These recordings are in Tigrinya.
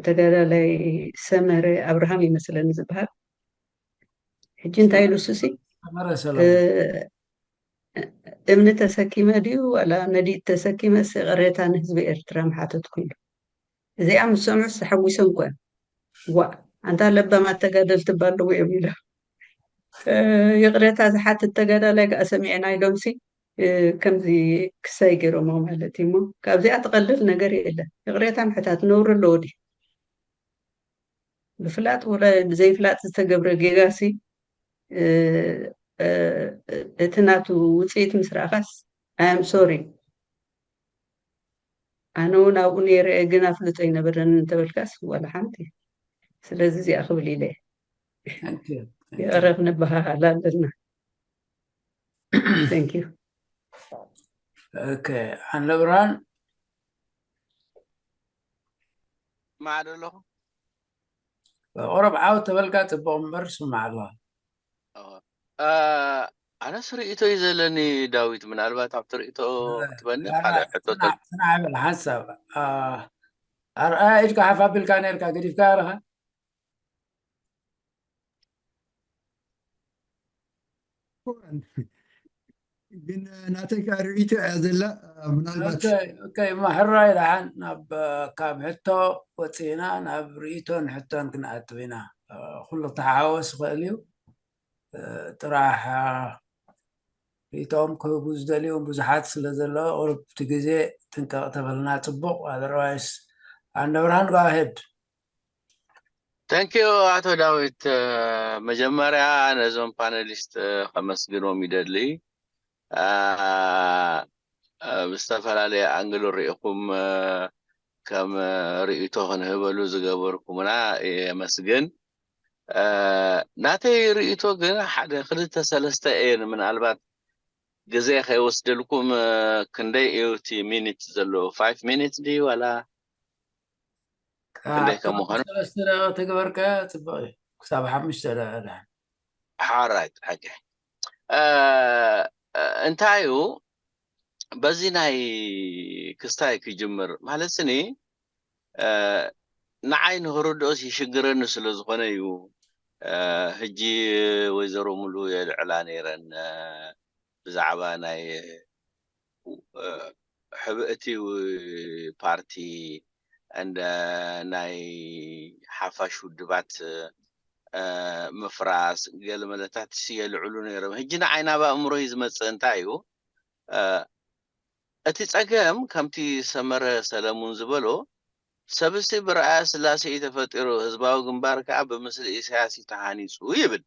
ተጋዳላይ ሰመረ ኣብርሃም ይመስለኒ ዝበሃል። ሕጂ እንታይ ኢሉ እሱሲ ሰመረ እ፣ ሰለሙን እምኒ ተሰኪመ ድዩ ዋላ ነዲድ ተሰኪመስ ይቕሬታ ንህዝቢ ኤርትራ ምሓተትኩ ኢሉ። እዚኣ ምስ ሰምዑ ተሓጒሶም እኮ እዮም። ዋ ኣንታ ለባማት ተጋደልቲ እባ ኣለዉ እዮም ኢሎም። እ፣ ይቕሬታ ዝሓትት ተጋዳላይ ከኣ ሰሚዕና ኢሎምሲ እ፣ ከምዚ ክሳይ ገይሮሞ ማለት እዩ። እሞ ካብዚኣ ትቐልል ነገር የለን። ይቕሬታ ምሕታት ነውሪ ኣለዎ ድዩ? ብፍላጥ ወላ ብዘይፍላጥ ዝተገብረ ጌጋሲ እ፣ እ፣ እቲ ናቱ ውፅኢት ምስ ረኣኻስ ኣም ሶሪ ኣነ እውን ኣብኡ ነይረ እየ ግን ኣፍልጦ ኣይነበረን እንተበልካስ ዋላ ሓንቲ። ስለዚ እዚኣ ክብል ኢለ እየ። Thank you. Thank you. ይቕረ ክንበሃሃል ኣለና። Thank you። Okay. ኣንደ ብርሃን ማዕዶ ኣለኹ። ቁረብ ዓው ተበልካ ጽቡቕ እምበር ስማዕ ኣለኻ። እ፣ ኣነስ ርእይቶ እዩ ዘለኒ ዳዊት፣ ምናልባት ኣብቲ ርእይቶ ክትበኒ ካልእ ሕቶ ጽናዕ ጽናዕ በል ሓንሳብ። ኣ፣ ኣርኣያ ኢድካ ሓፍ ኣቢልካ ነርካ፣ ገዲፍካ ኣለኻ። ግን ናተይ ከኣ ርእይቶ እያ ዘላ። ምናልባት ኦኬ፣ ኦኬ፣ እሞ ሕራይ ደሓን ናብ፣ ካብ ሕቶ ወፂእና ናብ ርእይቶን ሕቶን ክንኣትው ኢና። ኩሉ ክተሓዋወስ ይኽእል እዩ። ጥራሕ ርእይቶኦም ክህቡ ዝደልዮም ብዙሓት ስለ ዘለዉ ቁሩብ እቲ ግዜ ጥንቀቕ ተበልና ጽቡቕ። Otherwise ኣንደ ብርሃን go ahead። Thank you ኣቶ ዳዊት። መጀመርያ ነዞም ፓነሊስት ከመስግኖም ይደሊ። ብዝተፈላለየ ኣንግል ርኢኹም ከም ርእይቶ ክንህበሉ ዝገበርኩምና የመስግን። ናተይ ርእይቶ ግን ሓደ ክልተ ሰለስተ እየን፣ ምናልባት ግዜ ከይወስደልኩም። ክንደይ እዩ እቲ ሚኒት ዘለዎ? ፋይቭ ሚኒት ድዩ ዋላ ክንደይ ከም ምዃኑ? ሰለስተ ደቂቕ ተግበርከ ጽቡቕ እዩ። ክሳብ ሓሙሽተ ደቂቕ ደሓን። ሓራይት ሓቂ። እንታይ እዩ በዚ ናይ ክስታይ ክጅምር ማለት ስኒ ንዓይ ንክርድኦስ ይሽግረኒ ስለ ዝኾነ እዩ። ሕጂ ወይዘሮ ሙሉ የልዕላ ነይረን ብዛዕባ ናይ ሕብእቲ ፓርቲ እንደ ናይ ሓፋሽ ውድባት ምፍራስ ገለ መለታት የልዕሉ ነይሮም። ሕጂ ንዓይ ናብ ኣእምሮይ ዝመጽእ እንታይ እዩ? እቲ ጸገም ከምቲ ሰመረ ሰለሙን ዝበሎ ሰብሲ ብረኣያ ስላሴ እዩ ተፈጢሩ፣ ህዝባዊ ግንባር ከኣ ብምስሊ ኢሳያስ እዩ ተሃኒጹ ይብል።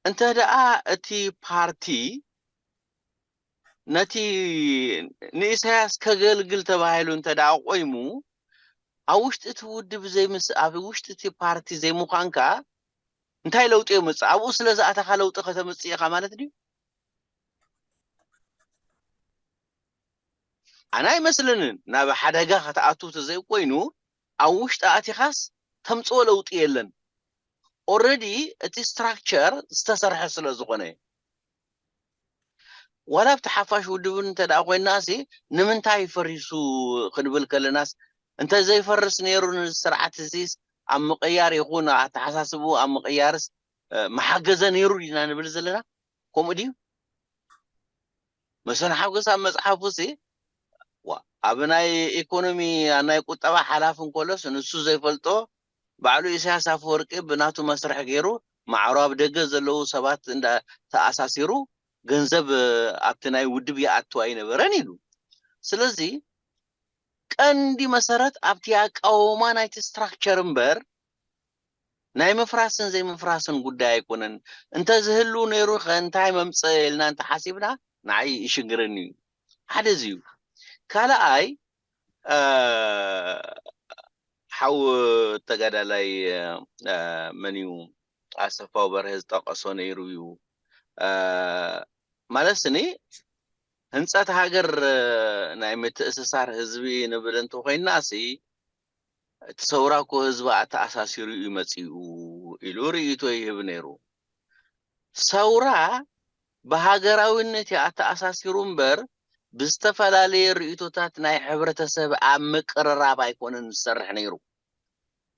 እንተ ደኣ እቲ ፓርቲ ነቲ ንኢሳያስ ከገልግል ተባሂሉ እንተ ደኣ ቆይሙ ኣብ ውሽጢ እቲ ውድብ ዘይምስ ኣብ ውሽጢ እቲ ፓርቲ ዘይምዃንካ እንታይ ለውጢ የምጽእ? ኣብኡ ስለ ዝኣተኻ ለውጢ ከተምጽእ ኢኻ ማለት ድዩ? ኣነ ኣይመስለንን። ናብ ሓደጋ ከተኣቱ ተዘይኮይኑ ኣብ ውሽጢ ኣቲኻስ ተምጽኦ ለውጢ የለን። ኦረዲ እቲ ስትራክቸር ዝተሰርሐ ስለ ዝኾነ ዋላ ኣብቲ ሓፋሽ ውድብን እንተ ደኣ ኮይንና ሲ ንምንታይ ፈሪሱ ክንብል ከለናስ እንተ ዘይፈርስ ነይሩ ንስርዓት እዚስ ኣብ ምቕያር ይኹን ኣተሓሳስቡ ኣብ ምቕያርስ ምሓገዘ ነይሩ ዲና ንብል ዘለና? ከምኡ ድዩ? መሰን ሓጎስ ኣብ መጽሓፉ ሲ ኣብ ናይ ኢኮኖሚ ናይ ቁጠባ ሓላፊ እንከሎስ ንሱ ዘይፈልጦ ባዕሉ ኢሳያስ ኣፈወርቂ ብናቱ መስርሕ ገይሩ ማዕሮ ኣብ ደገ ዘለዉ ሰባት እንዳ ተኣሳሲሩ ገንዘብ ኣብቲ ናይ ውድብ ይኣቱ ኣይነበረን ኢሉ። ስለዚ ቀንዲ መሰረት ኣብቲ ኣቃውማ ናይቲ ስትራክቸር እምበር ናይ ምፍራስን ዘይምፍራስን ጉዳይ ኣይኮነን። እንተዝህሉ ነይሩ ከ እንታይ መምፀ ኢልና እንተሓሲብና ንዓይ ይሽግረኒ እዩ። ሓደ እዚ እዩ። ካልኣይ ሓው ተጋዳላይ መን እዩ ኣሰፋው በርሀ ዝጠቀሶ ነይሩ እዩ ማለት ስኒ ህንፀት ሃገር ናይ ምትእስሳር ህዝቢ ንብል እንተኮይና ሲ እቲ ሰውራ እኮ ህዝቢ ኣተኣሳሲሩ እዩ መፂኡ ኢሉ ርእይቶ ይህብ ነይሩ። ሰውራ ብሃገራዊነት እዩ ኣተኣሳሲሩ እምበር ብዝተፈላለየ ርእይቶታት ናይ ሕብረተሰብ ኣብ ምቅርራብ ኣይኮነን ዝሰርሕ ነይሩ።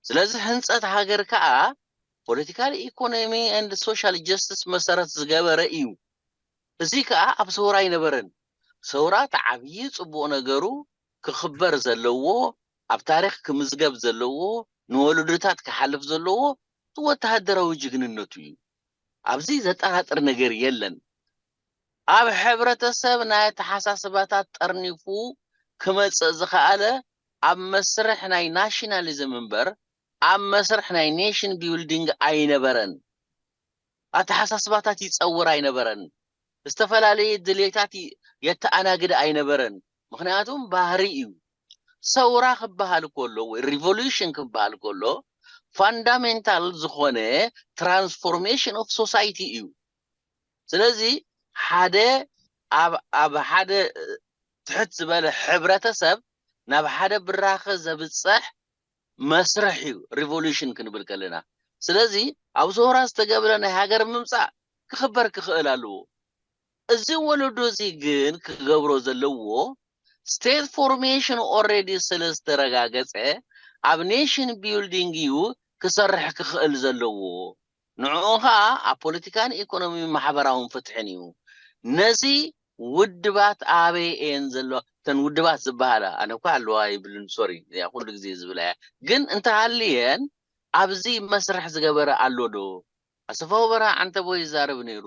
ስለዚ ህንፀት ሃገር ከዓ political, economy and social justice መሰረት ዝገበረ እዩ። እዚ ከዓ ኣብ ሰውራ ኣይነበረን። ሰውራ እቲ ዓብዪ ፅቡቕ ነገሩ ክኽበር ዘለዎ፣ ኣብ ታሪክ ክምዝገብ ዘለዎ፣ ንወለዶታት ክሓልፍ ዘለዎ እቲ ወተሃደራዊ ጅግንነቱ እዩ። ኣብዚ ዘጠራጥር ነገር የለን። ኣብ ሕብረተሰብ ናይ ኣተሓሳስባታት ጠርኒፉ ክመፅእ ዝኸኣለ ኣብ መስርሕ ናይ ናሽናሊዝም እምበር ኣብ መስርሕ ናይ ኔሽን ቢልዲንግ ኣይነበረን። ኣተሓሳስባታት ይፀውር ኣይነበረን። ዝተፈላለየ ድሌታት ይ- የተኣናግድ ኣይነበረን። ምክንያቱም ባህሪ እዩ። ሰውራ ክበሃል ከሎ ወይ ሪቮሉሽን ክበሃል ከሎ ፋንዳሜንታል ዝኾነ transformation of society እዩ። ስለዚ ሓደ ኣብ ኣብ ሓደ ትሕት ዝበለ ሕብረተሰብ ናብ ሓደ ብራኸ ዘብፅሕ መስርሕ እዩ ሪቮሉሽን ክንብል ከለና። ስለዚ ኣብ ሰውራ ዝተገብረ ናይ ሃገር ምምፃእ ክኽበር ክኽእል ኣለዎ። እዚ ወለዶ እዚ ግን ክገብሮ ዘለዎ state formation already ስለ ዝተረጋገፀ ኣብ ኔሽን ቢልዲንግ እዩ ክሰርሕ ክኽእል ዘለዎ። ንዕኡ ከዓ ኣብ ፖለቲካን ኢኮኖሚ ማሕበራውን ፍትሕን እዩ። ነዚ ውድባት ኣበይ እየን ዘለዋ? እተን ውድባት ዝበሃላ ኣነ እኳ ኣለዋ ይብልን ሶሪ ኩሉ ግዜ ዝብላ እያ። ግን እንተሃልየን ኣብዚ መስርሕ ዝገበረ ኣሎ ዶ? ኣሰፋ ወበራ ዓንተቦ ይዛረብ ነይሩ።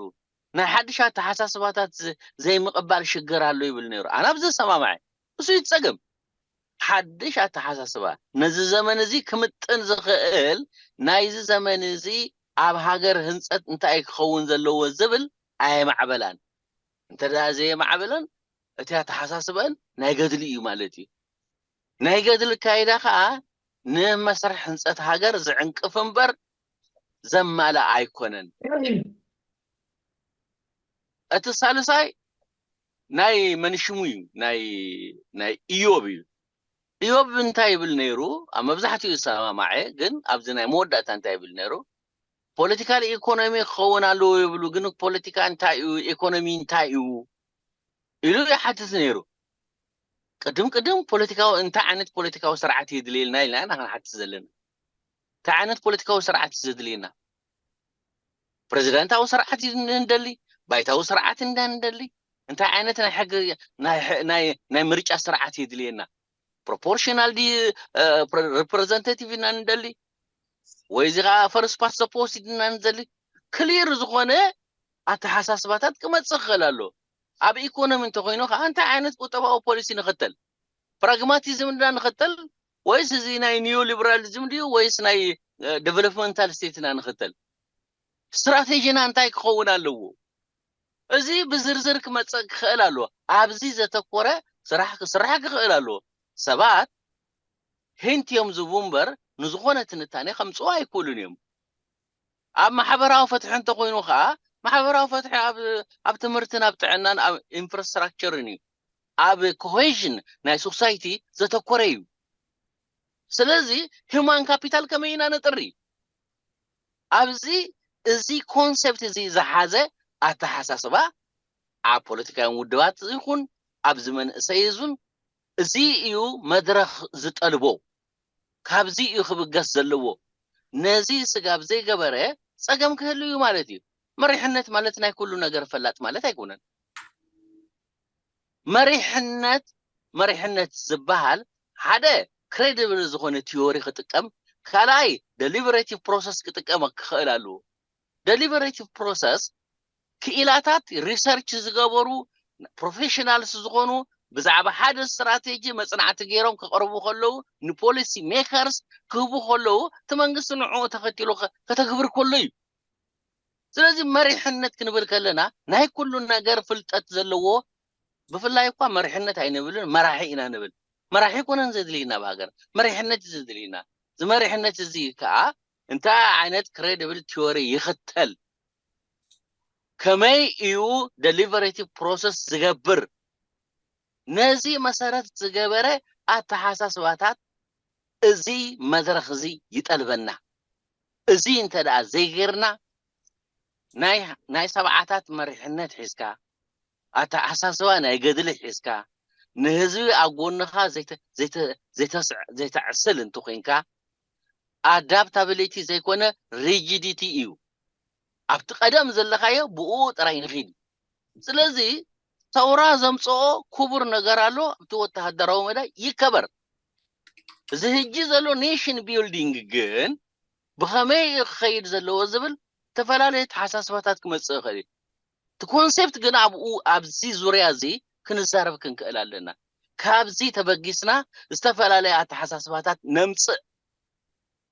ናይ ሓድሽ ኣተሓሳስባታት ዘይምቕባል ሽግር ኣሎ ይብል ነይሩ። ኣነ ኣብዚ ዝሰማማዐ እሱ ይፀገም። ሓድሽ ኣተሓሳስባ ነዚ ዘመን እዚ ክምጥን ዝኽእል ናይዚ ዘመን እዚ ኣብ ሃገር ህንፀት እንታይ ክኸውን ዘለዎ ዝብል ኣየማዕበላን። እንተ ደኣ ዘየማዕበለን እቲ ኣተሓሳስበን ናይ ገድሊ እዩ ማለት እዩ። ናይ ገድሊ ካይዳ ከዓ ንመስርሕ ህንፀት ሃገር ዝዕንቅፍ እምበር ዘማልእ ኣይኮነን። እቲ ሳልሳይ ናይ መንሽሙ እዩ፣ ናይ ናይ ኢዮብ እዩ። ኢዮብ እንታይ ይብል ነይሩ? ኣብ መብዛሕትኡ ዝሰማማዐ ግን ኣብዚ ናይ መወዳእታ እንታይ ይብል ነይሩ? ፖለቲካል ኢኮኖሚ ክኸውን ኣለዎ ይብሉ፣ ግን ፖለቲካ እንታይ እዩ? ኢኮኖሚ እንታይ እዩ? ኢሉ ይሓትት ነይሩ። ቅድም ቅድም ፖለቲካዊ እንታይ ዓይነት ፖለቲካዊ ስርዓት የድልየልና ኢልና ኢና ክንሓትት ዘለና። እንታይ ዓይነት ፖለቲካዊ ስርዓት እዩ ዘድልየና? ፕሬዚዳንታዊ ስርዓት እዩ እንደሊ፣ ባይታዊ ስርዓት እንዳ እንደሊ፣ እንታይ ዓይነት ናይ ሕጊ ናይ ሕ- ናይ ናይ ምርጫ ስርዓት የድልየና? ፕሮፖርሽናል ዲ ሪፕሬዘንታቲቭ ኢና እንደሊ ወይ እዚ ከዓ ፈርስት ፓስት ዘ ፖስት ኢና እንደሊ? ክሊር ዝኾነ ኣተሓሳስባታት ክመፅእ ክኽእል ኣሎ። ኣብ ኢኮኖሚ እንተኮይኑ ከዓ እንታይ ዓይነት ቁጠባዊ ፖሊሲ ንኽተል? ፕራግማቲዝም እንዳ ንኽተል ወይስ እዚ ናይ ኒዮ ሊበራሊዝም ድዩ ወይስ ናይ ዴቨሎፕመንታል ስቴት ኢና ንኽተል? ስትራቴጂና እንታይ ክኸውን ኣለዎ? እዚ ብዝርዝር ክመፀእ ክኽእል ኣለዎ። ኣብዚ ዘተኮረ ስራሕ ክስራሕ ክኽእል ኣለዎ። ሰባት ሂንት እዮም ዝህቡ እምበር ንዝኾነ ትንታኔ ከምፅኡ ኣይክእሉን እዮም። ኣብ ማሕበራዊ ፍትሒ እንተኮይኑ ከዓ ማሕበራዊ ፍትሒ ኣብ ኣብ ትምህርትን ኣብ ጥዕናን ኣብ ኢንፍራስትራክቸርን እዩ። ኣብ ኮሄዥን ናይ ሶሳይቲ ዘተኮረ እዩ። ስለዚ ሂውማን ካፒታል ከመይ ኢና ነጥሪ? ኣብዚ እዚ ኮንሰፕት እዚ ዝሓዘ ኣተሓሳስባ ኣብ ፖለቲካውያን ውድባት ይኹን ኣብዚ መንእሰይ እዙን እዚ እዩ መድረኽ ዝጠልቦ። ካብዚ እዩ ክብገስ ዘለዎ። ነዚ ስጋብ ዘይገበረ ፀገም ክህሉ እዩ ማለት እዩ። መሪሕነት ማለት ናይ ኩሉ ነገር ፈላጥ ማለት ኣይኮነን። መሪሕነት መሪሕነት ዝበሃል ሓደ ክሬዲብል ዝኾነ ቲዮሪ ክጥቀም፣ ካልኣይ ደሊበሬቲቭ ፕሮሰስ ክጥቀም ክኽእል ኣለዎ። ደሊበሬቲቭ ፕሮሰስ ክኢላታት ሪሰርች ዝገበሩ ፕሮፌሽናልስ ዝኾኑ ብዛዕባ ሓደ ስትራቴጂ መፅናዕቲ ገይሮም ክቐርቡ ከለዉ ንፖሊሲ ሜከርስ ክህቡ ከለዉ እቲ መንግስቲ ንዕኡ ተኸቲሉ ከ- ከተግብር ከሎ እዩ። ስለዚ መሪሕነት ክንብል ከለና ናይ ኩሉ ነገር ፍልጠት ዘለዎ ብፍላይ እኳ መሪሕነት ኣይንብልን መራሒ ኢና ንብል። መራሒ ኣይኮነን ዘድልየና ኣብ ሃገር መሪሕነት እዩ ዘድልየና። እዚ መሪሕነት እዚ ከዓ እንታይ ዓይነት ክሬዲብል ቲዮሪ ይኽተል፣ ከመይ እዩ ደሊቨሬቲቭ ፕሮሰስ ዝገብር፣ ነዚ መሰረት ዝገበረ ኣተሓሳስባታት እዚ መድረኽ እዚ ይጠልበና። እዚ እንተ ደኣ ዘይገርና ናይ ናይ ሰብዓታት መሪሕነት ሒዝካ ኣተሓሳስባ ናይ ገድሊ ሒዝካ ንህዝቢ ኣብ ጎንኻ ዘይተ- ዘይተ- ዘይተስዕ- ዘይተዕስል እንተኮይንካ ኣዳፕታብሊቲ ዘይኮነ ሪጂዲቲ እዩ። ኣብቲ ቀደም ዘለኻዮ ብኡ ጥራይ ንኺድ። ስለዚ ሰውራ ዘምፅኦ ክቡር ነገር ኣሎ፣ ኣብቲ ወተሃደራዊ መዳይ ይከበር። እዚ ህጂ ዘሎ ኔሽን ቢልዲንግ ግን ብኸመይ እዩ ክኸይድ ዘለዎ ዝብል ዝተፈላለዩ ተሓሳስባታት ክመፅእ ይኽእል እዩ። እቲ ኮንሴፕት ግን ኣብኡ ኣብዚ ዙርያ እዚ ክንዛረብ ክንክእል ኣለና። ካብዚ ተበጊስና ዝተፈላለየ ኣተሓሳስባታት ነምፅእ።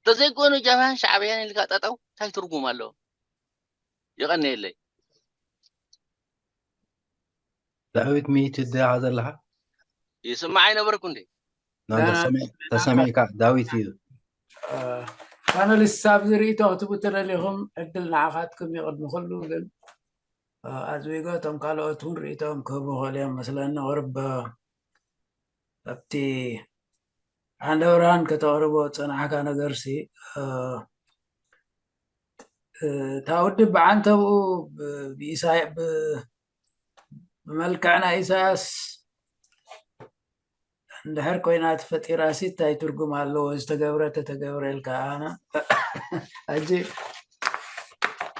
ተዘይኮይኑ ጃብሃን ሻዕብያን ኢልካ ጠጠው እንታይ ትርጉም ኣለዎ? ይቐንየለይ። ዳዊት ሚት ደኣ ዘለኻ ይስማዕ ኣይነበርኩ እንዴ? ተሰሚዕካ ዳዊት እዩ። ፓነሊስት ኣብዚ ርእይቶ ክትቡ ተደሊኹም ዕድል ንዓኻትኩም ይቕድሚ ኩሉ። ግን ኣዝዊጎ እቶም ካልኦት እውን ርእይቶም ክህቡ ክእል እዮም መስለኒ። ቅርብ ኣብቲ ዓንደ ብርሃን ከተቕርቦ ዝጸናሕካ ነገርሲ እታ ውድብ ብዓንተብኡ ብመልክዕ ናይ ኢሳያስ እንድሕር ኮይና ተፈጢራሲ እንታይ ትርጉም ኣለዎ? ዝተገብረ ተተገብረ ኢልካ ኣነ ሕጂ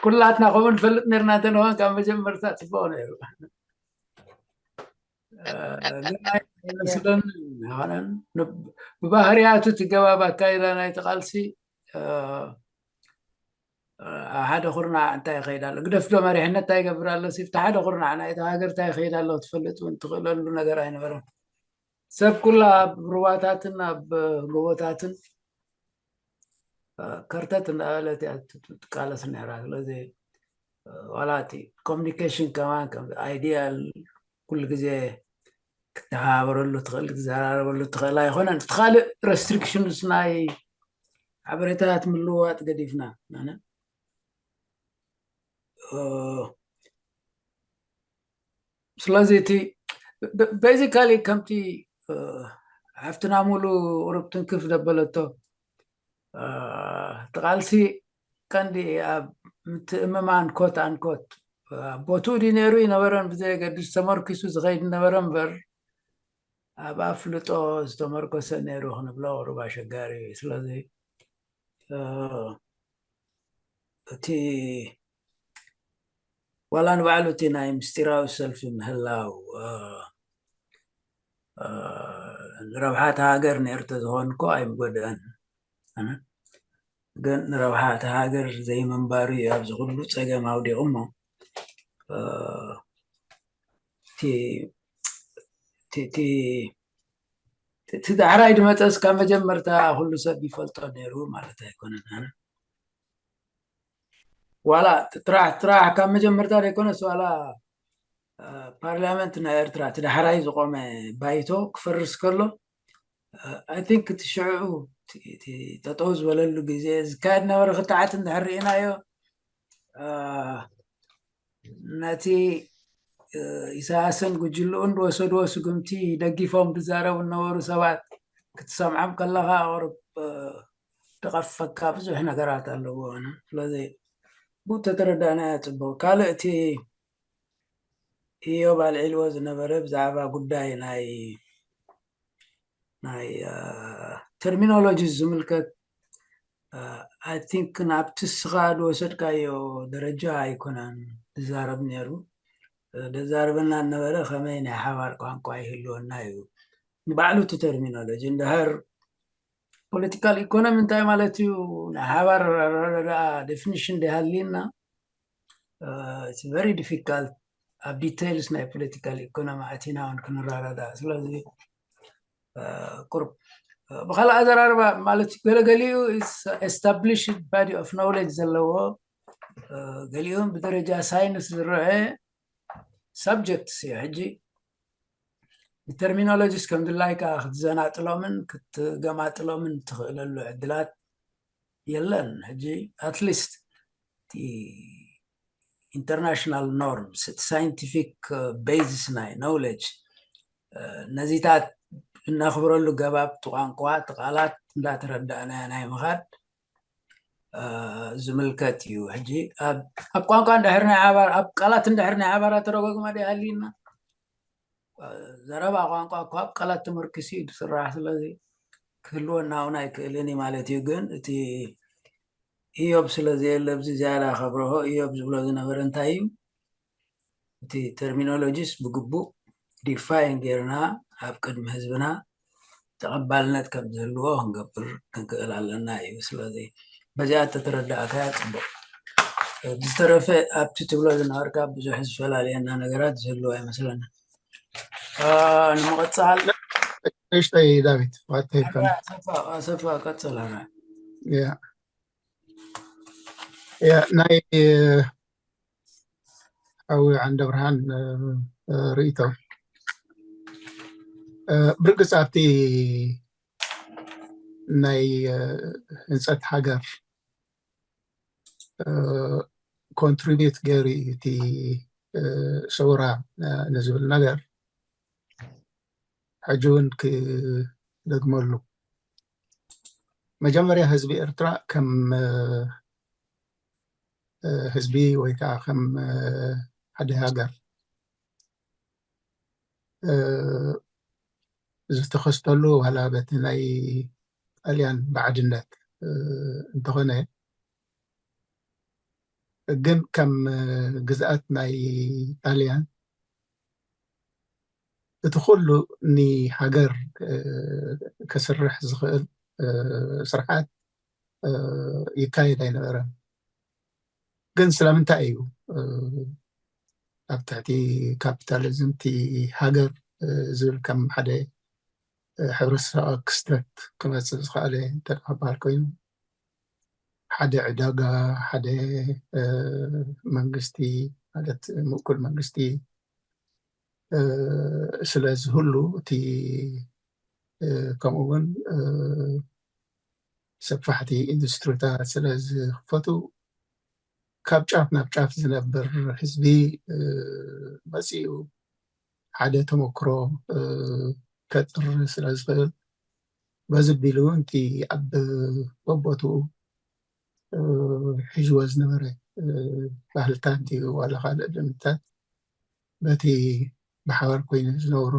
ኩላትና ከምኡ ንፈልጥ ነርና እንተንኾን ካብ መጀመርታ ፅቡቅ ነይሩ። ግን ኣይመስለኒ ብባህርያቱ እቲ ገባብ ኣካይዳ ናይቲ ቃልሲ ሓደ ኩርናዕ እንታይ ይኸይድ ኣሎ ግደፍ ዶ መሪሕነት እንታይ ይገብር ኣሎ ሲፍቲ ሓደ ኩርናዕ ናይቲ ሃገር እንታይ ይኸይድ ኣሎ ክትፈልጥ እውን ትኽእለሉ ነገር ኣይነበረን። ሰብ ኩላ ኣብ ሩባታትን ኣብ ጎቦታትን ከርተት እንዳበለት እያ ትቃለስ ነራ። ስለዚ ዋላ እቲ ኮሚኒኬሽን ከማን ከም ኣይዲያል ኩሉ ግዜ ክትተሓባበረሉ ትኽእል ክትዘራረበሉ ትኽእል ኣይኮነን። እቲ ካልእ ረስትሪክሽንስ ናይ ሓበሬታታት ምልውዋጥ ገዲፍና ኣነ ስለዚ እቲ ቤዚካሊ ከምቲ ሓፍትና ሙሉ ቁሩብ ትንክፍ ዘበለቶ እቲ ቃልሲ ቀንዲ ኣብ ምትእምማን ኮት ኣንኮት ቦትኡ ድዩ ነይሩ ይነበረን ብዘየገድስ ተመርኪሱ ዝኸይድ ነበረ እምበር ኣብ ኣፍልጦ ዝተመርኮሰ ነይሩ ክንብሎ ቁሩብ ኣሸጋሪ እዩ። ስለዚ እቲ ዋላ ንባዕሉ እቲ ናይ ምስጢራዊ ሰልፊ ምህላው ንረብሓ እታ ሃገር ነይሩ ተዝኾን እኮ ኣይምጎድአን። ግን ንረብሓ እታ ሃገር ዘይምንባሩ እዩ ኣብዚ ኩሉ ፀገም ኣውዲቑ እሞ እቲ ዳሕራይ ድመፀስ ካብ መጀመርታ ኩሉ ሰብ ይፈልጦ ነይሩ ማለት ኣይኮነን። ዋላ ጥራሕ ጥራሕ ካብ መጀመርታ ዘይኮነስ ዋላ ፓርላመንት ናይ ኤርትራ እቲ ዳሕራይ ዝቆመ ባይቶ ክፈርስ ከሎ ኣይ ቲንክ እቲ ሽዑ ጠጠው ዝበለሉ ግዜ ዝካየድ ነበረ ክትዓት እንድሕር ርኢናዮ ነቲ ኢሳያስን ጉጅልኡን ዝወሰድዎ ስጉምቲ ደጊፎም ዝዛረቡ ዝነበሩ ሰባት ክትሰምዖም ከለኻ ቅርብ ድቐፈካ ብዙሕ ነገራት ኣለዎ። ስለዚ ብኡ ተተረዳእናዮ ፅቡቅ። ካልእ እቲ ኢዮብ ኣልዒልዎ ዝነበረ ብዛዕባ ጉዳይ ናይ ናይ ተርሚኖሎጂ ዝምልከት ኣይ ቲንክ ናብቲ እስኻ ዝወሰድካዮ ደረጃ ኣይኮነን ዝዛረብ ነይሩ። ዘዛርበና ነበረ ከመይ ናይ ሓባር ቋንቋ ይህልወና እዩ። ንባዕሉ እቲ ተርሚኖሎጂ እንድሕር ፖለቲካል ኢኮኖሚ እንታይ ማለት እዩ ናይ ሓባር ኣረዳድኣ ዴፊኒሽን ደይሃልየና ቨሪ ዲፊካልት ኣብ ዲቴይልስ ናይ ፖለቲካል ኢኮኖሚ ኣቲና እውን ክንረዳዳእ። ስለዚ ቁርብ ብካልእ ኣዘራርባ ማለት ገለገሊኡ ኤስታብሊሽድ ባዲ ኦፍ ኖውሌጅ ዘለዎ ገሊኡን ብደረጃ ሳይንስ ዝረአ ሳብጀክትስ እዩ። ሕጂ ንተርሚኖሎጂስ ከም ድላይካ ክትዘናጥሎምን ክትገማጥሎምን ትኽእለሉ ዕድላት የለን። ሕጂ ኣትሊስት ኢንተርናሽናል ኖርምስ እቲ ሳይንቲፊክ ቤዝስ ናይ ኖውሌጅ ነዚታት እነኽብረሉ ገባብ ቋንቋ ቃላት እንዳተረዳእናዮ ናይ ምኻድ ዝምልከት እዩ። ሕጂ ኣብ ቋንቋ እንድሕር ናይ ሓባር ኣብ ቃላት እንድሕር ናይ ሓባር ኣተረጓጉማ ዶ ይሃልዩና? ዘረባ ቋንቋ እኮ ኣብ ቃላት ተመርኪሱ እዩ ዝስራሕ። ስለዚ ክህልወና እውን ኣይክእልን እዩ ማለት እዩ። ግን እቲ ኢዮብ ስለ ዘየለ ኣብዚ ዝያዳ ከብርሆ ኢዮብ ዝብሎ ዝነበረ እንታይ እዩ? እቲ ተርሚኖሎጂስ ብግቡእ ዲፋይን ጌርና ኣብ ቅድሚ ህዝብና ተቐባልነት ከም ዝህልዎ ክንገብር ክንክእል ኣለና እዩ። ስለዚ በዚኣ ተተረዳእካያ ፅቡቅ። ብዝተረፈ ኣብቲ ትብሎ ዝነበርካ ብዙሕ ዝፈላልየና ነገራት ዝህልው ኣይመስለና። ንምቕፃል ንእሽተይ ዳዊት ዋት ሂብካ ኣሰፋ ቀፅል። ያ ያ ናይ ሓዊ ዓንደ ብርሃን ርእይቶ ብርግፅ ኣብቲ ናይ ህንፀት ሃገር ኮንትሪቢዩት ገይሩ እዩ እቲ ሰውራ ንዝብል ነገር ሕጂ እውን ክደግመሉ መጀመርያ ህዝቢ ኤርትራ ከም ህዝቢ ወይ ከዓ ከም ሓደ ሃገር ዝተኸስተሉ ዋላ በቲ ናይ ጣልያን ባዕድነት እንተኾነ ግን ከም ግዝኣት ናይ ጣልያን እቲ ኩሉ ንሃገር ከስርሕ ዝኽእል ስርዓት ይካየድ ኣይነበረን። ግን ስለምንታይ እዩ ኣብ ትሕቲ ካፒታሊዝም እቲ ሃገር ዝብል ከም ሓደ ሕብረተሰባዊ ክስተት ክመፅእ ዝኸኣለ እንተ ክበሃል ኮይኑ ሓደ ዕዳጋ፣ ሓደ መንግስቲ ማለት ምእኩል መንግስቲ ስለ ዝህሉ እቲ ከምኡ እውን ሰፋሕቲ ኢንዱስትሪታት ስለ ዝኽፈቱ ካብ ጫፍ ናብ ጫፍ ዝነብር ህዝቢ መፂኡ ሓደ ተመክሮ ከጥሪ ስለ ዝኽእል በዚ ቢሉ እውን እቲ ኣብ በቦትኡ ሒዝዎ ዝነበረ ባህልታት ድዩ ዋላ ካልእ ልምድታት በቲ ብሓባር ኮይኑ ዝነብሮ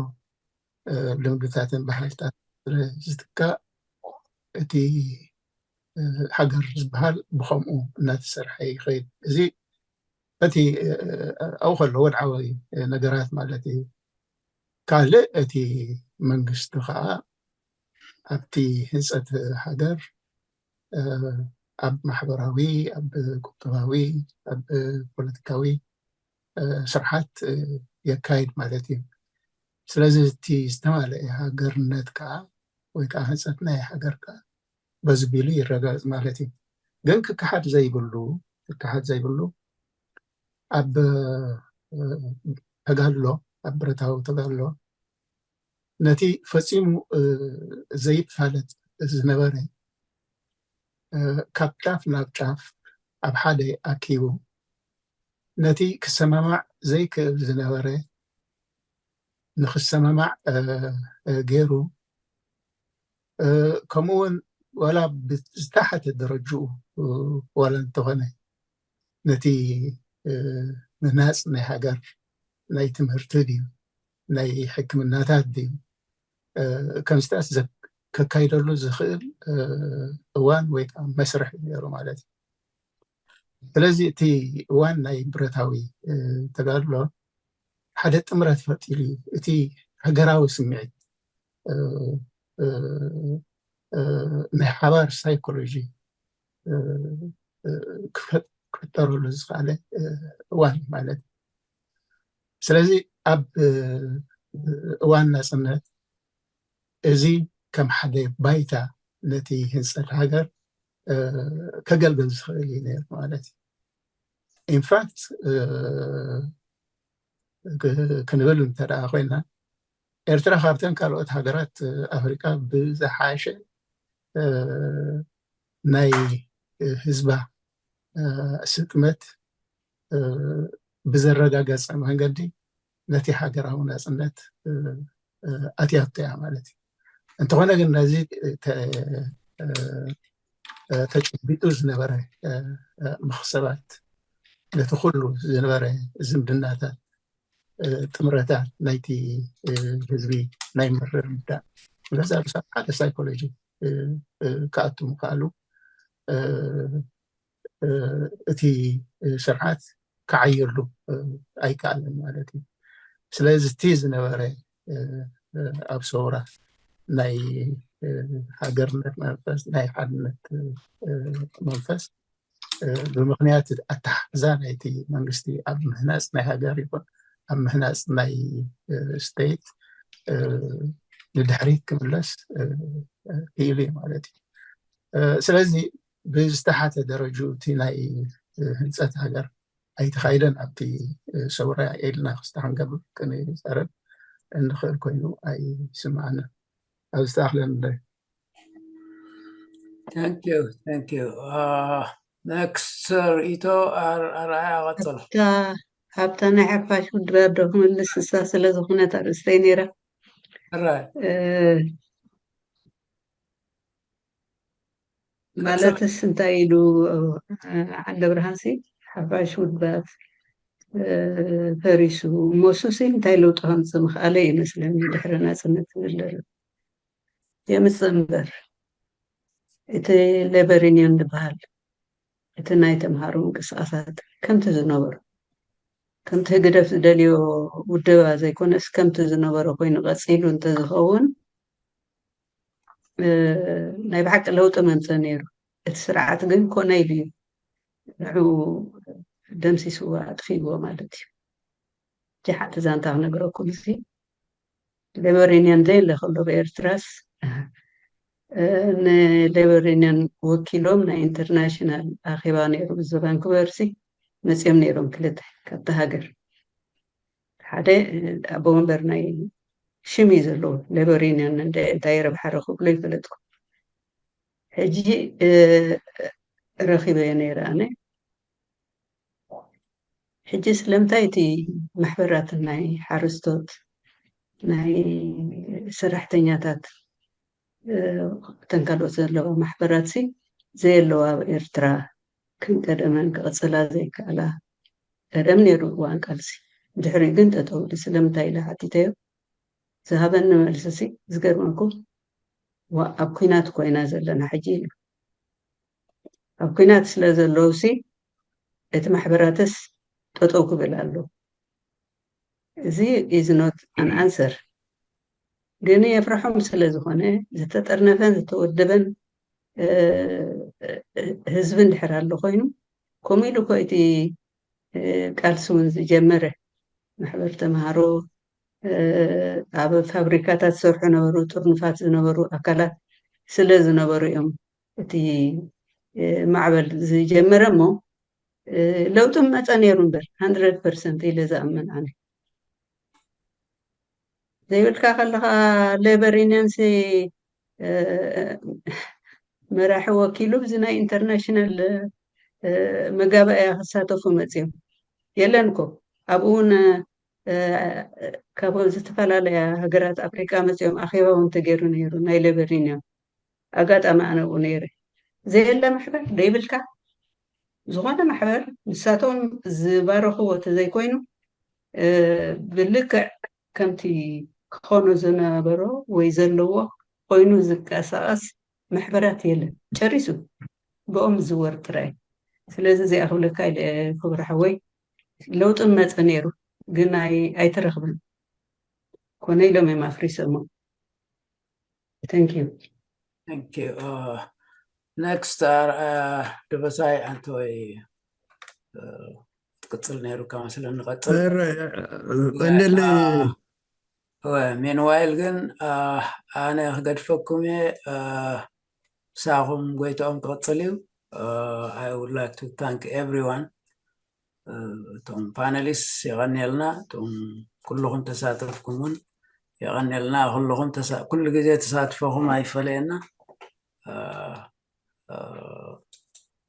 ልምድታትን ባህልታት ስለ ዝትካእ እቲ ሃገር ዝበሃል ብኸምኡ እናተሰርሐ ይኸይድ። እዚ እቲ ኣብኡ ከሎ ወድዓዊ ነገራት ማለት እዩ። ካልእ እቲ መንግስቲ ከዓ ኣብቲ ህንፀት ሃገር ኣብ ማሕበራዊ፣ ኣብ ቁጠባዊ፣ ኣብ ፖለቲካዊ ስርሓት የካይድ ማለት እዩ። ስለዚ እቲ ዝተማለአ ሃገርነት ከዓ ወይ ከዓ ህንፀት ናይ ሃገር ከዓ በዚ ቢሉ ይረጋገፅ ማለት እዩ። ግን ክከሓድ ዘይብሉ ክከሓድ ዘይብሉ ኣብ ተጋድሎ ኣብ ብረታዊ ተጋድሎ ነቲ ፈፂሙ ዘይፋለጥ ዝነበረ ካብ ጫፍ ናብ ጫፍ ኣብ ሓደ ኣኪቡ ነቲ ክሰማማዕ ዘይክእል ዝነበረ ንክሰማማዕ ገይሩ ከምኡ እውን ዋላ ብዝተሓተ ደረጅኡ ዋላ እንተኾነ ነቲ ምህናፅ ናይ ሃገር ናይ ትምህርቲ ድዩ ናይ ሕክምናታት ድዩ ከምዚታት ከካይደሉ ዝኽእል እዋን ወይ ከዓ መስርሕ እዩ ነይሩ ማለት እዩ። ስለዚ እቲ እዋን ናይ ብረታዊ ተጋድሎ ሓደ ጥምረት ፈጢሩ እዩ። እቲ ሃገራዊ ስምዒት ናይ ሓባር ሳይኮሎጂ ክፍጠረሉ ዝኽኣለ እዋን ማለት እዩ። ስለዚ ኣብ እዋን ናፅነት እዚ ከም ሓደ ባይታ ነቲ ህንፀት ሃገር ከገልግል ዝኽእል እዩ ነይሩ ማለት እዩ። ኢንፋክት ክንብል እንተ ደኣ ኮይና ኤርትራ ካብተን ካልኦት ሃገራት ኣፍሪቃ ብዝሓሸ ናይ ህዝባ ስጥመት ብዘረጋገፀ መንገዲ ነቲ ሃገራዊ ናፅነት ኣትያቶ እያ ማለት እዩ። እንተኾነ ግን ነዚ ተጨቢጡ ዝነበረ መኽሰባት ነቲ ኩሉ ዝነበረ ዝምድናታት ጥምረታት ናይቲ ህዝቢ ናይ ምርድዳእ መዛርሳ ሓደ ሳይኮሎጂ ክኣቱ ምኽኣሉ እቲ ስርዓት ክዓየሉ ኣይከኣልን ማለት እዩ። ስለዚ እቲ ዝነበረ ኣብ ሰውራ ናይ ሃገርነት መንፈስ፣ ናይ ሓድነት መንፈስ ብምኽንያት ኣተሓሕዛ ናይቲ መንግስቲ ኣብ ምህናፅ ናይ ሃገር ይኹን ኣብ ምህናፅ ናይ ስቴት ንድሕሪት ክምለስ ክኢሉ እዩ ማለት እዩ። ስለዚ ብዝተሓተ ደረጁ እቲ ናይ ህንፀት ሃገር ኣይተኻይደን ኣብቲ ሰውራ ኢልና ክስታ ክንገብር ክንዛረብ እንኽእል ኮይኑ ኣይስምዓንን። ኣብ ዝተኣኽለን Thank you, thank you. Next ርኢቶ ኣርኣያ ቀፅል። ኣብታ ናይ ሓፋሽ ውድባት ዶ ክምልስ እሳ ስለ ዝኾነት ኣርእስተይ ነይራ። ማለትስ እንታይ ኢሉ ዓንደ ብርሃንሲ ሓፋሽ ውድባት ፈሪሱ እሞ እሱሲ እንታይ ለውጢ ከምፅእ ምኽኣለ ይመስለኒ ድሕሪ ናፅነት ዝብል ዘሎ የምፅእ እምበር እቲ ሌበር ዩኒዮን ዝበሃል እቲ ናይ ተምሃሮ ምንቅስቃሳት ከምቲ ዝነበሩ ከምቲ ህግደፍ ዝደልዮ ውደባ ዘይኮነስ ከምቲ ዝነበረ ኮይኑ ቀፂሉ እንተዝኸውን ናይ ብሓቂ ለውጢ መምፀ ነይሩ። እቲ ስርዓት ግን ኮነ ኢሉ እዩ ንዑ ደምሲስዎ ኣጥፊእዎ ማለት እዩ። እቲ ሓንቲ ዛንታ ክነግረኩም እዚ ሌበር ዩኒየን ዘየለ ከሎ ብኤርትራስ ንሌበር ዩኒየን ወኪሎም ናይ ኢንተርናሽናል ኣኼባ ነይሩ ብዚ ቫንኩቨር ሲ መፂኦም ነይሮም ክልተ ካብቲ ሃገር ሓደ ኣቦ ወንበር ናይ ሽም እዩ ዘለዎ ሌበር ዩኒየን እንታይ ረብሓ ረኽብሎ ይፈለጥኩ ሕጂ ረኺበዮ ነይረ ኣነ ሕጂ ስለምንታይ እቲ ማሕበራት ናይ ሓረስቶት ናይ ሰራሕተኛታት እተን ካልኦት ዘለዋ ማሕበራት ሲ ዘየለዋ ኣብ ኤርትራ ከም ቀደመን ክቕፅላ ዘይከኣላ ቀደም ነይሩ እዋን ቃልሲ ድሕሪኡ ግን ጠጠው ኢሉ ስለምንታይ ኢለ ሓቲተዮ ዝሃበኒ መልሲ ሲ ዝገርመኩም ዋ ኣብ ኩናት ኮይና ዘለና ሕጂ ኢሉ ኣብ ኩናት ስለ ዘለዉ ሲ እቲ ማሕበራትስ ጠጠው ክብል ኣሎ እዚ is not an answer ግን የፍርሖም ስለ ዝኾነ ዝተጠርነፈን ዝተወደበን ህዝቢ እንድሕር ኣሎ ኮይኑ ከምኡ ኢሉ እኮ እቲ ቃልሲ እውን ዝጀመረ ማሕበር ተምሃሮ ኣብ ፋብሪካታት ዝሰርሑ ነበሩ ጥርኑፋት ዝነበሩ ኣካላት ስለ ዝነበሩ እዮም እቲ ማዕበል ዝጀመረ እሞ ለውጢ መፀ ነይሩ እምበር hundred percent ኢለ ዝኣምን ኣነ ዘይብልካ ከለካ ሌበር ዩኒየንስ መራሒ ወኪሉ ብዚ ናይ ኢንተርናሽናል መጋበእያ ክሳተፉ መፅዮም የለን ኮ ኣብኡ እውን ካብ ዝተፈላለያ ሃገራት ኣፍሪቃ መፅኦም ኣኼባ እውን ተገይሩ ነይሩ ናይ ሌበር ዩኒየን ኣጋጣሚ ኣነ ኣብኡ ነይረ ዘየለ ማሕበር ደይብልካ ዝኾነ ማሕበር ንሳቶም ዝባረኽዎ ተዘይኮይኑ ብልክዕ ከምቲ ክኾኖ ዝነበሮ ወይ ዘለዎ ኮይኑ ዝንቀሳቐስ ማሕበራት የለን ጨሪሱ ብኦም ዝወር ጥራይ ስለዚ እዚኣ ክብለካ ኢለ ክብሪ ሓወይ ለውጢ መፀ ነይሩ ግን ኣይተረኽብን ኮነ ኢሎም እዮም ኣፍሪሶሞ thank you thank you next ደበሳይ ኣንተ ወይ ትቅፅል ነይሩካ መስለኒ ንቀፅል ቀንደለይ meanwhile ግን ኣነ ክገድፈኩም እየ ምሳኹም ጎይታኦም ክቕፅል እዩ I would like to thank everyone እቶም panelists የቐንየልና እቶም ኩልኹም ተሳተፍኩም እውን የቐንየልና ኩልኹም ኩሉ ግዜ ተሳትፎኹም ኣይፈለየና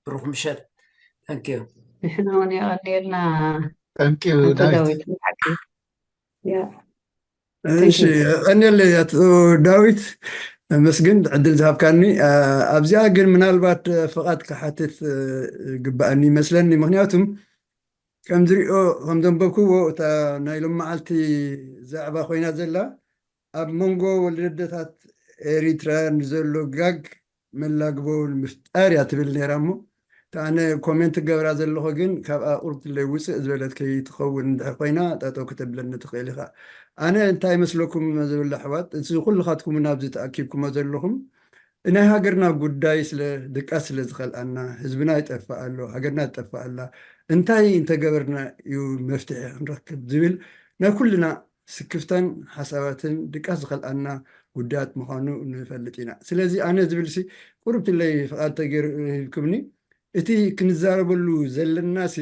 ብሩኽ ምሸት thank you ንሕና እውን የቐንየልና thank you ዳዊት እሺ ቀንየለይ ኣቶ ዳዊት መስግን ዕድል ዝሃብካኒ ኣብዚኣ ግን ምናልባት ፍቓድ ክሓትት ግባኣኒ ይመስለኒ ምክንያቱም ከምዝሪኦ ከም ዘንበብክዎ እታ ናይ ሎም መዓልቲ ዛዕባ ኮይና ዘላ ኣብ መንጎ ወለደታት ኤሪትራ ንዘሎ ጋግ መላግቦ ንምፍጣር እያ ትብል ነይራ። እሞ እታ ኣነ ኮሜንት ገብራ ዘለኹ ግን ካብኣ ቁርብትለይ ውፅእ ዝበለት ከይትኸውን እንድሕር ኮይና ጠጠው ክተብለኒ ትኽእል ኢኻ። ኣነ እንታይ መስለኩም ዝብል ኣሕዋት፣ እዚ ኩልኻትኩም ናብዚ ተኣኪብኩሞ ዘለኹም ናይ ሃገርና ጉዳይ ስለ ድቃስ ስለ ዝኸልኣና፣ ህዝብና ይጠፍእ ኣሎ፣ ሃገርና ትጠፍእ ኣላ፣ እንታይ እንተገበርና እዩ መፍትሒ ክንረክብ ዝብል ናይ ኩልና ስክፍታን ሓሳባትን ድቃስ ዝኸልኣና ጉዳያት ምዃኑ ንፈልጥ ኢና። ስለዚ ኣነ ዝብል ሲ ቁርብትለይ ፍቓድ ተገይሩ ሂብኩምኒ፣ እቲ ክንዛረበሉ ዘለና ሲ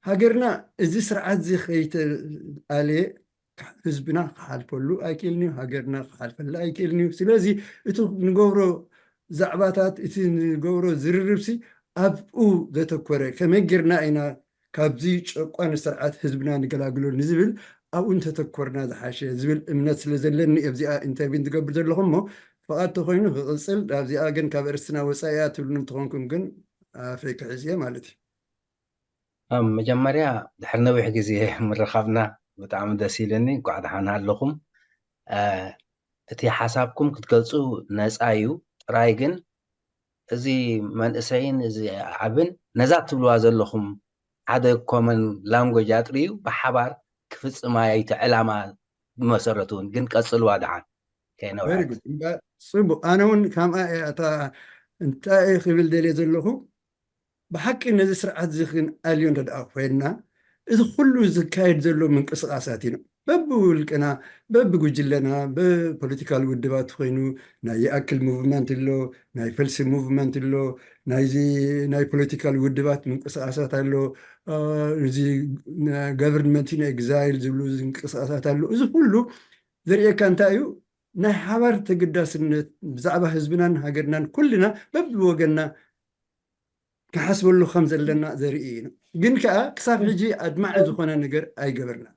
ሃገርና እዚ ስርዓት እዚ ከይተኣልየ ህዝብና ክሓልፈሉ ኣይክእልን እዩ፣ ሃገርና ክሓልፈላ ኣይክእልን እዩ። ስለዚ እቲ ንገብሮ ዛዕባታት፣ እቲ ንገብሮ ዝርርብ ሲ ኣብኡ ዘተኮረ፣ ከመይ ጌርና ኢና ካብዚ ጨቋኒ ስርዓት ህዝብና ንገላግሎ ንዝብል ኣብኡ እንተተኮርና ዝሓሸ ዝብል እምነት ስለ ዘለኒ እየ ኣብዚኣ ኢንተርቪን ዝገብር ዘለኹ። እሞ ፍቓድ ተኮይኑ ክቕፅል፣ ኣብዚኣ ግን ካብ ኣርእስትና ወፃኢ እያ ትብሉኒ እንተኾንኩም ግን ኣፈይ ክሕዝ እየ ማለት እዩ። ኣብ መጀመርያ ድሕሪ ነዊሕ ግዜ ምርኻብና ብጣዕሚ ደስ ኢሉኒ። እንኳዕ ደሓን ሃለኹም። እ፣ እቲ ሓሳብኩም ክትገልጹ ነፃ እዩ። ጥራይ ግን እዚ መንእሰይን እዚ ዓብን ነዛ ትብልዋ ዘለኹም ሓደ ኮመን ላንጎጅ ኣጥርዩ ብሓባር ክፍጽማ እቲ ዕላማ ብመሰረቱ እውን ግን ቀጽልዋ ደሓን። ከይነውሐ Very good። እምበኣር ጽቡቕ። ኣነ እውን ከምኣ እየ እታ እንታይ እየ ክብል ደልየ ዘለኹ፣ ብሓቂ ነዚ ስርዓት እዚ ክንኣልዮ እንተ ደኣ ኮይንና፣ እዚ ኩሉ ዝካየድ ዘሎ ምንቅስቓሳት ኢና በብውልቅና፣ በብጉጅለና፣ ብፖለቲካል ውድባት ኮይኑ፣ ናይ ይኣክል ሙቭመንት ኣሎ፣ ናይ ፈልሲ ሙቭመንት ኣሎ፣ ናይዚ ናይ ፖለቲካል ውድባት ምንቅስቓሳት ኣሎ፣ እ፣ እዚ government in exile ዝብሉ ምንቅስቓሳት ኣሎ። እዚ ኩሉ ዘርእየካ እንታይ እዩ? ናይ ሓባር ተገዳስነት ብዛዕባ ህዝብናን ሃገርናን ኩልና በብወገንና ክሓስበሉ ከም ዘለና ዘርኢ እዩ። ግን ከኣ ክሳብ ሕጂ ኣድማዒ ዝኾነ ነገር ኣይገበርናን።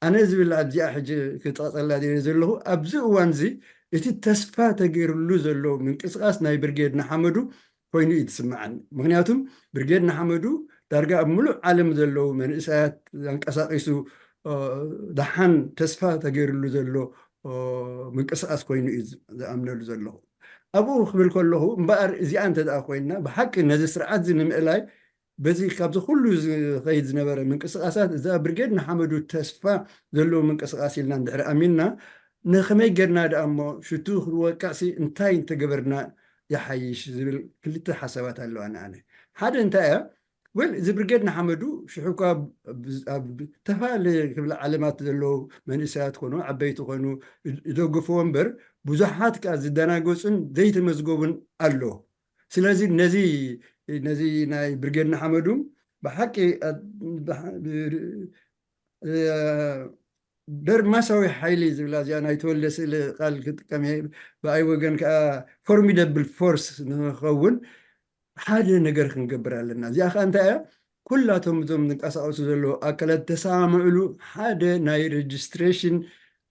ኣነ ዝብል ኣብዚኣ ሕጂ ክጠቕጸላ ደልየ ዘለኹ፣ ኣብዚ እዋን እዚ እቲ ተስፋ ተገይርሉ ዘሎ ምንቅስቓስ ናይ ብርጌድ ንሓመዱ ኮይኑ እዩ ዝስምዓኒ። ምኽንያቱም ብርጌድ ንሓመዱ ዳርጋ ኣብ ሙሉእ ዓለም ዘለዉ መንእሰያት ኣንቀሳቒሱ፣ እ፣ ደሓን ተስፋ ተገይርሉ ዘሎ፣ እ፣ ምንቅስቓስ ኮይኑ እዩ ዝ-፣ ዝኣምነሉ ዘለኹ። ኣብኡ ክብል ከለኹ እምበኣር እዚኣ እንተ ደኣ ኮይና ብሓቂ ነዚ ስርዓት እዚ ንምእላይ በዚ ካብዚ ኩሉ ዝኸይድ ዝነበረ ምንቅስቓሳት እዛ ብርጌድ ንሓመዱ ተስፋ ዘለዎ ምንቅስቓስ ኢልና እንድሕር ኣሚንና፣ ንኸመይ ጌርና ደኣ እሞ ሽቱ ክወቅዕሲ እንታይ እንተገበርና ይሓይሽ ዝብል ክልተ ሓሳባት ኣለዋኒ ኣነ። ሓደ እንታይ እያ? ወል፣ እዚ ብርጌድ ንሓመዱ ሽሑ እኳ ኣብ፣ ኣብ ዝተፈላለየ ክፍለ ዓለማት ዘለዉ መንእሰያት ኮኑ ዓበይቲ ኮኑ ይደግፍዎ እምበር፣ ብዙሓት ከኣ ዝደናገጹን ዘይተመዝገቡን ኣለዉ። ስለዚ ነዚ፣ ነዚ ናይ ብርጌድ ንሓመዱ ብሓቂ፣ እ፣ ብሓ-፣ ብ-፣ እ፣ ደርማሳዊ ሓይሊ ዝብላ እዚኣ ናይ ተወልደ ስእሊ ቃል ክጥቀም እየ። ብኣይ ወገን ከኣ ፎርሚደብል ፎርስ ንኽኸውን ሓደ ነገር ክንገብር ኣለና። እዚኣ ከኣ እንታይ እያ? ኩላቶም እዞም ዝንቀሳቐሱ ዘለዉ ኣካላት ተሰማምዕሉ ሓደ ናይ ሬጅስትሬሽን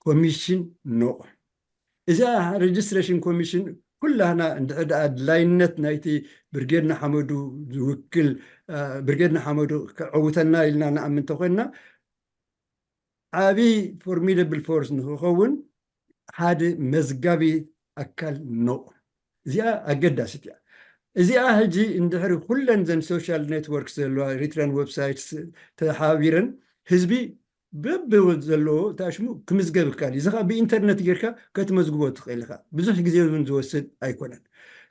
ኮሚሽን ነቑም። እዛ ሬጅስትሬሽን ኮሚሽን ኩላህና እንድሕር ደኣ ኣድላይነት ናይቲ ብርጌድ ንሓመዱ ዝውክል፣ እ፣ ብርጌድ ንሓመዱ ከዕውተልና ኢልና ንኣምን እንተኾንና፣ ዓቢ ፎርሚደብል ፎርስ ንክኸውን ሓደ መዝጋቢ ኣካል ነቑም። እዚኣ ኣገዳሲት እያ። እዚኣ ሕጂ እንድሕሪ ኩለን ዘን ሶሻል ኔትወርክስ ዘለዋ ኤሪትራን ዌብሳይትስ ተሓቢረን ህዝቢ በብ ዘለዎ ተኣሽሙ ክምዝገብ ይከኣል እዩ። እዚ ኸዓ ብኢንተርነት ጌርካ ከትመዝግቦ ትኽእል ኢኻ። ብዙሕ ግዜ እውን ዝወስድ ኣይኮነን።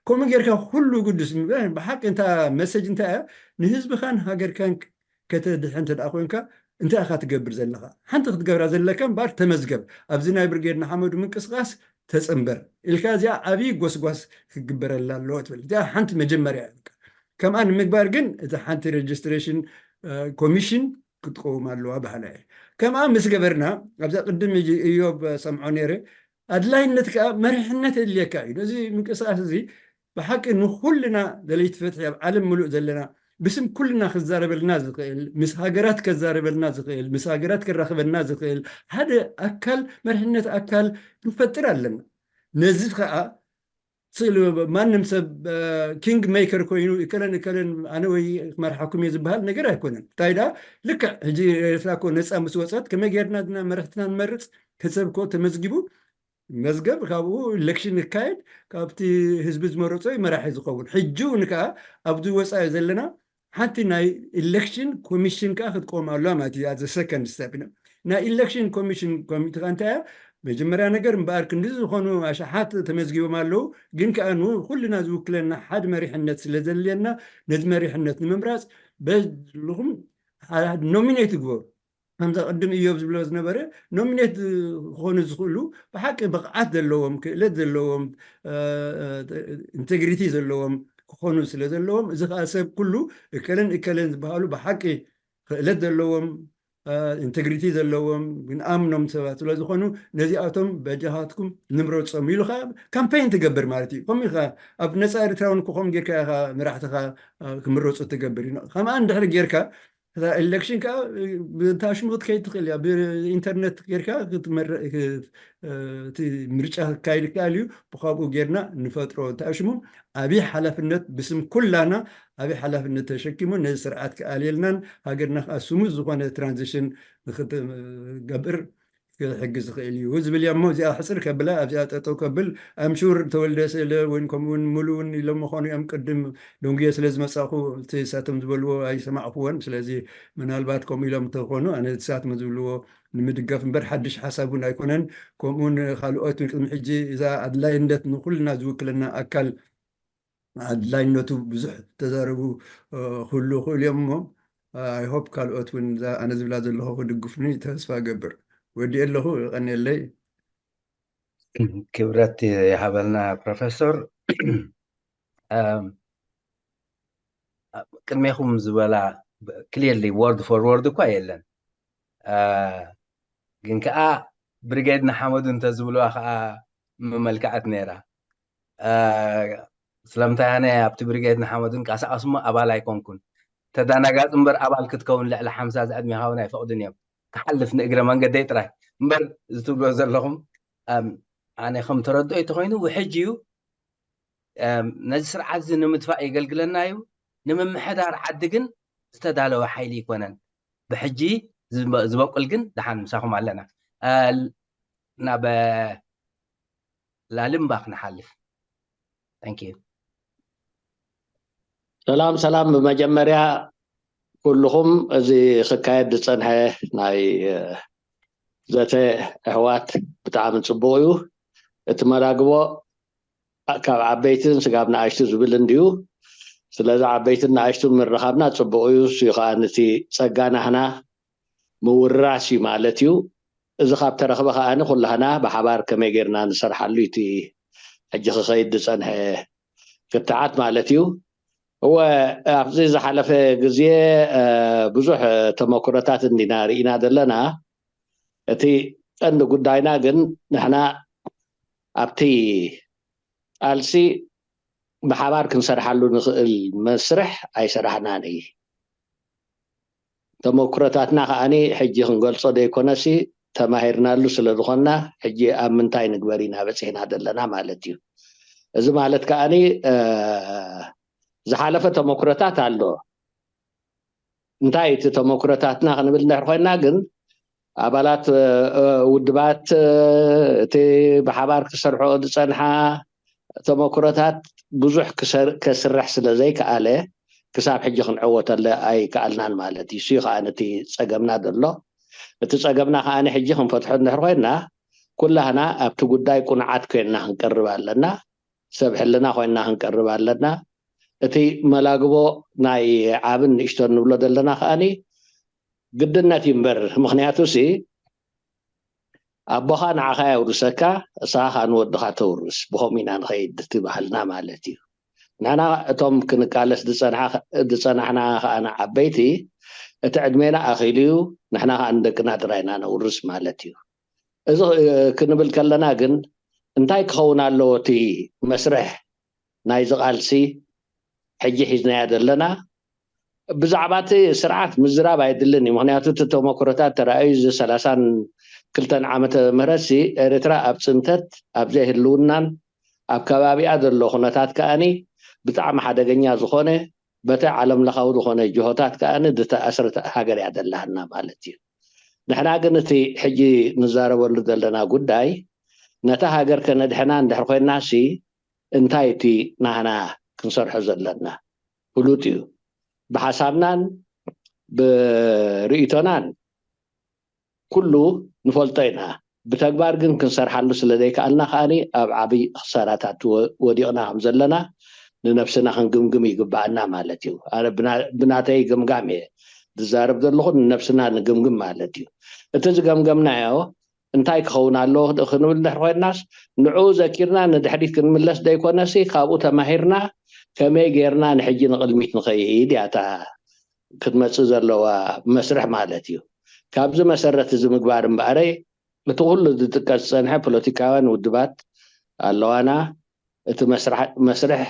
ከምኡ ጌርካ ኩሉ ግዱስ፣ ብሓቂ እንታ መሰጅ እንታይ እያ? ንህዝብኻን ሃገርካን ከተድሕን እንተ ደኣ ኮይንካ እንታይ ኢኻ ትገብር ዘለኻ? ሓንቲ ክትገብራ ዘለካ እምበኣር ተመዝገብ። ኣብዚ ናይ ብርጌድ ንሓመዱ ምንቅስቓስ ተጸንበር ኢልካ እዚኣ ዓብዪ ጎስጓስ ክግበረላ ኣለዎ ትብል። እዚኣ ሓንቲ መጀመርያ እያ። ከምኣ ንምግባር ግን እዛ ሓንቲ ሬጅስትሬሽን፣ እ፣ ኮሚሽን ክትቀውም ኣለዋ በሃላይ እየ። ከምኣ ምስ ገበርና፣ ኣብዛ ቅድም ሕጂ እዮብ ሰምዖ ነይረ፣ ኣድላይነት ከኣ መሪሕነት የድልየካ እዩ። ነዚ ምንቅስቓስ እዚ ብሓቂ ንኹልና ደለይቲ ፍትሒ ኣብ ዓለም ምሉእ ዘለና ብስም ኩልና ክዛረበልና ዝኽእል፣ ምስ ሃገራት ከዛረበልና ዝኽእል፣ ምስ ሃገራት ከራኽበና ዝኽእል ሓደ ኣካል፣ መሪሕነት ኣካል ክንፈጥር ኣለና። ነዚ ከኣ ስእሊ ማንም ሰብ፣ እ፣ ኪንግ ሜከር ኮይኑ እከለን እከለን ኣነ ወይ ክመርሓኩም እየ ዝበሃል ነገር ኣይኮነን። እንታይ ደኣ ልክዕ ሕጂ ኤርትራ እኮ ነጻ ምስ ወጸት ከመይ ጌርና ድና መራሕትና ንመርጽ? እቲ ሰብ እኮ ተመዝጊቡ መዝገብ፣ ካብኡ ኢሌክሽን ይካየድ፣ ካብቲ ህዝቢ ዝመረጾ እዩ መራሒ ዝኸውን። ሕጂ እውን ከዓ ኣብዚ ወፃኢ ዘለና ሓንቲ ናይ ኢሌክሽን ኮሚሽን ከዓ ክትቆም ኣለዋ ማለት እዩ። ኣዘ ሰከንድ ስቴፕ ኢና። ናይ ኢሌክሽን ኮሚሽን ኮሚቴ ከዓ እንታይ እያ? መጀመርያ ነገር እምበኣር ክንዲ ዝኾኑ ኣሽሓት ተመዝጊቦም ኣለዉ፣ ግን ከዓ ንኩልና ዝውክለና ሓደ መሪሕነት ስለ ዘድልየና ነዚ መሪሕነት ንምምራፅ በልኹም ኖሚኔት ይግበሩ። ከምዛ ቅድም እዮብ ዝብሎ ዝነበረ ኖሚኔት ክኾኑ ዝኽእሉ ብሓቂ ብቕዓት ዘለዎም፣ ክእለት ዘለዎም፣ ኢንቴግሪቲ ዘለዎም ክኾኑ ስለ ዘለዎም፣ እዚ ከዓ ሰብ ኩሉ እከለን እከለን ዝበሃሉ ብሓቂ ክእለት ዘለዎም፣ ኢንቴግሪቲ ዘለዎም፣ ግን ኣምኖም ሰባት ስለ ዝኾኑ ነዚኣቶም በጃኻትኩም ንምረፆም ኢሉ ከዓ ካምፔን ትገብር ማለት እዩ። ከምኡ ኢኻ ኣብ ነፃ ኤርትራውን ክኾም ጌርካ ኢኻ መራሕትኻ ክምረፁ ትገብር እዩ። ከምኣ እንድሕር ጌርካ እታ ኤሌክሽን ከዓ ብእንታ ሽሙ ክትከይድ ትኽእል እያ። ብኢንተርነት ጌርካ ክትመረ- ክት- እቲ ምርጫ ክካየድ ይከኣል እዩ። ብካብኡ ጌርና ንፈጥሮ እንታይ ሽሙ ዓብዪ ሓላፍነት ብስም ኩላና ዓብዪ ሓላፍነት ተሸኪሙ ነዚ ስርዓት ክኣልየልናን ሃገርና ከዓ ስሙዝ ዝኾነ ትራንዚሽን ንክትገብር ክሕግዝ ዝኽእል እዩ ዝብል እያ። እሞ እዚኣ ሕፅር ከብላ ኣብዚኣ ጠጠው ከብል ኣምሹር ተወልደ ስእለ እውን ከምኡውን ሙሉ እውን ኢሎም ምኾኑ እዮም። ቅድም ደንጉየ ስለ ዝመፃኹ እቲ ሳቶም ዝበልዎ ኣይሰማዕኩዎን። ስለዚ ምናልባት ከምኡ ኢሎም እንተኾኑ ኣነ እቲ ሳቶም ዝብልዎ ንምድጋፍ እምበር ሓድሽ ሓሳብ እውን ኣይኮነን። ከምኡውን ካልኦት እውን ቅድሚ ሕጂ እዛ ኣድላይነት ንኩልና ዝውክለና ኣካል ኣድላይነቱ ብዙሕ ተዛረቡ ክህሉ ክእሉ እዮም። እሞ ኣይሆፕ ካልኦት እውን ኣነ ዝብላ ዘለኹ ክድግፉኒ ተስፋ እገብር። ወዲኤ ኣለኹ። ይቐንየለይ። ክብረት ይሃበልና ፕሮፌሰር። ቅድሜኹም ዝበላ ክሊርሊ ወርድ ፎር ወርድ እኳ የለን፣ ግን ከዓ ብሪጌድ ንሓመዱ እንተዝብልዋ ከዓ መመልክዐት ነይራ። ስለምንታይ ኣነ ኣብቲ ብሪጌድ ንሓመዱ እንቀሳቐስ እሞ ኣባል ኣይኮንኩን። ተዳናጋፅ እምበር ኣባል ክትከውን ልዕሊ ሓምሳ ዝዕድሜኻ እውን ኣይፈቕዱን እዮም። ክሓልፍ ንእግረ መንገደይ ጥራይ እምበር ዝትብሎ ዘለኹም ኣነ ከም ተረድኦ ተኮይኑ ውሕጅ እዩ። ነዚ ስርዓት እዚ ንምጥፋእ የገልግለና እዩ። ንምምሕዳር ዓዲ ግን ዝተዳለወ ሓይሊ ይኮነን። ብሕጂ ዝበቁል ግን ደሓን ምሳኹም ኣለና። ናብ ላልምባ ክንሓልፍ። Thank you። ሰላም ሰላም። ብመጀመርያ ኩልኹም እዚ ክካየድ ዝፀንሐ ናይ ዘተ ኣሕዋት ብጣዕሚ ፅቡቕ እዩ። እቲ መላግቦ ካብ ዓበይትን ስጋብ ንኣሽቱ ዝብል እንድዩ። ስለዚ ዓበይትን ንኣሽቱ ምርኻብና ፅቡቕ እዩ። እሱ ከዓ ነቲ ፀጋ ናህና ምውራስ እዩ ማለት እዩ። እዚ ካብ ተረኽበ ከዓኒ ኩላህና ብሓባር ከመይ ጌርና ንሰርሓሉ እቲ ሕጂ ክኸይድ ዝፀንሐ ክትዓት ማለት እዩ። እወ ኣብዚ ዝሓለፈ ግዜ ብዙሕ ተመክሮታት እንዲና ርኢና ዘለና። እቲ ቀንዲ ጉዳይና ግን ንሕና ኣብቲ ቃልሲ ብሓባር ክንሰርሓሉ ንኽእል መስርሕ ኣይሰራሕናን እዩ። ተመክሮታትና ከዓኒ ሕጂ ክንገልጾ ዘይኮነሲ ተማሂርናሉ ስለ ዝኾንና ሕጂ ኣብ ምንታይ ንግበር ኢና በፂሕና ዘለና ማለት እዩ። እዚ ማለት ከዓኒ ዝሓለፈ ተመክሮታት ኣሎ። እንታይ እቲ ተመክሮታትና ክንብል እንድሕር ኮይንና ግን ኣባላት ውድባት እቲ ብሓባር ክሰርሖ ዝፀንሓ ተመክሮታት ብዙሕ ከስርሕ ስለ ዘይከኣለ ክሳብ ሕጂ ክንዕወተለ ኣይከኣልናን ማለት እዩ። እሱ ከዓ ነቲ ፀገምና ዘሎ። እቲ ፀገምና ከዓ ሕጂ ክንፈትሖ እንድሕር ኮይንና ኩላህና ኣብቲ ጉዳይ ቁኑዓት ኮይንና ክንቀርብ ኣለና። ሰብ ሕልና ኮይንና ክንቀርብ ኣለና። እቲ መላግቦ ናይ ዓብን ንእሽቶን ንብሎ ዘለና ከዓኒ ግድነት እዩ እምበር፣ ምኽንያቱ ሲ ኣቦኻ ንዓኻ የውርሰካ፣ እሳ ከዓ ንወድኻ ተውርስ፣ ብኸምኡ ኢና ንኸይድ እቲ ባህልና ማለት እዩ። ንሕና እቶም ክንቃለስ ዝፀናሕና ከዓ ንዓበይቲ እቲ ዕድሜና ኣኺሉ እዩ፣ ንሕና ከዓ ንደቅና ጥራይ ኢና ነውርስ ማለት እዩ። እዚ ክንብል ከለና ግን እንታይ ክኸውን ኣለዎ እቲ መስርሕ ናይዚ ቃልሲ ሕጂ ሒዝናዮ ዘለና? ብዛዕባ እቲ ስርዓት ምዝራብ ኣይድልን እዩ። ምክንያቱ እቲ ተመክሮታት ተራእዩ እዚ ሰላሳን ክልተን ዓመተ ምህረት ሲ ኤርትራ ኣብ ፅንተት ኣብ ዘይህልውናን ኣብ ከባቢኣ ዘሎ ኩነታት ከኣኒ ብጣዕሚ ሓደገኛ ዝኾነ በቲ ዓለም ለኻዊ ዝኾነ ጅሆታት ከኣኒ ዝተኣስረት ሃገር እያ ዘለሃና ማለት እዩ። ንሕና ግን እቲ ሕጂ ንዛረበሉ ዘለና ጉዳይ ነታ ሃገር ከነድሕና እንድሕር ኮይና ሲ እንታይ እቲ ናህና ክንሰርሖ ዘለና? ፍሉጥ እዩ። ብሓሳብናን ብርእይቶናን ኩሉ ንፈልጦ ኢና። ብተግባር ግን ክንሰርሓሉ ስለ ዘይከኣልና ከኣኒ ኣብ ዓብይ ክሳራታት ወ- ወዲቕና ከም ዘለና ንነብስና ክንግምግም ይግባኣና ማለት እዩ። ኣነ ብና- ብናተይ ግምጋም እየ ዝዛረብ ዘለኹ፣ ንነብስና ንግምግም ማለት እዩ። እቲ ዝገምገምናዮ እንታይ ክኸውን ኣለዎ ክንብል እንድሕር ኮይንናስ ንዕኡ ዘኪርና ንድሕሪት ክንምለስ ዘይኮነሲ ካብኡ ተማሂርና ከመይ ጌርና ንሕጂ ንቕድሚት ንኸይድ እያ እታ ክትመፅእ ዘለዋ መስርሕ ማለት እዩ። ካብዚ መሰረት እዚ ምግባር እምበኣረይ እቲ ኩሉ ዝጥቀስ ዝፀንሐ ፖለቲካውያን ውድባት ኣለዋና። እቲ መስርሕ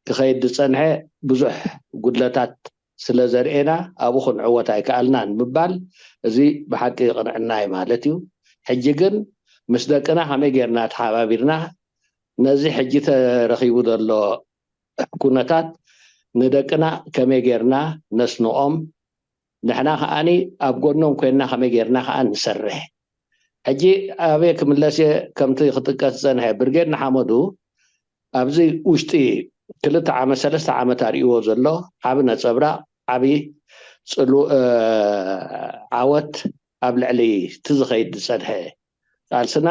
ክኸይድ ዝፀንሐ ብዙሕ ጉድለታት ስለ ዘርእየና ኣብኡ ክንዕወት ኣይከኣልናን ምባል እዚ ብሓቂ ይቕንዕና እዩ ማለት እዩ። ሕጂ ግን ምስ ደቅና ከመይ ጌርና ተሓባቢርና ነዚ ሕጂ ተረኺቡ ዘሎ ኩነታት ንደቅና ከመይ ጌርና ነስንቖም፣ ንሕና ከዓኒ ኣብ ጎኖም ኮይንና ከመይ ጌርና ከዓ ንሰርሕ። ሕጂ ኣበየ ክምለስ እየ፣ ከምቲ ክጥቀስ ዝፀንሐ ብርጌድ ንሓመዱ ኣብዚ ውሽጢ ክልተ ዓመት ሰለስተ ዓመት ኣርእይዎ ዘሎ ዓቢ ነፀብራቕ ዓቢ ፅሉ ዓወት ኣብ ልዕሊ እቲ ዝኸይድ ዝፀንሐ ቃልስና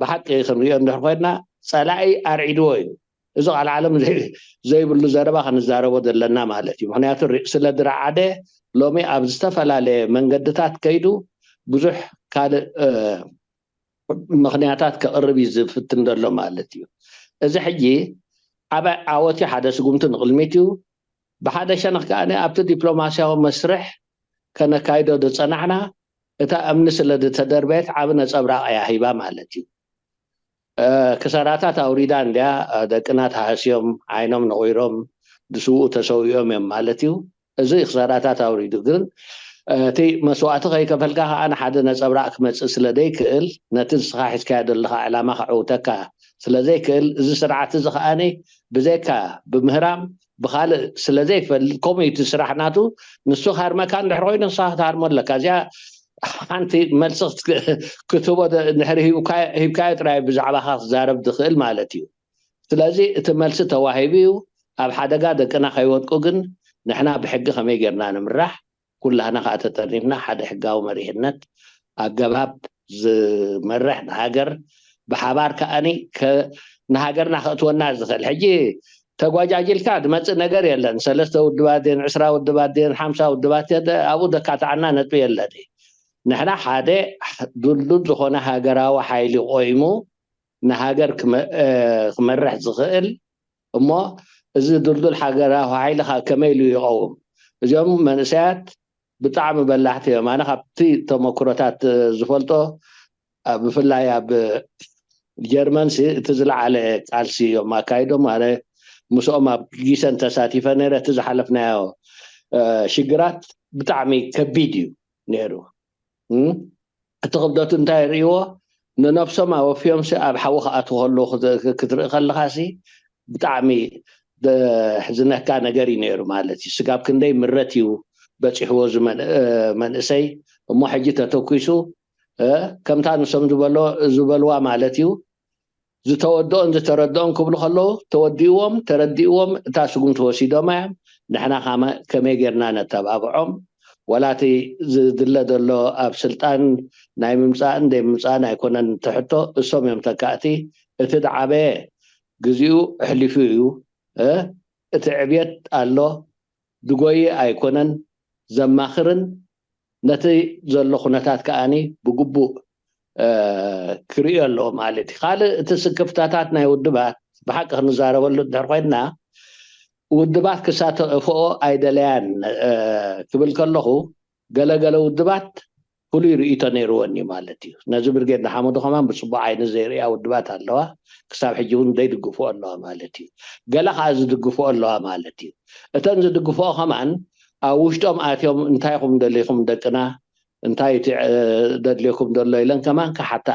ብሓቂ ክንሪኦ እንድሕር ኮይና ፀላኢ ኣርዒድዎ እዩ። እዚ ቃል ዓለም ዘይብሉ ዘረባ ክንዛረቦ ዘለና ማለት እዩ። ምክንያቱ ስለ ድራዓደ ሎሚ ኣብ ዝተፈላለየ መንገድታት ከይዱ ብዙሕ ካልእ ምክንያታት ከቕርብ እዩ ዝፍትን ዘሎ ማለት እዩ። እዚ ሕጂ ዓበ ዓወት እዩ፣ ሓደ ስጉምቲ ንቕልሚት እዩ። ብሓደ ሸነኽ ከኣ ኣብቲ ዲፕሎማስያዊ መስርሕ ከነካይዶ ዝጸናሕና እታ እምኒ ስለ ዝተደርበየት ዓቢ ነጸብራቕ እያ ሂባ ማለት እዩ። ክሰራታት ኣውሪዳ እንድያ ደቅና ተሃስዮም ዓይኖም ነቑይሮም ዝስውኡ ተሰዊኦም እዮም ማለት እዩ። እዚ ክሰራታት ኣውሪዱ ግን እቲ መስዋእቲ ከይከፈልካ ከዓ ንሓደ ነፀብራቅ ክመፅእ ስለ ዘይክእል ነቲ ንስኻ ሒዝካዮ ዘለካ ዕላማ ከዕውተካ ስለ ዘይክእል እዚ ስርዓት እዚ ከዓኒ ብዘይካ ብምህራም ብካልእ ስለ ዘይፈልጥ ከምኡ እዩ እቲ ስራሕ ናቱ። ንሱ ካርመካ እንድሕር ኮይኑ ንስኻ ክትሃርሞ ኣለካ። እዚኣ ሓንቲ መልሲ ክትህቦ እንድሕር ሂብካዮ ጥራይ ብዛዕባካ ክዛረብ ዝኽእል ማለት እዩ። ስለዚ እቲ መልሲ ተዋሂቡ እዩ። ኣብ ሓደጋ ደቅና ከይወድቁ ግን ንሕና ብሕጊ ከመይ ጌርና ንምራሕ? ኩላህና ከዓ ተጠርኒፍና ሓደ ሕጋዊ መሪሕነት ኣገባብ ዝመርሕ ንሃገር ብሓባር ከዓኒ ንሃገርና ከእትወና ዝኽእል ሕጂ ተጓጃጅልካ ዝመፅእ ነገር የለን። ሰለስተ ውድባት ድን ዕስራ ውድባት ድን ሓምሳ ውድባት ኣብኡ ደካትዓና ነጥቢ የለን። ንሕና ሓደ ድልዱል ዝኾነ ሃገራዊ ሓይሊ ቆይሙ ንሃገር ክመርሕ ዝኽእል እሞ እዚ ድልዱል ሃገራዊ ሓይሊ ከመይ ኢሉ ይቐውም? እዚኦም መንእሰያት ብጣዕሚ በላሕቲ እዮም። ኣነ ካብቲ ተመክሮታት ዝፈልጦ ብፍላይ ኣብ ጀርመን እቲ ዝለዓለ ቃልሲ እዮም ኣካይዶም። ኣነ ምስኦም ኣብ ጊሰን ተሳቲፈ ነረ። እቲ ዝሓለፍናዮ ሽግራት ብጣዕሚ ከቢድ እዩ ነይሩ። እቲ ክብደቱ እንታይ ይርእይዎ? ንነብሶም ኣወፍዮም ኣብ ሓዊ ክኣትዉ ከለዉ ክትርኢ ከለኻ ሲ ብጣዕሚ ዘሕዝነካ ነገር እዩ ነይሩ ማለት እዩ። ስጋብ ክንደይ ምረት እዩ በፂሕዎ እዚ መንእሰይ እሞ ሕጂ ተተኪሱ ከምታ ንሶም ዝበልዋ ማለት እዩ ዝተወድኦን ዝተረድኦን ክብሉ ከለዉ ተወዲእዎም ተረዲእዎም እታ ስጉምቲ ወሲዶማ እዮም። ንሕና ከመይ ጌርና ነተባብዖም? ወላ እቲ ዝድለ ዘሎ ኣብ ስልጣን ናይ ምምፃእን ዘይምምፃእን ኣይኮነን እቲ ሕቶ፣ እሶም እዮም ተካእቲ። እቲ ዝዓበየ ግዚኡ ኣሕሊፉ እዩ። እቲ ዕብየት ኣሎ፣ ዝጎይ ኣይኮነን፣ ዘማኽርን ነቲ ዘሎ ኩነታት ከዓኒ ብግቡእ ክርእዮ ኣለዎ ማለት እዩ። ካልእ እቲ ስክፍታታት ናይ ውድባት ብሓቂ ክንዛረበሉ እንድሕር ኮይንና ውድባት ክሳተፍኦ ኣይደለያን ክብል ከለኹ ገለገለ ውድባት ፍሉይ ርእይቶ ነይርወን እዩ ማለት እዩ። ነዚ ብርጌድ ንሓመዱ ከማን ብፅቡቅ ዓይኒ ዘይርእያ ውድባት ኣለዋ። ክሳብ ሕጂ እውን ዘይድግፍኦ ኣለዋ ማለት እዩ። ገለ ከዓ ዝድግፍኦ ኣለዋ ማለት እዩ። እተን ዝድግፍኦ ከማን ኣብ ውሽጦም ኣትዮም እንታይ ኹም ደሊኹም ደቅና እንታይ እቲ ደድልየኩም ዘሎ ኢለን ከማን ክሓታ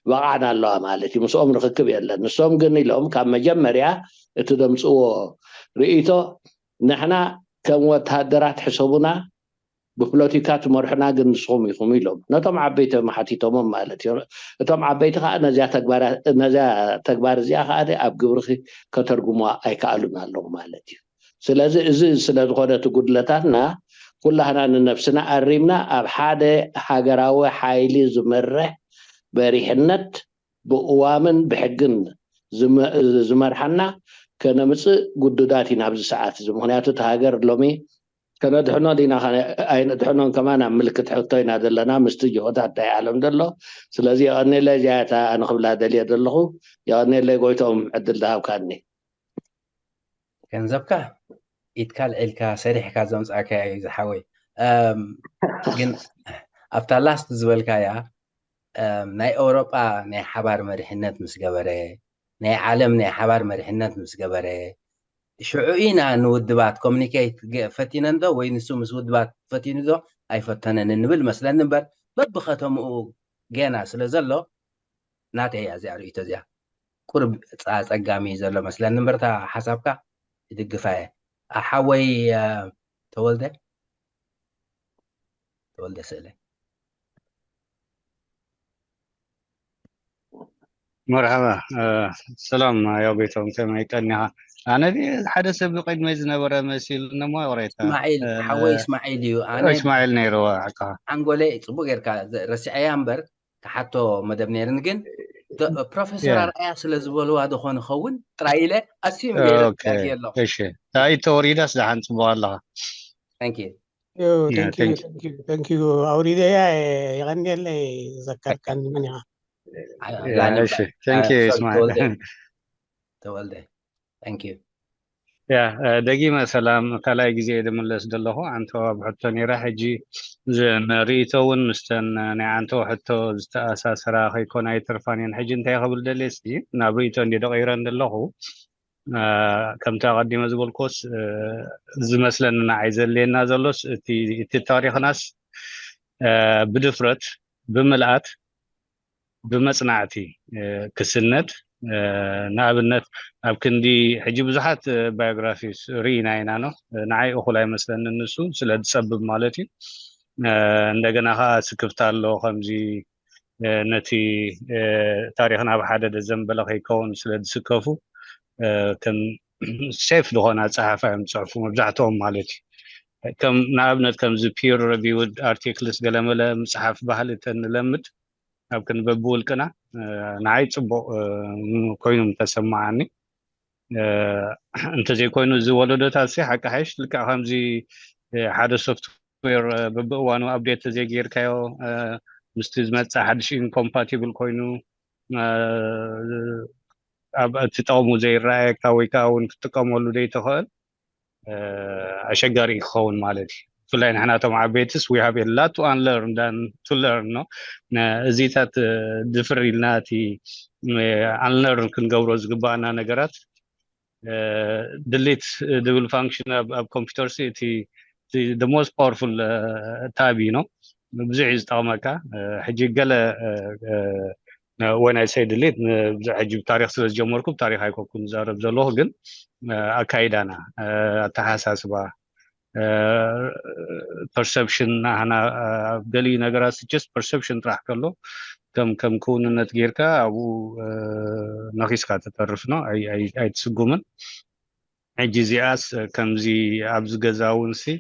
ኣይበቃዕን ኣለዋ ማለት እዩ። ምስኦም ርክክብ የለን። ንሶም ግን ኢሎም ካብ መጀመርያ እቲ ደምፅዎ ርእይቶ ንሕና ከም ወታደራት ሕሰቡና ብፖለቲካ ትመርሑና ግን ንስኹም ኢኹም ኢሎም ነቶም ዓበይቲ ሓቲቶሞም ማለት እዩ። እቶም ዓበይቲ ከዓ ነዚያ ተግባር እዚኣ ከዓ ኣብ ግብርኺ ከተርጉሙዋ ኣይከኣሉን ኣለዉ ማለት እዩ። ስለዚ እዚ ስለዝኾነ እቲ ጉድለታትና ኩላህና ንነብስና ኣሪምና ኣብ ሓደ ሃገራዊ ሓይሊ ዝመርሕ መሪሕነት ብእዋምን ብሕግን ዝመርሓና ከነምፅእ ጉዱዳት ኢና ኣብዚ ሰዓት እዚ። ምክንያቱ እቲ ሃገር ሎሚ ከነድሕኖ ዲና ኣይነድሕኖን ከማን ኣብ ምልክት ሕቶ ኢና ዘለና ምስቲ ጅሆታት ናይ ዓለም ዘሎ። ስለዚ የቐኔለ እዚኣታ ኣነ ክብላ ደልየ ዘለኹ። የቐኔለ ጎይቶም ዕድል ዝሃብካኒ። ገንዘብካ ኢትካ ልዒልካ ሰሪሕካ ዘምፃእካያ እዩ ዝሓወይ። ግን ኣብታ ላስት ዝበልካያ ናይ ኤውሮጳ ናይ ሓባር መሪሕነት ምስ ገበረ፣ ናይ ዓለም ናይ ሓባር መሪሕነት ምስ ገበረ፣ ሽዑ ኢና ንውድባት ኮሚኒኬት ፈቲነን ዶ ወይ ንሱ ምስ ውድባት ፈቲኑ ዶ ኣይፈተነን እንብል መስለኒ እምበር፣ በብከተምኡ ጌና ስለ ዘሎ ናተይ እያ እዚኣ ርእይቶ እዚኣ። ቁርብ ኣጸጋሚ ዘሎ መስለኒ እምበር እታ ሓሳብካ ይድግፋ እየ። ሓወይ ተወልደ ተወልደ ስእለ መርሓባ ሰላም ያው ቤቶም ከመይ ቀኒኻ? ኣነ ሓደ ሰብ ቅድመይ ዝነበረ መሲሉ ነሞ ቅሬታ እስማዒል ሓወይ እስማዒል እዩ። ኣነ እስማዒል ነይርዋ ሓቃ ሓንጎለ ጽቡቅ ጌርካ ረሲዐያ እምበር ክሓቶ መደብ ነይርኒ ግን ፕሮፌሰር ኣርኣያ ስለ ዝበልዋ ዝኾን ኸውን ጥራይ ኢለ ኣስዩም ኣለኹ። እሺ ታይ ተወሪዳስ ደሓን ጽቡቅ ኣለኻ? Thank you ተንኪዩ ኣውሪደያ። የቐንየለይ ዘካርካኒ መን ኢኻ? ተወልደ ተወልደ ያ ደጊመ ሰላም ካልኣይ ግዜ ድምለስ ዘለኹ ኣንተ ኣብ ሕቶ ነይራ ሕጂ ርእቶ እውን ምስተን ናይ ኣንተ ሕቶ ዝተኣሳሰራ ከይኮና ይትርፋን እየን። ሕጂ እንታይ ክብል ደልየ እስኪ ናብ ርእቶ እንዲ ደቂረን ዘለኹ ከምቲ ኣቐዲመ ዝበልኮስ ዝመስለኒ ንዓይ ዘድልየና ዘሎስ እቲ ታሪኽናስ ብድፍረት ብምልኣት ብመፅናዕቲ ክስነድ ንኣብነት ኣብ ክንዲ ሕጂ ብዙሓት ባዮግራፊስ ርኢና ኢና ኖ ንዓይ እኹል ኣይመስለኒ ንሱ ስለ ዝፀብብ ማለት እዩ። እንደገና ከዓ ስክፍታ ኣሎ ከምዚ ነቲ ታሪኽና ብሓደ ደዘንበለ ከይከውን ስለ ዝስከፉ ከም ሴፍ ዝኾነ ኣፀሓሕፋ እዮም ዝፅሕፉ መብዛሕትኦም ማለት እዩ። ከም ንኣብነት ከምዚ ፒር ሪቪውድ ኣርቲክልስ ገለመለ ምፅሓፍ ባህሊ ተንለምድ ኣብ ክንበብ ብውልቅና ንዓይ ፅቡቅ ኮይኑ ምተሰማዓኒ። እንተዘይኮይኑ እዚ ወለዶታት ሲ ሓቂ ሓይሽ ልክዕ ከምዚ ሓደ ሶፍት ሶፍትዌር በብእዋኑ ኣፕዴት ተዘይጌርካዮ ምስቲ ዝመፅእ ሓድሽ ኢንኮምፓቲብል ኮይኑ እቲ ጠቕሙ ዘይረኣየካ ወይ ከዓ እውን ክትጥቀመሉ ዘይትኽእል ኣሸጋሪ ክኸውን ማለት እዩ። ብፍላይ ንሕናቶም ዓበይትስ we have a lot to unlearn than to learn ነው። እዚታት ድፍር ኢልና እቲ unlearn ክንገብሮ ዝግባኣና ነገራት ድሊት ድብል ፋንክሽን ኣብ ኮምፒውተር እቲ the most powerful tab እዩ ነው ብዙሕ እዩ ዝጠቕመካ። ሕጂ ገለ when I say ድሊት ብዙሕ ሕጂ ታሪክ ስለ ዝጀመርኩ ታሪክ ኣይኮንኩን ዝዛረብ ዘለኹ ግን ኣካይዳና ኣተሓሳስባ ፐርሰፕሽን ናህና ኣብ ገሊኡ ነገራት just ፐርሰፕሽን ጥራሕ ከሎ ከም ከም ክውንነት ጌርካ ኣብኡ ነኺስካ ተተርፍ ነው ኣይትስጉምን። ሕጂ እዚኣስ ከምዚ ኣብዚ ገዛ እውን ሲ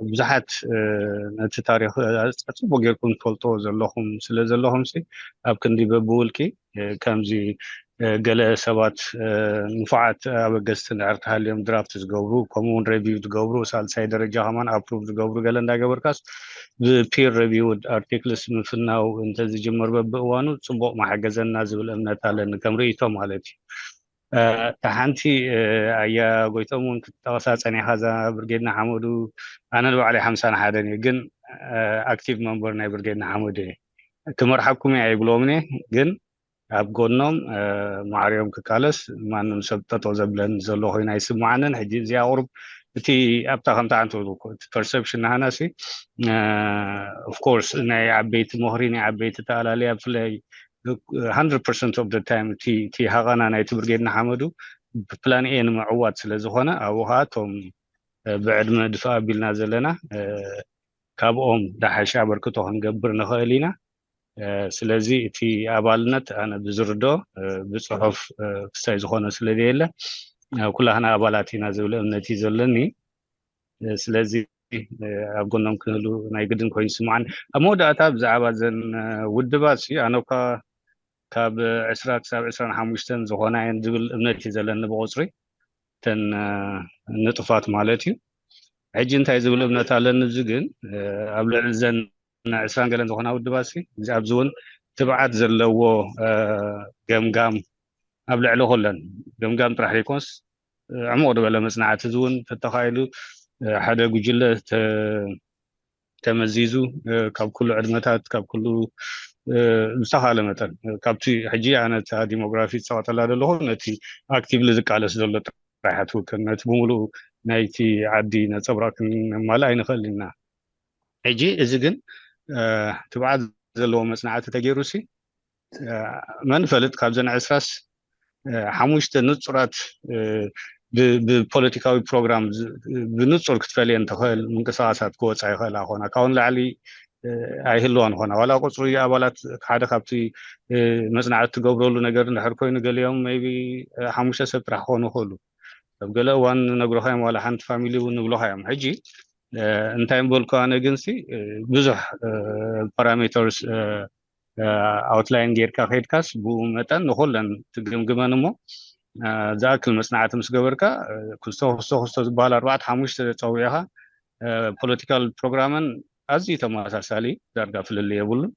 ብዙሓት ነቲ ታሪክ ኣፅቡቅ ጌርኩም ትፈልጥዎ ዘለኹም ስለ ዘለኹም ሲ ኣብ ክንዲ በብውልቂ ከምዚ ገለ ሰባት ንፉዓት ኣበገስቲ እንድሕር ተሃልዮም ድራፍት ዝገብሩ ከምኡ እውን ሬቪው ዝገብሩ ሳልሳይ ደረጃ ከማን ኣፕሩቭ ዝገብሩ ገለ እንዳገበርካስ ብፒር ሬቪውድ ኣርቲክልስ ምፍናው እንተዝጅመር በብእዋኑ ፅቡቅ መሓገዘና ዝብል እምነት ኣለኒ ከም ርእይቶ ማለት እዩ። እታ ሓንቲ ኣያ ጎይቶም እውን ክትጠቕሳ ፀኒኻ እዛ ብርጌድ ንሓመዱ ኣነ ንባዕለይ ሓምሳን ሓደን እየ ግን ኣክቲቭ መንበር ናይ ብርጌድ ንሓመዱ እየ ክመርሓኩም እየ ኣይብሎምን እየ ግን ኣብ ጎኖም ማዕሪኦም ክቃለስ ማንም ሰብ ጠጠው ዘብለን ዘሎ ኮይኑ ኣይስምዓንን። ሕጂ እዚኣ ቁሩብ እቲ ኣብታ ከምታ ዓንተ እቲ ፐርሰፕሽን ናሃና ሲ ኦፍኮርስ ናይ ዓበይቲ ምኽሪ ናይ ዓበይቲ ተኣላለያ ብፍላይ hundred percent of the time እቲ ሃቐና ናይቲ ብርጌድ ንሓመዱ ብፕላን ኤ ንምዕዋት ስለ ዝኾነ ኣብኡ ከዓ እቶም ብዕድመ ድፍእ ኣቢልና ዘለና፣ ካብኦም ዝሓሸ ኣበርክቶ ክንገብር ንኽእል ኢና። ስለዚ እቲ ኣባልነት ኣነ ብዝርዶ ብፅሑፍ ክሳይ ዝኾነ ስለ ዘየለ፣ ኩላህና ኣባላት ኢና ዝብል እምነት እዩ ዘለኒ። ስለዚ ኣብ ጎኖም ክህሉ ናይ ግድን ኮይኑ ይስምዓኒ። ኣብ መወዳእታ ብዛዕባ እዘን ውድባት ሲ ኣነ እኳ ካብ ዕስራ ክሳብ ዕስራን ሓሙሽተን ዝኾና እየን ዝብል እምነት እዩ ዘለኒ ብቁፅሪ፣ እተን ንጡፋት ማለት እዩ። ሕጂ እንታይ ዝብል እምነት ኣለኒ፣ እዚ ግን ኣብ ልዕሊ እዘን ዕስራን ገለን ዝኾና ውድባት ሲ ኣብዚ እውን ትብዓት ዘለዎ ገምጋም ኣብ ልዕሊ ኩለን፣ ገምጋም ጥራሕ ዘይኮንስ ዕሙቕ ዝበለ መፅናዕቲ እዚ እውን ተተኻኢሉ ሓደ ጉጅለ ተመዚዙ ካብ ኩሉ ዕድመታት፣ ካብ ኩሉ ብዝተኻለ መጠን፣ ካብቲ ሕጂ ኣነ እታ ዲሞግራፊ ዝፃወተላ ዘለኹ ነቲ ኣክቲቭሊ ዝቃለስ ዘሎ ጥራሕ ኣይትውክል፣ ነቲ ብምሉእ ናይቲ ዓዲ ነፀብራቕ ክንማልእ ኣይንኽእል ኢና። ሕጂ እዚ ግን ትብዓት ዘለዎ መፅናዕቲ ተገይሩ ሲ መን ፈልጥ ካብዘን ዕስራስ ሓሙሽተ ንፁራት ብፖለቲካዊ ፕሮግራም ብንፁር ክትፈልየን ትኽእል ምንቅስቃሳት ክወፃ ይኽእላ ኾና ካብኡ ንላዕሊ ኣይህልዋን ኾና። ዋላ ቁፅሪ ኣባላት ሓደ ካብቲ መፅናዕቲ ትገብረሉ ነገር እንድሕር ኮይኑ ገሊኦም ቢ ሓሙሽተ ሰብ ጥራሕ ክኾኑ ይኽእሉ። ኣብ ገለ እዋን ንነግሮኻ እዮም፣ ዋላ ሓንቲ ፋሚሊ እውን ንብሎኻ እዮም። ሕጂ እንታይ ምበልኩ ኣነ ግንሲ ብዙሕ ፓራሜተርስ ኣውትላይን ጌርካ ከይድካስ ብኡ መጠን ንኩለን ትግምግመን እሞ ዝኣክል መፅናዕቲ ምስ ገበርካ ክስቶ ክስቶ ክስቶ ዝበሃል ኣርባዕተ ሓሙሽተ ፀዊዕኻ ፖለቲካል ፕሮግራመን ኣዝዩ ተመሳሳሊ፣ ዳርጋ ፍልልይ የብሉን።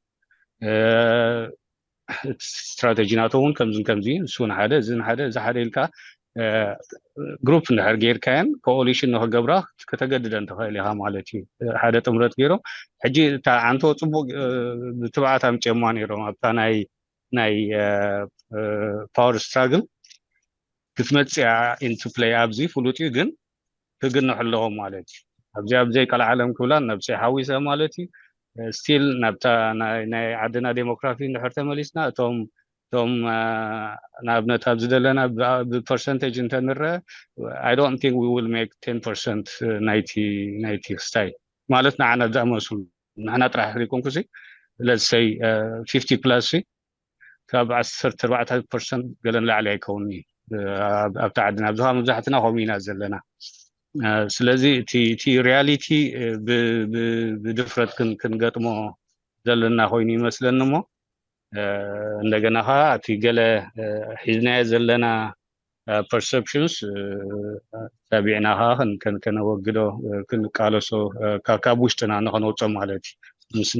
እቲ ስትራተጂ ናቶም እውን ከምዚ ከምዚ ንሱ ንሓደ እዚ ንሓደ እዚ ሓደ ኢልካ ግሩፕ እንድሕር ጌርካየን ኮኦሊሽን ንክገብራ ከተገድደን ትኽእል ኢኻ ማለት እዩ። ሓደ ጥምረት ገይሮም ሕጂ እታ ዓንቶ ፅቡቅ ብትብዓት ኣምፅኦማ ነይሮም ኣብታ ናይ ናይ ፓወር ስትራግል ክትመፅእ እያ ኢንቱ ፕለይ ኣብዚ ፍሉጥ እዩ ግን ክግንሑ ኣለዎም ማለት እዩ። ኣብዚ ኣብ ዘይቀልዓለም ክብላን ነብሰይ ሓዊሰ ማለት እዩ። ስቲል ናብታ ናይ ዓድና ዴሞክራሲ እንድሕር ተመሊስና እቶም እቶም ንኣብነት ኣብዚ ዘለና ብፐርሰንቴጅ እንተንረአ I don't think we will make ten percent ናይቲ ናይቲ ክስታይ ማለት ንዓና ዝኣመሱ ንሕና ጥራሕ ዘይኮንኩ let's say fifty plus ካብ ዓሰርተ ኣርባዕተ ፐርሰንት ገለ ንላዕሊ ኣይከውን እዩ ኣብቲ ዓድና ኣብዚ ከዓ መብዛሕትና ከምኡ ኢና ዘለና። ስለዚ እቲ ሪያሊቲ ብድፍረት ክንገጥሞ ዘለና ኮይኑ ይመስለኒ እሞ እንደገና ከዓ እቲ ገለ ሒዝናዮ ዘለና ፐርሰፕሽንስ ተቢዕና ከዓ ከነወግዶ ክንቃለሶ ካብ ውሽጥና ንኸነውፅኦ ማለት እዩ።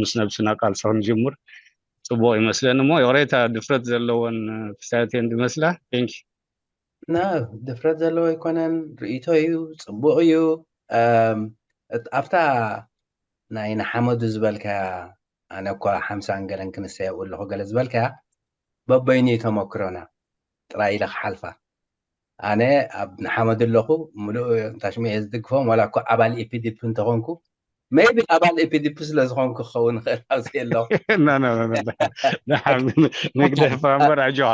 ምስ ነብስና ቃልሲ ክንጅምር ፅቡቅ ይመስለኒ እሞ ይቅሬታ ድፍረት ዘለዎን ክስታያት እየን ዝመስላ። ቴንክ ና ድፍረት ዘለዎ ኣይኮነን፣ ርእይቶ እዩ፣ ፅቡቅ እዩ። ኣብታ ናይ ንሓመዱ ዝበልካያ ኣነ እኳ ሓምሳን ገለን ክንሰ ኣብኡ ኣለኹ ገለ ዝበልካያ በበይኑ እዩ ተመክሮና ጥራይ ኢለ ክሓልፋ። ኣነ ኣብ ንሓመዱ ኣለኹ፣ ምሉእ ታሽመ እየ ዝድግፎም፣ ዋላ እኳ ኣባል ኢፒዲፒ እንተኾንኩ። ሜይቢ ኣባል ኢፒዲፒ ስለ ዝኾንኩ ክኸውን ይኽእል ኣብዚ ኣለኹ። ንግደፋ እምበር ኣጆኻ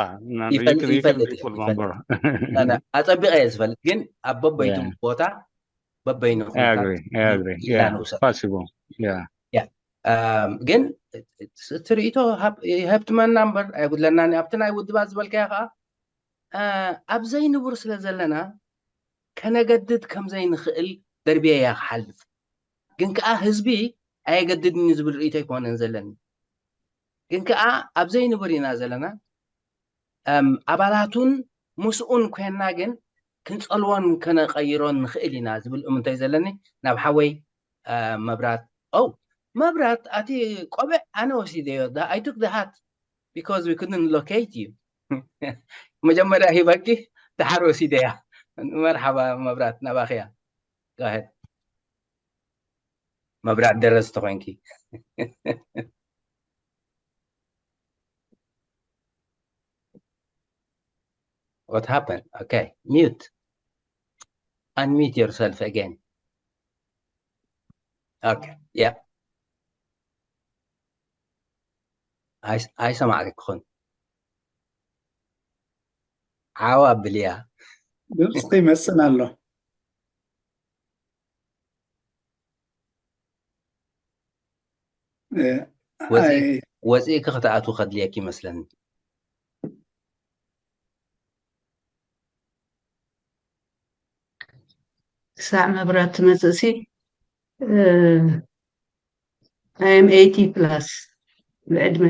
ኣፀቢቀ እየ ዝፈልጥ፣ ግን ኣብ በበይኑ ቦታ በበይኑ ንውሰድ። ግን እቲ ርእይቶ ይሀብትመና እምበር ኣይጉድለናን። ኣብቲ ናይ ውድባት ዝበልካዮ ከዓ ኣብ ዘይንቡር ስለ ዘለና ከነገድድ ከም ዘይንኽእል ደርብየ እያ ክሓልፍ። ግን ከዓ ህዝቢ ኣየገድድን እዩ ዝብል ርእይቶ ኣይኮነን ዘለኒ። ግን ከዓ ኣብ ዘይንቡር ኢና ዘለና። ኣባላቱን ምስኡን ኮይንና ግን ክንፀልዎን ከነቀይሮን ንኽእል ኢና ዝብል እምንቶ እዩ ዘለኒ። ናብ ሓወይ መብራት ኦ መብራት ኣቲ ቆብዕ ኣነ ወሲደዮ። I took the hat because we couldn't locate you. መጀመርያ ሂበኪ ደሓር ወሲደያ። መርሓባ መብራት ናባኽያ። Go ahead. መብራት ደረስ ተኾይንኪ። What happened? Okay, mute. Unmute yourself again. Okay, yeah. ኣይሰማዕኩን። ዓው ኣብልያ። ድምፅኺ ይመፅን ኣሎ። ወፂእኪ ክትኣትዊ ከድልየኪ ይመስለኒ። ክሳዕ መብራት ትመፅእሲ። I am eighty plus ብዕድመ።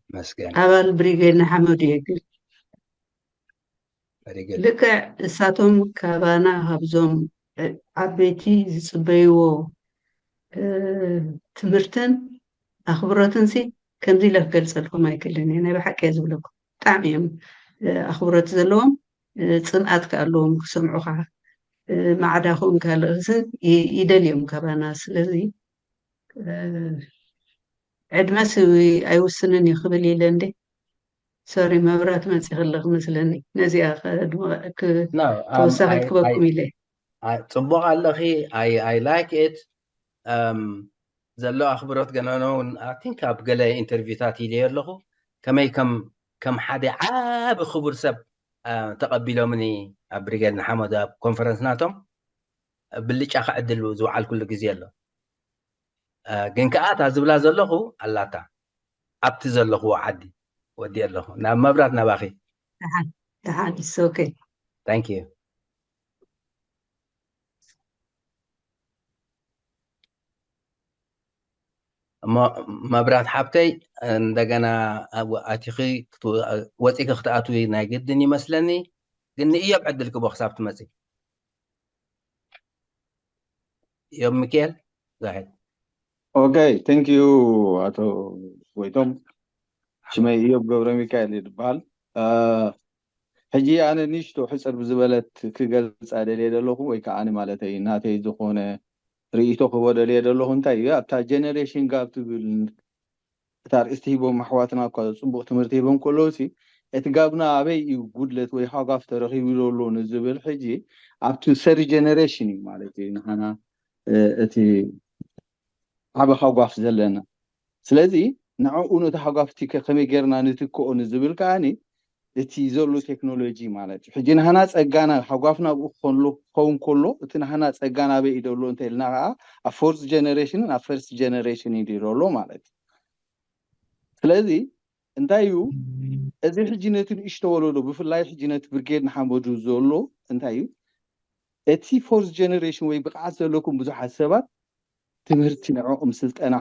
መስገን ኣባል ብሪጌድ ንሓመዱ እየ። ግን very good። ልክዕ እሳቶም ካባና ካብዞም ዓበይቲ ዝፅበይዎ ትምህርትን ኣኽብሮትን ሲ ከምዚ ኢለ ክገልፀልኩም ኣይክእልን እየ። ናይ ብሓቂ እየ ዝብለኩም። ብጣዕሚ እዮም ኣኽብሮት ዘለዎም፣ ፅምኣት ከ ኣለዎም ክሰምዑኻ፣ ማዕዳ ክውን ካልእስን ይደልዮም ካባና። ስለዚ ዕድመስ ኣይውስንን እዩ ክብል ኢለ እንዴ። ሶሪ፣ መብራት መፂ ከለክ መስለኒ ነዚኣ ተወሳኺት ክበኩም ኢለ። ፅቡቅ ኣለኺ። I like it። ዘሎ ኣኽብሮት ገናኖ እውን I think ኣብ ገለ ኢንተርቪውታት ኢለዮ ኣለኹ፣ ከመይ ከም ከም ሓደ ዓቢ ክቡር ሰብ ተቐቢሎምኒ ኣብ ብሪጌድ ንሓመዱ ኣብ ኮንፈረንስ ናቶም ብልጫ ክዕድል ዝወዓልኩሉ ግዜ ኣሎ። ግን ከኣ እታ ዝብላ ዘለኹ ኣላታ ኣብቲ ዘለኹዎ ዓዲ ወዲ ኣለኹ። ናብ መብራት ናባኺ። ደሓን ደሓን it's okay። Thank you። እሞ መብራት ሓብተይ እንደገና ኣቲኺ ወፂእኪ ክትኣትዊ ናይ ግድን ይመስለኒ። ግን ንእዮብ ዕድል ክቦ ክሳብ ትመፂ። እዮብ ሚካኤል ዛሄድ። Okay, thank you ኣቶ ጎይቶም። ሽመይ እዮብ ገብረ ሚካኤል ይበሃል። ሕጂ ኣነ ንእሽቶ ሕፅር ብዝበለት ክገልፃ ደልየ ዘለኹ፣ ወይ ከዓ ማለተይ ናተይ ዝኾነ ርእይቶ ክህቦ ደልየ ዘለኹ እንታይ እዩ ኣብታ generation gap ትብል እታ ኣርእስቲ ሂቦም ኣሕዋትና እኳ ፅቡቅ ትምህርቲ ሂቦም ከለውሲ እቲ ጋብና ኣበይ እዩ ጉድለት ወይ ሃጓፍ ተረኺቡ ዘሎ ንዝብል ሕጂ ኣብቲ third generation እዩ ማለት እዩ ንዓና እቲ ዓቢ ሃጓፍ ዘለና። ስለዚ ንዕኡ ነቲ ሃጓፍ እቲ ከመይ ጌርና ንትክኦ ንዝብል ከዓኒ እቲ ዘሎ ቴክኖሎጂ ማለት እዩ። ሕጂ ንሃና ጸጋና ሃጓፍና ኣብኡ ክኸውን ከሎ እቲ ንሃና ጸጋና ኣበይ እዩ ዘሎ እንተ ኢልና ከዓ ኣብ fourth generation ኣብ first generation እዩ ዘሎ ማለት እዩ። ስለዚ እንታይ እዩ እዚ ሕጂ ነቲ ንእሽቶ ወለዶ ብፍላይ ሕጂ ነቲ ብርጌድ ንሓመዱ ዘሎ እንታይ እዩ እቲ fourth generation ወይ ብቕዓት ዘለኩም ብዙሓት ሰባት ትምህርቲ ንዕኦም ስልጠና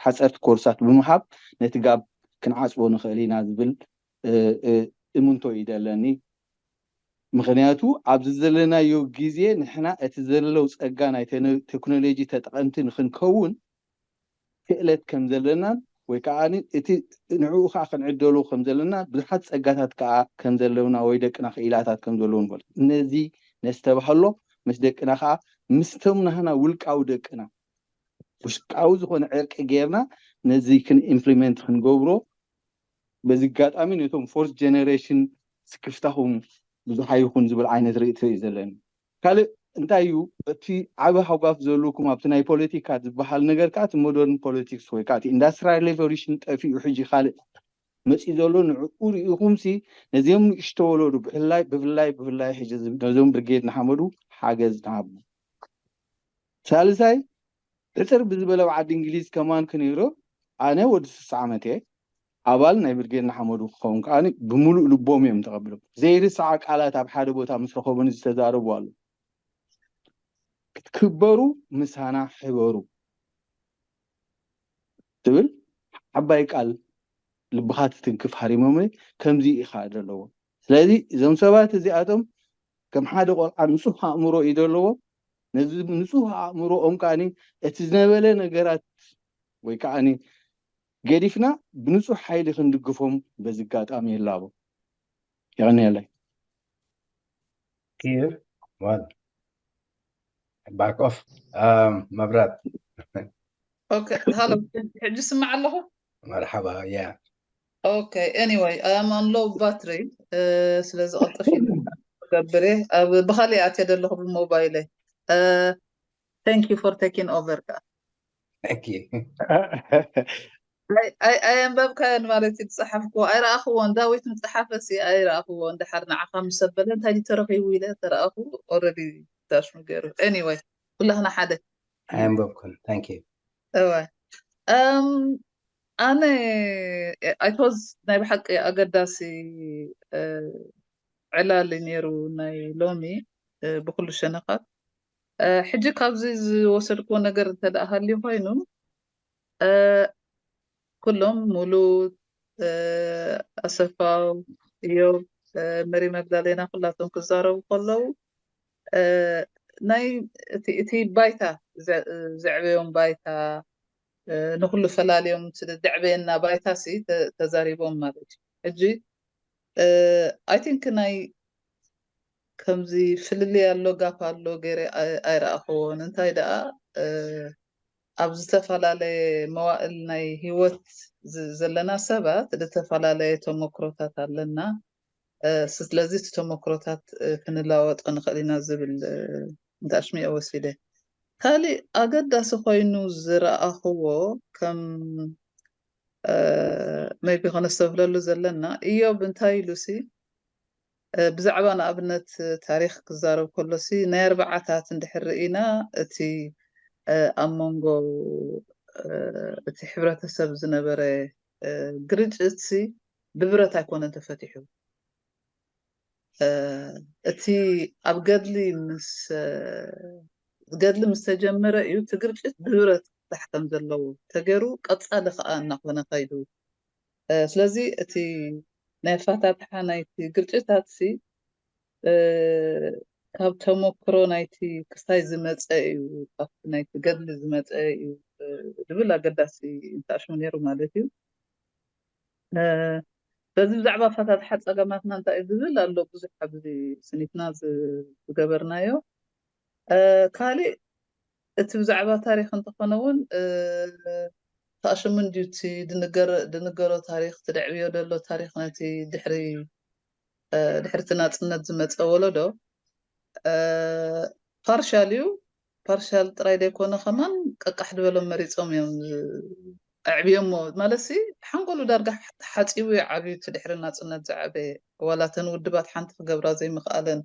ሓፀርቲ ኮርሳት ብምሃብ ነቲ ጋብ ክንዓፅቦ ንኽእል ኢና ዝብል እምንቶ እዩ ዘለኒ። ምኽንያቱ ኣብዚ ዘለናዮ ግዜ ንሕና እቲ ዘለው ፀጋ ናይ ቴክኖሎጂ ተጠቐምቲ ንክንከውን ክእለት ከም ዘለናን ወይ ከዓ እቲ ንዕኡ ከዓ ክንዕደሎ ከም ዘለና ብዙሓት ፀጋታት ከዓ ከም ዘለውና ወይ ደቅና ክኢላታት ከም ዘለዉ ንፈልጥ። ነዚ ነስተባህሎ ምስ ደቅና ከዓ ምስቶም ናህና ውልቃዊ ደቅና ውሽጣዊ ዝኾነ ዕርቂ ጌርና ነዚ ክን implement ክንገብሮ በዚ ኣጋጣሚ ነቶም fourth generation ስክፍታኹም ብዙሓ ይኹን ዝብል ዓይነት ርእይቶ እዩ ዘለኒ። ካልእ እንታይ እዩ እቲ ዓቢ ሃጓፍ ዘለኩም ኣብቲ ናይ ፖለቲካ ዝበሃል ነገር ከዓ እቲ modern politics ወይ ከዓ እቲ industrial revolution ጠፊኡ ሕጂ ካልእ መፂኡ ዘሎ ንዕኡ ርኢኹምሲ ነዚኦም ንእሽቶ ወለዱ ብፍላይ ብፍላይ ብፍላይ ሕጂ ነዞም ብርጌድ ንሓመዱ ሓገዝ ንሃቡ። ሳልሳይ ሕፅር ብዝበለ ኣብ ዓዲ እንግሊዝ ከማን ክነይሮ ኣነ ወዲ ስሳ ዓመት እየ ኣባል ናይ ብርጌድ ንሓመዱ ክኸውን ከዓ ብምሉእ ልቦም እዮም ተቐብሎም ዘይርሳዓ ቃላት ኣብ ሓደ ቦታ ምስ ረኸቡኒ ዝተዛረቡ ኣሎ ክትክበሩ ምሳና ሕበሩ ትብል ዓባይ ቃል ልብኻ ትትንክፍ ሃሪሞም ከምዚ ኢኻ ዘለዎ ስለዚ እዞም ሰባት እዚኣቶም ከም ሓደ ቆልዓ ንፁህ ኣእምሮ እዩ ዘለዎም ነዚ ንፁህ ኣእምሮኦም ከዓ እቲ ዝነበለ ነገራት ወይ ከዓ ገዲፍና ብንፁህ ሓይሊ ክንድግፎም በዚ ኣጋጣሚ ይላቦ የቐንየለይ ባክ ኦፍ መብራት ሃሎ ሕጂ ስማዕ ኣለኹ መርሓባ ያ Okay, anyway, I am on low battery. ስለዚ ቀልጥፍ ገብር ኣብ ብኻሊእ ኣትየ ዘለኹ ብሞባይለይ። Thank you for taking over ከዓ ኣየንበብካዮን ማለት እዩ ዝፀሓፍክዎ ኣይረኣኽዎን ዳዊት ምፀሓፈ ሲ ኣይረኣኽዎን ድሓር ንዓኻ ምስ ኣበለ እንታይ ድዩ ተረኺቡ ኢለ ተረኣኹ already ዳሽ ገይሩ anyway ኩላህና ሓደ ኣየንበብኩን thank you እወ ኣነ ኣይቶዝ ናይ ብሓቂ ኣገዳሲ ዕላል ነይሩ ናይ ሎሚ ብኩሉ ሸነኻት። ሕጂ ካብዚ ዝወሰድክዎ ነገር እንተ ደኣ ሃልዩ ኮይኑ፣ ኩሎም ሙሉ፣ ኣሰፋው፣ እዮብ፣ መሪ መግዳሌና ኩላቶም ክዛረቡ ከለዉ፣ ናይ እቲ ባይታ፣ ዘዕበዮም ባይታ፣ ንኩሉ ፈላልዮም ስለ ዘዕበየና ባይታ ሲ ተዛሪቦም ማለት እዩ። ሕጂ I think ናይ ከምዚ ፍልልይ ኣሎ፣ ጋፕ ኣሎ ገይረ ኣይረኣኽዎን። እንታይ ደኣ ኣብ ዝተፈላለየ መዋእል ናይ ህይወት ዘለና ሰባት ዝተፈላለየ ተመክሮታት ኣለና። ስለዚ እቲ ተመክሮታት ክንለዋወጦ ንኽእል ኢና ዝብል እንተኣሽሚኦ ወሲደ። ካሊእ ኣገዳሲ ኮይኑ ዝረኣኽዎ ከም maybe ከነስተብህለሉ ዘለና እዮብ እንታይ ኢሉ ሲ ብዛዕባ ንኣብነት ታሪኽ ክዛረብ ከሎ ሲ ናይ ኣርባዓታት እንድሕር ርኢና እቲ ኣብ መንጎ እቲ ሕብረተሰብ ዝነበረ ግርጭት ሲ ብብረት ኣይኮነን ተፈቲሑ። እቲ ኣብ ገድሊ ምስ ገድሊ ምስ ተጀመረ እዩ እቲ ግርጭት ብብረት ክፍታሕ ከም ዘለዎ ተገይሩ ቀጻሊ ከዓ እናኾነ ከይዱ። ስለዚ እቲ ናይ ኣፈታትሓ ናይቲ ግርጭታት ሲ ካብ ተመክሮ ናይቲ ክስታይ ዝመፀ እዩ፣ ካብቲ ናይቲ ገድሊ ዝመፀ እዩ ዝብል ኣገዳሲ እንተኣሽሙ ነይሩ ማለት እዩ። በዚ ብዛዕባ ኣፈታትሓ ፀገማትና እንታይ እዩ ዝብል ኣሎ ብዙሕ ኣብዚ ስኒትና ዝገበርናዮ። ካሊእ እቲ ብዛዕባ ታሪኽ እንተኾነ እውን ተኣሽሙ እንድዩ እቲ ድንገሮ ታሪኽ፣ እቲ ደዕብዮ ዘሎ ታሪኽ ነቲ ድሕሪ ድሕርቲ ናፅነት ዝመፀ ወለዶ ፓርሻል እዩ። ፓርሻል ጥራይ ዘይኮነ ከማን ቀቃሕ ዝበሎም መሪፆም እዮም ኣዕብዮሞ። ማለት ሲ ሓንጎሉ ዳርጋ ሓፂቡ እዩ ዓብዩ፣ እቲ ድሕሪ ናፅነት ዝዓበየ። ዋላ እተን ውድባት ሓንቲ ክገብራ ዘይምኽኣለን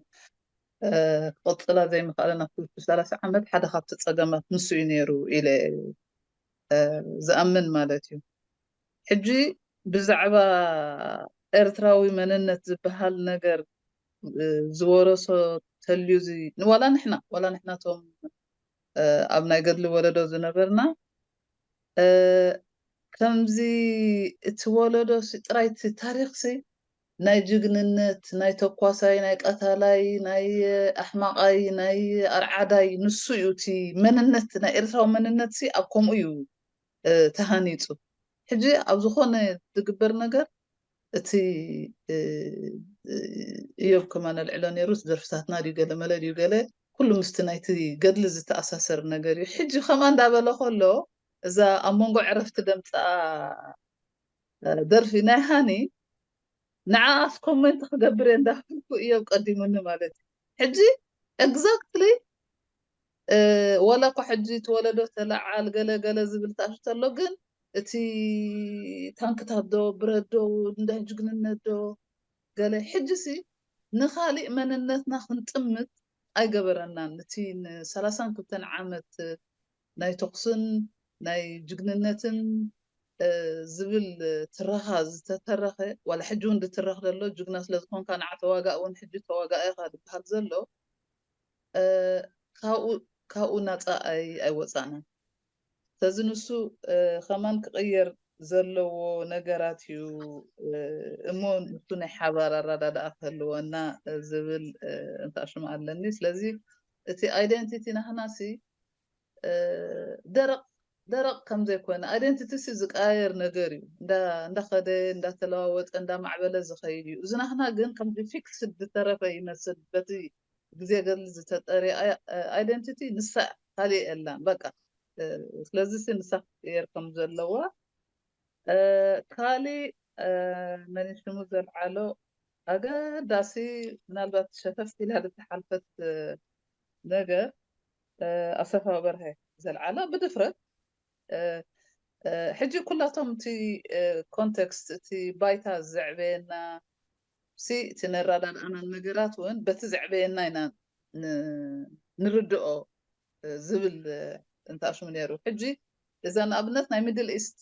ክቕፅላ ዘይምኽኣለን ኣብ ክልተ ሰላሳ ዓመት ሓደ ካብቲ ፀገማት ንሱ እዩ ነይሩ ኢለ ዝኣምን ማለት እዩ። ሕጂ ብዛዕባ ኤርትራዊ መንነት ዝበሃል ነገር ዝወረሶ ተልዩ ዋላ ንሕና ዋላ ንሕናቶም ኣብ ናይ ገድሊ ወለዶ ዝነበርና ከምዚ እቲ ወለዶ ጥራይ እቲ ታሪኽሲ ናይ ጅግንነት፣ ናይ ተኳሳይ፣ ናይ ቀታላይ፣ ናይ ኣሕማቓይ፣ ናይ ኣርዓዳይ ንሱ እዩ። እቲ መንነት ናይ ኤርትራዊ መንነት ሲ ኣብ ከምኡ እዩ ተሃኒፁ። ሕጂ ኣብ ዝኾነ ዝግበር ነገር እቲ እዮብ ከማን ኣልዕሎ ነይሩ፣ ደርፍታትና ድዩ ገለ መለ ድዩ ገለ ኩሉ ምስቲ ናይቲ ገድሊ ዝተኣሳሰር ነገር እዩ። ሕጂ ከምኣ እንዳበለ ከሎ እዛ ኣብ መንጎ ዕረፍቲ ደምፅኣ ደርፊ ናይ ሃኒ ንዓኣስ ኮመንት ክገብር እየ እንዳበልኩ እዮብ ቀዲሙኒ ማለት እዩ። ሕጂ ኤግዛክትሊ ዋላ እኳ ሕጂ እቲ ወለዶ ተለዓል ገለ ገለ ዝብል ታሽ ተሎ ግን እቲ ታንክታት ዶ ብረት ዶ እንዳ ጅግንነት ዶ ገለ ሕጂ ሲ ንኻሊእ መንነትና ክንጥምት ኣይገበረናን። እቲ ንሰላሳን ክልተን ዓመት ናይ ተኩስን ናይ ጅግንነትን ዝብል ትረኻ ዝተተረኸ ዋላ ሕጂ እውን ዝትረኽ ዘሎ ጅግና ስለ ዝኾንካ ንዓ ተዋጋእ እውን ሕጂ ተዋጋእ ኢኻ ዝበሃል ዘሎ ካብኡ ናፃ ኣይወፃእናን። ስለዚ ንሱ ከማን ክቕየር ዘለዎ ነገራት እዩ እሞ ንሱ ናይ ሓባር ኣረዳድኣ ክህልወና ዝብል እንተኣሽሙ ኣለኒ። ስለዚ እቲ ኣይደንቲቲ ናህና ሲ ደረቕ ደረቕ ከም ዘይኮነ፣ ኣይደንቲቲ ሲ ዝቀያየር ነገር እዩ። እንዳኸደ እንዳተለዋወጠ እንዳማዕበለ ዝኸይድ እዩ። እዚ ናህና ግን ከምዚ ፊክስድ ዝተረፈ ይመስል። በቲ ግዜ ገድሊ ዝተጠርየ ኣይደንቲቲ ንሳ ካሊእ የላን በቃ። ስለዚ ሲ ንሳ ክትቅየር ከም ዘለዋ ካሊእ መን ሽሙ ዘልዓሎ ኣገዳሲ ምናልባት ሸፈፍ ኢላ ዝተሓልፈት ነገር ኣሰፋ በርሀ ዘልዓላ ብድፍረት ሕጂ ኩላቶም እቲ ኮንቴክስት እቲ ባይታ ዘዕበየና ሲ እቲ ነረዳድኣናን ነገራት እውን በቲ ዘዕበየና ኢና ንርድኦ ዝብል እንተኣሽሙ ነይሩ። ሕጂ እዛ ንኣብነት ናይ ሚድል ኢስት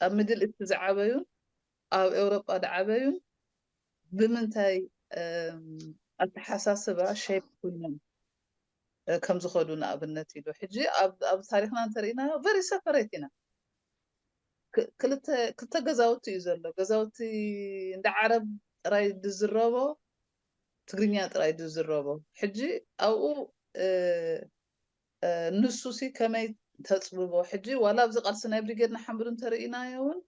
ኣብ ሚድል ኢስት ዝዓበዩን ኣብ ኤውሮጳ ዝዓበዩን ብምንታይ ኣተሓሳስባ ሸይፕ ኮይኖም ከም ዝኸዱ ንኣብነት ኢሉ ሕጂ ኣብ ታሪኽና እንተርኢናዮ ቨሪ ሰፐሬት ኢና። ክልተ ገዛውቲ እዩ ዘሎ። ገዛውቲ እንዳ ዓረብ ጥራይ ዝዝረቦ፣ ትግርኛ ጥራይ ዝዝረቦ። ሕጂ ኣብኡ ንሱ ሲ ከመይ ተፅብቦ? ሕጂ ዋላ ኣብዚ ቃልሲ ናይ ብሪጌድ ንሓመዱ እንተርኢናዮ እውን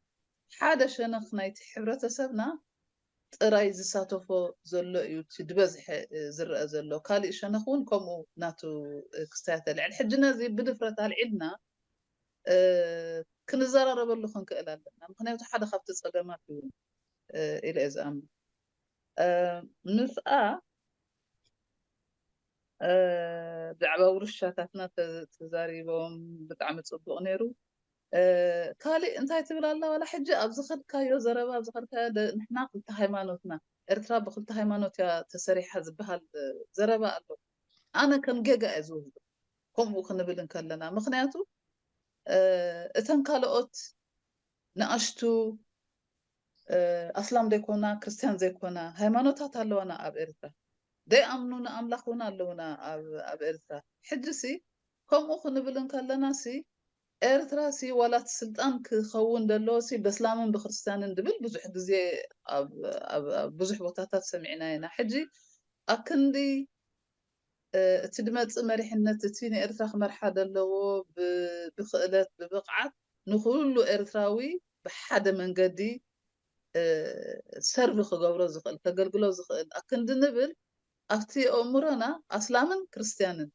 ሓደ ሸነኽ ናይቲ ሕብረተሰብና ጥራይ ዝሳተፎ ዘሎ እዩ እቲ ዝበዝሐ ዝረአ ዘሎ። ካሊእ ሸነኽ እውን ከምኡ ናቱ ክስታያት የልዕል። ሕጂ ነዚ ብድፍረት ኣልዒልና ክንዘራረበሉ ክንክእል ኣለና። ምክንያቱ ሓደ ካብቲ ፀገማት እውን ኢለ እየ ዝኣምን። ምስኣ ብዛዕባ ውርሻታትና ተዛሪቦም ብጣዕሚ ፅቡቕ ነይሩ። ካሊእ እንታይ ትብል ኣላ ዋላ ሕጂ ኣብ ዝኸድካዮ ዘረባ ኣብ ዝኸድካዮ ንሕና ክልተ ሃይማኖትና ኤርትራ ብክልተ ሃይማኖት እያ ተሰሪሓ ዝበሃል ዘረባ ኣሎ። ኣነ ከም ጌጋ እየ ዝወስዶ ከምኡ ክንብል እንከለና ምክንያቱ እተን ካልኦት ንኣሽቱ ኣስላም ዘይኮና ክርስትያን ዘይኮና ሃይማኖታት ኣለዋና ኣብ ኤርትራ ዘይኣምኑ ንኣምላኽ እውን ኣለውና ኣብ ኤርትራ ሕጂ ሲ ከምኡ ክንብል እንከለና ሲ ኤርትራ ሲ ዋላ እቲ ስልጣን ክኸውን ዘለዎ ሲ በስላምን ብክርስትያንን ድብል ብዙሕ ግዜ ኣብ ብዙሕ ቦታታት ሰሚዕና ኢና ሕጂ ኣክንዲ እቲ ድመፅእ መሪሕነት እቲ ንኤርትራ ክመርሓ ዘለዎ ብክእለት ብብቕዓት ንኩሉ ኤርትራዊ ብሓደ መንገዲ ሰርቭ ክገብሮ ዝኽእል ከገልግሎ ዝኽእል ኣክንዲ ንብል ኣብቲ ኣእምሮና ኣስላምን ክርስትያንን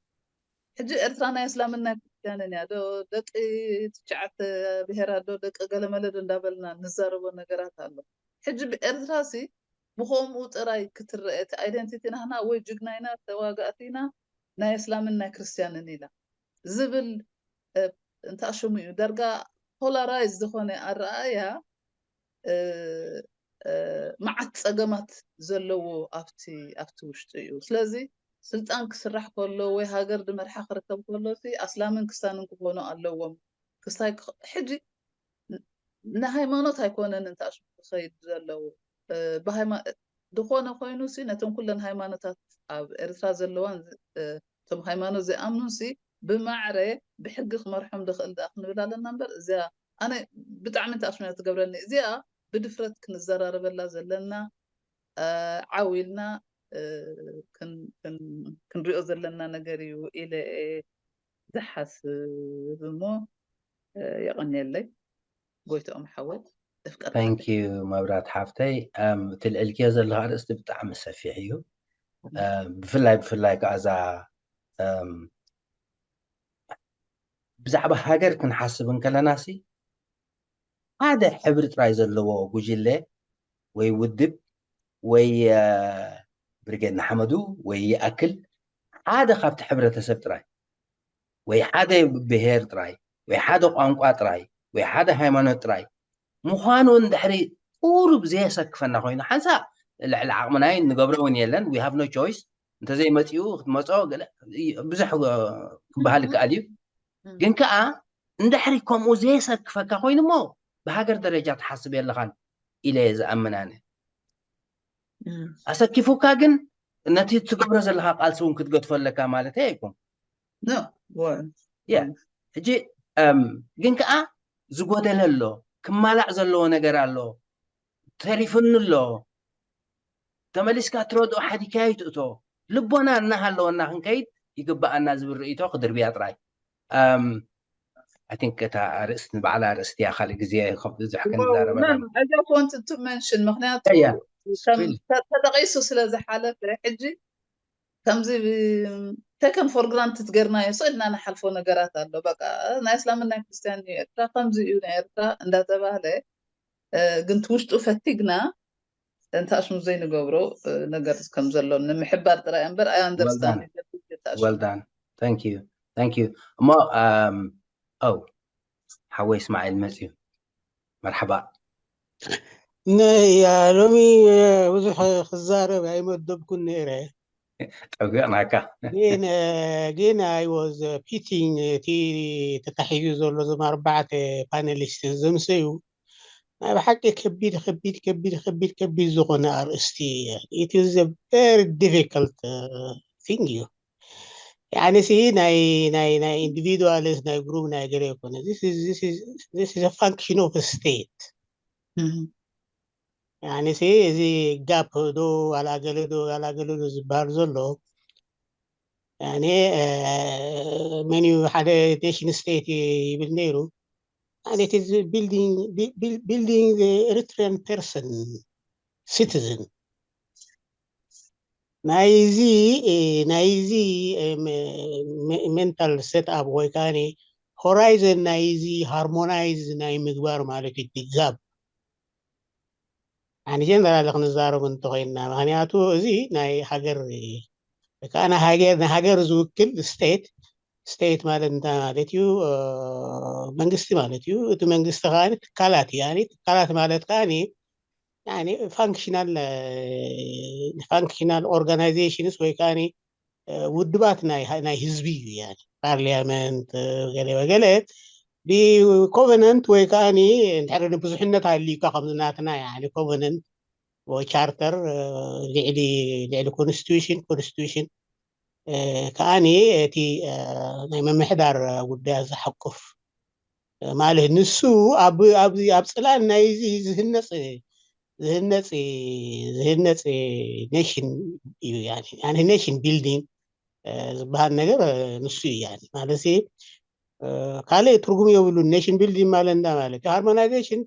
ሕጂ ኤርትራ ናይ ኣስላምን ናይ ክርስትያንን እያ ዶ ደቂ ትሽዓተ ብሄራት ዶ ደቂ ገለመለ ዶ እንዳበልና ንዛረቦ ነገራት ኣሎ ሕጂ ብኤርትራ ሲ ብኸምኡ ጥራይ ክትረአ እቲ ኣይደንቲቲ ናህና ወይ ጅግናይና ተዋጋእቲና ናይ እስላምን ናይ ክርስትያንን ኢላ ዝብል እንታይ ሽሙ እዩ ደርጋ ፖላራይዝ ዝኾነ ኣረኣእያ መዓት ፀገማት ዘለዎ ኣብቲ ኣብቲ ውሽጢ እዩ ስለዚ ስልጣን ክስራሕ ከሎ ወይ ሃገር ድመርሓ ክርከብ ከሎ ሲ ኣስላምን ክስታንን ክኾኑ ኣለዎም ክስታይ ሕጂ ንሃይማኖት ኣይኮነን እንታሽ ክኸይድ ዘለዎ ዝኾነ ኮይኑ ሲ ነተን ኩለን ሃይማኖታት ኣብ ኤርትራ ዘለዋን እቶም ሃይማኖት ዘይኣምኑን ሲ ብማዕረ ብሕጊ ክመርሖም ዝኽእል ዳኣ ክንብል ኣለና እምበር እዚኣ ኣነ ብጣዕሚ እንታሽ ትገብረኒ እዚኣ ብድፍረት ክንዘራረበላ ዘለና ዓው ኢልና ክንሪኦ ዘለና ነገር እዩ ኢለ ዝሓስብ እሞ የቐንየለይ ጎይትኦም ሓወይ እፍቀር ታንኪዩ መብራት ሓፍተይ እቲ ልዕልክዮ ዘለካ ኣርእስቲ ብጣዕሚ ሰፊሕ እዩ ብፍላይ ብፍላይ ከዓ እዛ ብዛዕባ ሃገር ክንሓስብ እንከለና ሲ ሓደ ሕብሪ ጥራይ ዘለዎ ጉጅለ ወይ ውድብ ወይ ብርጌድ ንሓመዱ ወይ ይኣክል ሓደ ካብቲ ሕብረተሰብ ጥራይ ወይ ሓደ ብሄር ጥራይ ወይ ሓደ ቋንቋ ጥራይ ወይ ሓደ ሃይማኖት ጥራይ ምዃኑ እንድሕሪ ቁሩብ ዘየሰክፈና ኮይኑ ሓንሳእ ልዕሊ ዓቕምናይ ንገብሮ እውን የለን we have no choice እንተዘይመፅኡ ክትመፆ ብዙሕ ክበሃል ይከኣል እዩ ግን ከዓ እንድሕሪ ከምኡ ዘየሰክፈካ ኮይኑ እሞ ብሃገር ደረጃ ትሓስብ የለኻን ኢለ ዝኣምን ኣነ ኣሰኪፉካ ግን ነቲ ትገብሮ ዘለካ ቃልሲ እውን ክትገድፎ ኣለካ ማለት ኣይኮን ሕጂ ግን ከዓ ዝጎደለ ኣሎ ክማላዕ ዘለዎ ነገር ኣሎ ተሪፍኒ ኣሎ ተመሊስካ ትረድኦ ሓዲካዮ ትእቶ ልቦና እናሃለወና ክንከይድ ይግበኣና ዝብል ርእቶ ክድርብያ ጥራይ I think እታ ኣርእስቲ ንባዕላ ኣርእስቲ እያ ካልእ ግዜ ብዙሕ ክንዛረበላ I just wanted to mention ምክንያቱ ተጠቂሱ ስለ ዝሓለፈ ሕጂ ከምዚ taken for granted ገርናዮ ስእልና ንሓልፎ ነገራት ኣሎ በቃ ናይ እስላምን ናይ ክርስትያን እዩ ኤርትራ ከምዚ እዩ ናይ ኤርትራ እንዳተባህለ ግን ውሽጡ ፈቲግና እንታሽሙ ዘይንገብሮ ነገር ከም ዘሎ ንምሕባር ጥራይ እምበር I understand well done thank you thank you እሞ ኦ ሓወይ እስማዒል መፅዩ መርሓባ ነያ ሎሚ ብዙሕ ክዛረብ ኣይመደብኩን ነይረ ጠቢቕናካ። ግን ግን I was pitying እቲ ተታሒዙ ዘሎ ዞም ኣርባዕተ ፓነሊስት ዝምሰዩ ናይ ብሓቂ ከቢድ ከቢድ ከቢድ ከቢድ ከቢድ ዝኾነ ኣርእስቲ። It is a very difficult thing እዩ። ያኒ ሲ ናይ ናይ ናይ individuals ናይ ግሩፕ ናይ ገለ ይኮነ። This is function of state። ያኒ ሲ እዚ ጋፕ ዶ ዋላ ገለ ዶ ዋላ ገለ ዶ ዝበሃል ዘሎ ያኒ መን እዩ ሓደ ኔሽን ስቴት ይብል ነይሩ። It is building building the Eritrean person citizen ናይዚ ናይዚ mental set up ወይ ከዓ horizon ናይዚ harmonize ናይ ምግባር ማለት እዩ። ጋፕ ኣን ጀነራል ክንዛረቡ እንተኮይንና ምክንያቱ እዚ ናይ ሃገር ከዓ ናይ ሃገር ዝውክል ስቴት ስቴት ማለት እንታይ ማለት እዩ? መንግስቲ ማለት እዩ። እቲ መንግስቲ ከዓ ትካላት እዩ። ትካላት ማለት ከዓ functional functional organizations ወይ ከዓ ውድባት ናይ ህዝቢ እዩ። ፓርሊያመንት ገለ ወገለ ብኮቨነንት ወይ ከዓ እንድሕር ብዙሕነት ኣልዩካ ከምዚ ናትና ኮቨነንት ወይ ቻርተር ልዕሊ ልዕሊ ኮንስቲቱሽን ኮንስቲቱሽን ከዓኒ እቲ ናይ ምምሕዳር ጉዳያት ዝሓቁፍ ማለት ንሱ ኣብ ኣብዚ ኣብ ፅላል ናይዚ ዝህነፅ ዝህነፅ ዝህነፅ ኔሽን እዩ። ኔሽን ቢልዲንግ ዝበሃል ነገር ንሱ እዩ ማለት ካልእ ትርጉም የብሉን። ኔሽን ቢልዲንግ ማለት እንዳ ማለት እዩ። ሃርሞናይዜሽን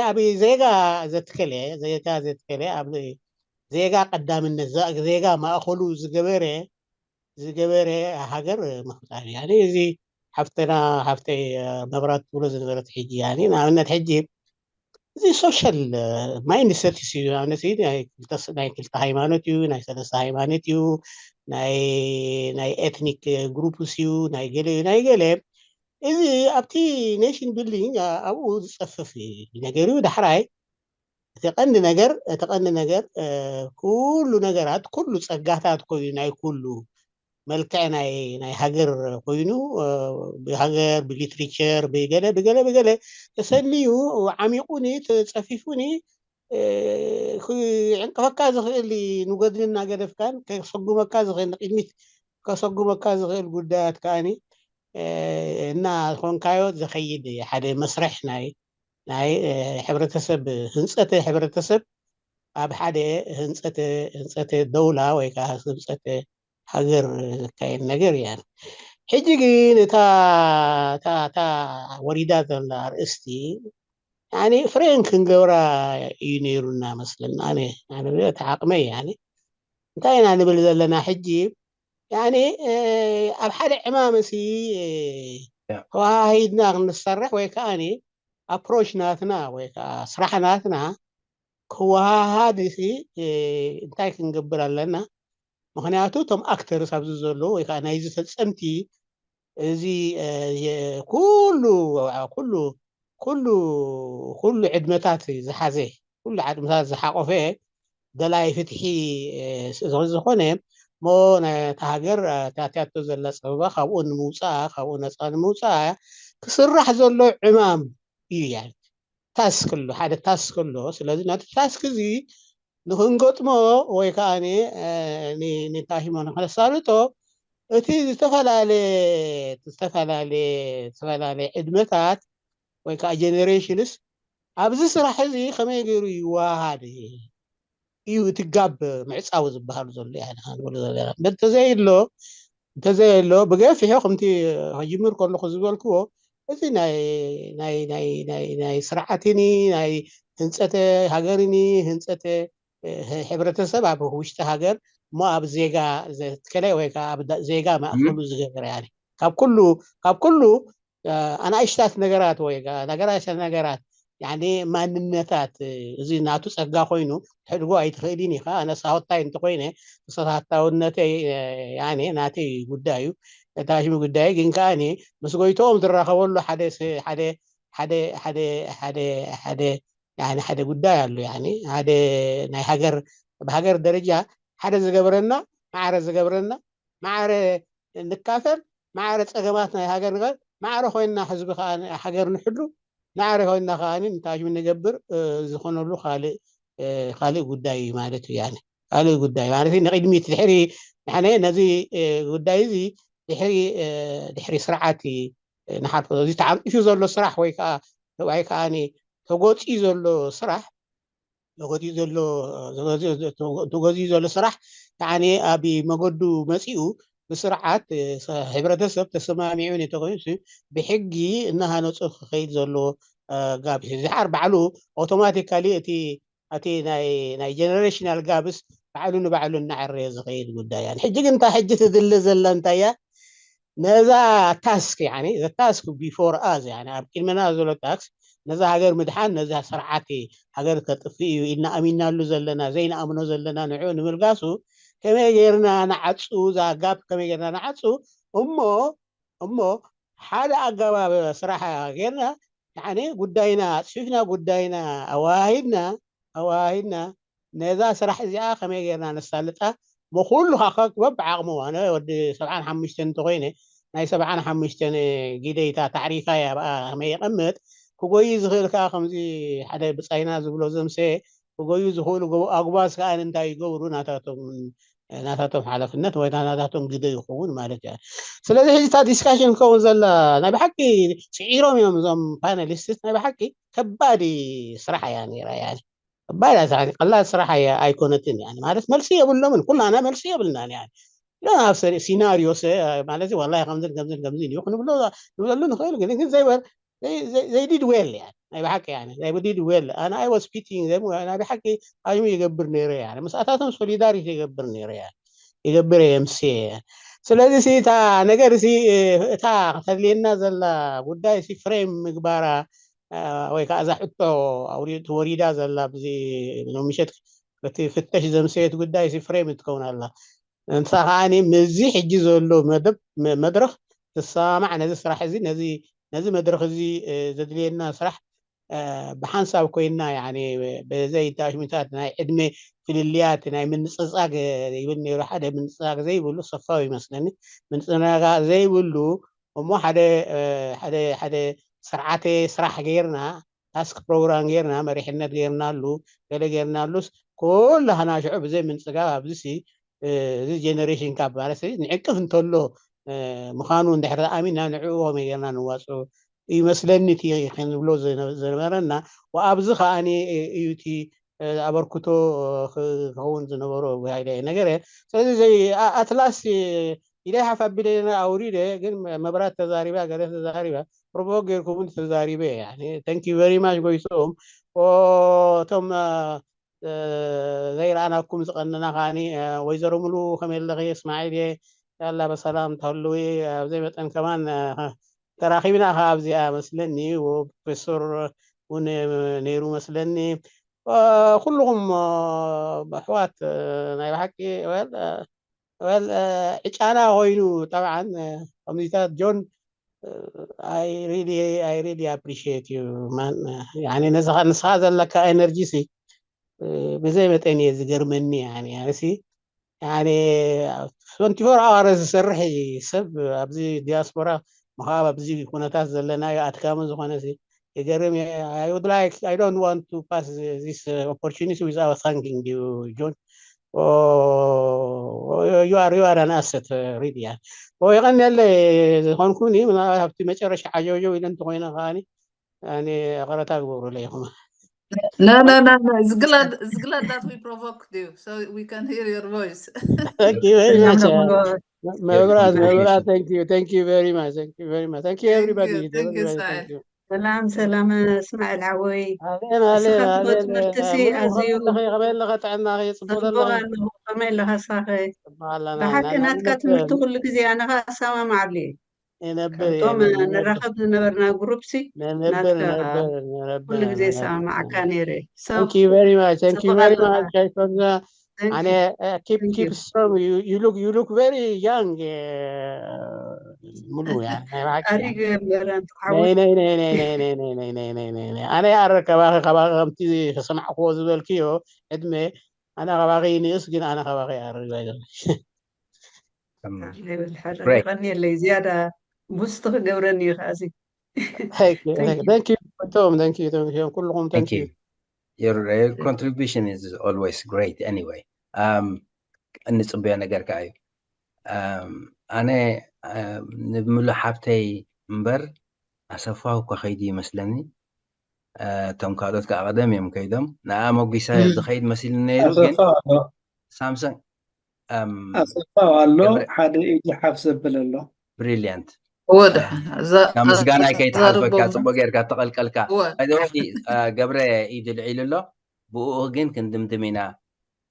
ኣብ ዜጋ ዘትከለ ዜጋ ዘትከለ ኣብ ዜጋ ቀዳምነት ዜጋ ማእኸሉ ዝገበረ ዝገበረ ሃገር ምፍጣር እዩ። እዚ ሓፍትና ሓፍተይ መብራት ትብሎ ዝነበረት ሕጂ ንኣብነት ሕጂ እዚ ሶሻል ማይንድ ሰትስ እዩ። ኣብነት ናይ ክልተ ሃይማኖት እዩ፣ ናይ ሰለስተ ሃይማኖት እዩ፣ ናይ ኤትኒክ ግሩፕስ እዩ፣ ናይ ገለ እዩ ናይ ገለ እዚ ኣብቲ ኔሽን ቢልዲንግ ኣብኡ ዝፀፍፍ ነገር እዩ። ዳሕራይ እቲ ቀንዲ ነገር እቲ ቀንዲ ነገር ኩሉ ነገራት ኩሉ ፀጋታት ኮይኑ ናይ ኩሉ መልክዕ ናይ ናይ ሃገር ኮይኑ ብሃገር ብሊትሬቸር ብገለ ብገለ ብገለ ተሰንዩ ዓሚቑኒ ተፀፊፉኒ ክዕንቅፈካ ዝኽእል ንጎድኒ እናገደፍካን ከሰጉመካ ዝኽእል ንቅድሚት ከሰጉመካ ዝኽእል ጉዳያት ከዓኒ እና ኮንካዮ ዝኸይድ ሓደ መስርሕ ናይ ናይ ሕብረተሰብ ህንፀት ሕብረተሰብ ኣብ ሓደ ህንፀት ህንፀት ደውላ ወይ ከዓ ህንፀት ሃገር ዝካየድ ነገር እያ። ሕጂ ግን እታ እታ እታ ወሪዳ ዘላ ኣርእስቲ ያኒ ፍሬን ክንገብራ እዩ ነይሩና መስለና። ኣነ ኣነ እቲ ዓቕመይ ያኒ እንታይ ኢና ንብል ዘለና ሕጂ ያኒ ኣብ ሓደ ዕማመሲ ተዋሃሂድና ክንሰርሕ ወይ ከዓ ኣፕሮች ናትና ወይ ከዓ ስራሕ ናትና ክወሃሃድ ሲ እንታይ ክንገብር ኣለና? ምክንያቱ እቶም ኣክተርስ ኣብዚ ዘለዉ ወይ ከዓ ናይዚ ፈፀምቲ እዚ ኩሉ ኩሉ ኩሉ ኩሉ ዕድመታት ዝሓዘ ኩሉ ዕድመታት ዝሓቆፈ ደላይ ፍትሒ ዝኾነ እሞ ነታ ሃገር ታትያቶ ዘላ ፀበባ ካብኡ ንምውፃኣ ካብኡ ነፃ ንምውፃኣ ክስራሕ ዘሎ ዕማም እዩ። ያ ታስክ ኣሎ ሓደ ታስክ ኣሎ። ስለዚ ነቲ ታስክ እዚ ንክንገጥሞ ወይ ከዓ ንታሂሞ ንክነሳልጦ እቲ ዝተፈላለየ ዝተፈላለየ ዝተፈላለየ ዕድመታት ወይ ከዓ ጀኔሬሽንስ ኣብዚ ስራሕ እዚ ከመይ ገይሩ ይወሃሃድ እዩ እቲ ጋብ ምዕፃው ዝበሃሉ ዘሎ ንብሎ ዘለና እምበር እንተዘየሎ እንተዘየሎ ብገፊሑ ከምቲ ከጅምር ከለኩ ዝበልክዎ እዚ ናይ ናይ ናይ ናይ ናይ ስርዓትኒ ናይ ህንፀተ ሃገርኒ ህንፀተ ሕብረተሰብ ኣብ ውሽጢ ሃገር እሞ ኣብ ዜጋ ዘትከለ ወይ ከዓ ኣብ ዜጋ ማእከሉ ዝገበረ ያኒ ካብ ኩሉ ካብ ኩሉ ኣናእሽታት ነገራት ወይ ነገራት ነገራት ያኒ ማንነታት እዚ ናቱ ፀጋ ኮይኑ ትሕድጎ ኣይትኽእልን ኢኻ። ኣነ ሳሆታይ እንተኮይነ ተሳታፍታውነተይ ያኒ ናተይ ጉዳይ እዩ። ነታሽሚ ጉዳይ ግን ከዓኒ ምስ ጎይቶኦም ዝራኸበሉ ሓደ ሓደ ሓደ ሓደ ሓደ ሓደ ያኒ ሓደ ጉዳይ ኣሎ። ያኒ ሓደ ናይ ሃገር ብሃገር ደረጃ ሓደ ዝገበረና ማዕረ ዝገብረና፣ ማዕረ ንካፈል፣ ማዕረ ጸገማት ናይ ሃገር ንገር፣ ማዕረ ኮይና ህዝቢ ከኣ ሃገር ንሕሉ፣ ማዕረ ኮይና ከኣ ንታጅም ንገብር ዝኾነሉ ካልእ ካልእ ጉዳይ እዩ ማለት እዩ። ያኔ ካልእ ጉዳይ ማለት ንቅድሚት ድሕሪ ንሕነ ነዚ ጉዳይ እዚ ድሕሪ ድሕሪ ስርዓት ንሓልፎ። እዚ ተዓንቂፉ ዘሎ ስራሕ ወይ ከዓ ወይ ከዓ ተጎፂ ዘሎ ስራሕ ተጎፂ ዘሎ ተጎፂ ዘሎ ስራሕ ከዓ ኣብ መገዱ መፂኡ ብስርዓት ሕብረተሰብ ተሰማሚዑ ተኮይኑ ብሕጊ እናሃነፁ ክኸይድ ዘለዎ ጋብ ዝሓር ባዕሉ ኣውቶማቲካሊ እቲ እቲ ናይ ናይ ጀነሬሽናል ጋብስ ባዕሉ ንባዕሉ እናዕረየ ዝኸይድ ጉዳይ እያ። ሕጂ ግን እንታይ ሕጂ ትድሊ ዘላ እንታይ እያ? ነዛ ታስክ ያኒ ዘ ታስክ ቢፎር ኣዝ ያኒ ኣብ ቅድመና ዘሎ ታክስ ነዛ ሃገር ምድሓን ነዛ ስርዓት ሃገር ከጥፍእ እዩ ኢልና ኣሚናሉ ዘለና ዘይንኣምኖ ዘለና ንዑ ንምልጋሱ ከመይ ጌርና ንዓፁ እዛ ጋፕ ከመይ ጌርና ንዓፁ እሞ እሞ ሓደ ኣገባብ ስራሕ ጌርና ያኒ ጉዳይና ኣፅፊፍና ጉዳይና ኣወሃሂድና ኣወሃሂድና ነዛ ስራሕ እዚኣ ከመይ ጌርና ነሳልጣ መኩሉ ካካ በብዓቕሙ ኣነ ወዲ ሰብዓን ሓሙሽተን እንተኮይነ ናይ ሰብዓን ሓሙሽተን ጊደይታ ታዕሪፋ እያ ብኣ ከመይ የቐምጥ ክጎይ ዝኽእል ከዓ ከምዚ ሓደ ብፃይና ዝብሎ ዘምሰ ክጎዩ ዝኽእሉ ኣጉባዝ ከዓ እንታይ ይገብሩ ናታቶም ናታቶም ሓላፍነት ወይ ናታቶም ግደ ይኸውን ማለት እያ። ስለዚ ሕጂ እታ ዲስካሽን ክኸውን ዘላ ናይ ብሓቂ ስዒሮም እዮም እዞም ፓነሊስትስ ናይ ብሓቂ ከባድ ስራሕ እያ ነይራ እያ ከባድ እያ ስራሕ ቀላል ስራሕ እያ ኣይኮነትን እያ ማለት መልሲ የብሎምን ኩላና መልሲ የብልናን እያ ኣብ ሲናሪዮ ማለት ዋላ ከምዝን ከምዝን ከምዝን እዩ ክንብሎ ንብለሉ ንኽእል ግን ግን ዘይበር they, they, they did well يعني ናይ ብሓቂ يعني they did well ኣነ I was pitying them ናይ ብሓቂ ኣዩ ይገብር ነይረ يعني ምስኣታቶም ሶሊዳሪቲ ይገብር ነይረ يعني ይገብር እየ ምስ ስለዚ ሲ እታ ነገር ሲ እታ ከተድልየና ዘላ ጉዳይ ሲ ፍሬም ምግባራ ወይ ከዓ እዛ ሕቶ ተወሪዳ ዘላ ብዚ ሎምሸት እቲ ፍተሽ ዘምሰየት ጉዳይ ሲ ፍሬም ትከውን ኣላ ንሳ ከዓ ምስዚ ሕጂ ዘሎ መደብ መድረክ ትሰማማዕ ነዚ ስራሕ እዚ ነዚ ነዚ መድረክ እዚ ዘድልየና ስራሕ ብሓንሳብ ኮይና ብዘይ ታሽሚታት ናይ ዕድመ ፍልልያት ናይ ምንፅፃግ ይብል ነይሩ ሓደ ምንፅፃግ ዘይብሉ ሰፋው ይመስለኒ ምንፅናጋ ዘይብሉ እሞ ሓደ ሓደ ሓደ ስርዓተ ስራሕ ገይርና ታስክ ፕሮግራም ገይርና መሪሕነት ገይርናሉ ገለ ገይርናሉስ ኩላህና ሽዑ ብዘይ ምንፅጋብ ኣብዚ እዚ ጀነሬሽን ካብ ማለት ንዕቅፍ እንተሎ ምዃኑ እንድሕር ኣሚና ንዕኡ ከመይ ጌርና ንዋፅኦ ይመስለኒ እቲ ክንብሎ ዝነበረና ወኣብዚ ከዓ እዩ እቲ ኣበርክቶ ክኸውን ዝነበሮ ጉዳይ ነገረ ስለዚ ኣትላስ ኢደ ሓፍ ኣቢለ ኣውሪደ ግን መብራት ተዛሪባ ገለ ተዛሪባ ፕሮቮክ ጌርኩምን ተዛሪበ thank you very much ጎይቶም እቶም ዘይረኣናኩም ዝቐንና ከዓኒ ወይዘሮ ሙሉ ከመይ ኣለኺ እስማዒል እየ ያላ በሰላም ተህልዊ ኣብዘይ መጠን ከማን ተራኺብና ከ ኣብዚኣ መስለኒ ፕሮፌሰር እውን ነይሩ መስለኒ ኩልኹም ኣሕዋት ናይ ብሓቂ ዕጫና ኮይኑ ጠብዓን ከምዚታት ጆን I really I really appreciate you man يعني ንስኻ ዘለካ energy ሲ ብዘይ መጠን እየ ዝገርመኒ يعني ሲ يعني twenty four hours ዝሰርሕ ሰብ ኣብዚ ዲያስፖራ ምኻብ ኣብዚ ኩነታት ዘለናዮ ኣድካሚ ዝኾነ ሲ ይገርም I would like I don't want to pass this opportunity without thanking you John you are you are an asset really የቐንየለ ዝኾንኩኒ ምናልባት ኣብቲ መጨረሻ ዓጀውጀው ኢለ እንተኮይነ ከዓኒ ኣነ ይቕረታ ግበሩለይ ኢኹም No, no, no, no. It's glad, it's glad that we provoked you, so we can hear your voice. Thank you very much. Uh, Mabra, Mabra, thank you, thank you very much, thank you very much, thank you everybody, thank you, thank you. ሰላም ሰላም እስማኤል ሓወይ ኣለን ኣለን ኣለን ትምህርቲ ሲ ኣዝዩ ከመይ ኣለኸ ጥዕና ጽቡቅ ጽቡቅ ኣለኹ ከመይ ኣለኻ ሳኸ ብሓቂ ናትካ ትምህርቲ ኩሉ ግዜ ኣነ ከዓ እሰማማዓሉ እየ የነብር እቶም ንራኸብ ዝነበርና ግሩፕ ሲ ነነብር ናትካ ነነብር ነነብር ኩሉ ግዜ እሰማማዓካ ነይረ Thank you very much. Thank you very much. Thank ኣነ keep keep strong. You you look you look very young. ሙሉ ናይ ብሓቂ ኣሪግ እምበር ኣንተ ሓወይ ናይ ናይ ናይ ናይ ናይ ናይ ናይ ናይ ናይ ናይ ናይ ኣነ ኣረ ከባኺ ከባኺ ከምቲ ከሰማዕክዎ ዝበልክዮ ዕድመ ኣነ ከባኺ ንእስ ግን ኣነ ከባኺ ኣረ ይዛይዘ ከም ይብል ሕረ Great. የቐንየለይ ዝያዳ ቡስት ክገብረኒ እዩ ከኣዚ Thank you. Thank you. Thank you. Thank you. Thank you. ኩልኹም thank Thank you. you. Your, your contribution is always great anyway. Um, እንጽበዮ ነገር ከኣ እዩ። Um, ኣነ um, ንምሉእ ሓብተይ እምበር ኣሰፋው እኳ ከይዱ ይመስለኒ። Uh, እቶም ካልኦት ከዓ ቀደም እዮም ከይዶም። ንኣ መጒሰ ዝኸይድ መሲሉ ነይሩ፣ ግን ኣሰፋው ኣሎ ሳምሰን um, ኣሰፋው ኣሎ ገብረ- ሓደ ኢዱ ሓፍ ዘብል ኣሎ ብሪልያንት ወደ ካብ ምስጋናይ ከይትሓልፈካ ጽቡቅ ጌርካ ተቐልቀልካ። ወ ባይዘወይ ገብረ ኢዱ ልዒሉ ኣሎ። ብኡ ግን ክንድምድም ኢና።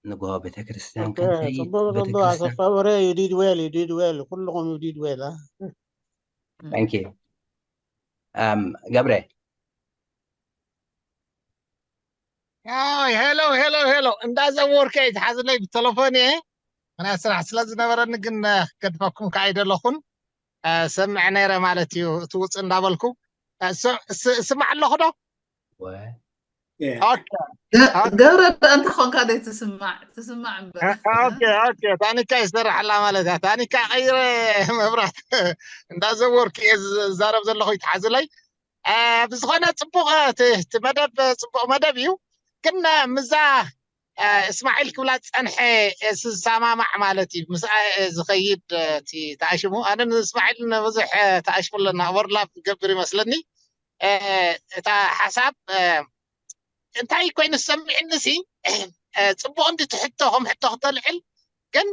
ንግሆ ቤተክርስትያን ከንከይድ ጽቡቅ ጽቡቅ ቤተክርስትያን ኣሰፋ ወረ you did well, you did well. ኩልኹም you did well. Thank you. Um, ገብረ ኣይ ሄሎ ሄሎ ሄሎ፣ እንዳዘወርኩ እየ ዝሓዝለይ ብተለፎን እየ። ምክንያት ስራሕ ስለ ዝነበረኒ ግን እ፣ ክገድፈኩም ከኣ ኣይደለኹን። እ፣ ሰምዕ ነይረ ማለት እዩ፣ እቲ ውፅእ እንዳበልኩ እ፣ ስ- ስ- ስማዕ ኣለኹ ዶ? ወ ኦኬ። ገብረ እንተ ኮንካ ደይ ትስማዕ ትስማዕ እምበር ኦኬ ኦኬ፣ ታኒካ ይሰርሕ ኣላ ማለት እያ። ታኒካ ቀይረ መብራት እንዳዘወርኩ እየ ዝዛረብ ዘለኹ፣ ይትሓዝለይ። እ፣ ብዝኾነ ጽቡቕ እ፣ እቲ እቲ መደብ እ፣ ጽቡቕ መደብ እዩ። ግን እ፣ ምዛ እ፣ እስማዒል ክብላ ዝጸንሐ እ፣ ስሰማማዕ ማለት እዩ። ምስኣ እ፣ ዝኸይድ እ፣ እቲ ተኣሽሙ ኣነ ንእስማዒል ንብዙሕ እ፣ ተኣሽሙ ኣለና። ኦቨርላፕ ዝገብር ይመስለኒ እ፣ እታ ሓሳብ እ፣ እንታይ ኮይኑ ዝሰምዕኒ ሲ እ፣ ጽቡቕ እንዲ ትሕቶ ከም ሕቶ ክተልዕል ግን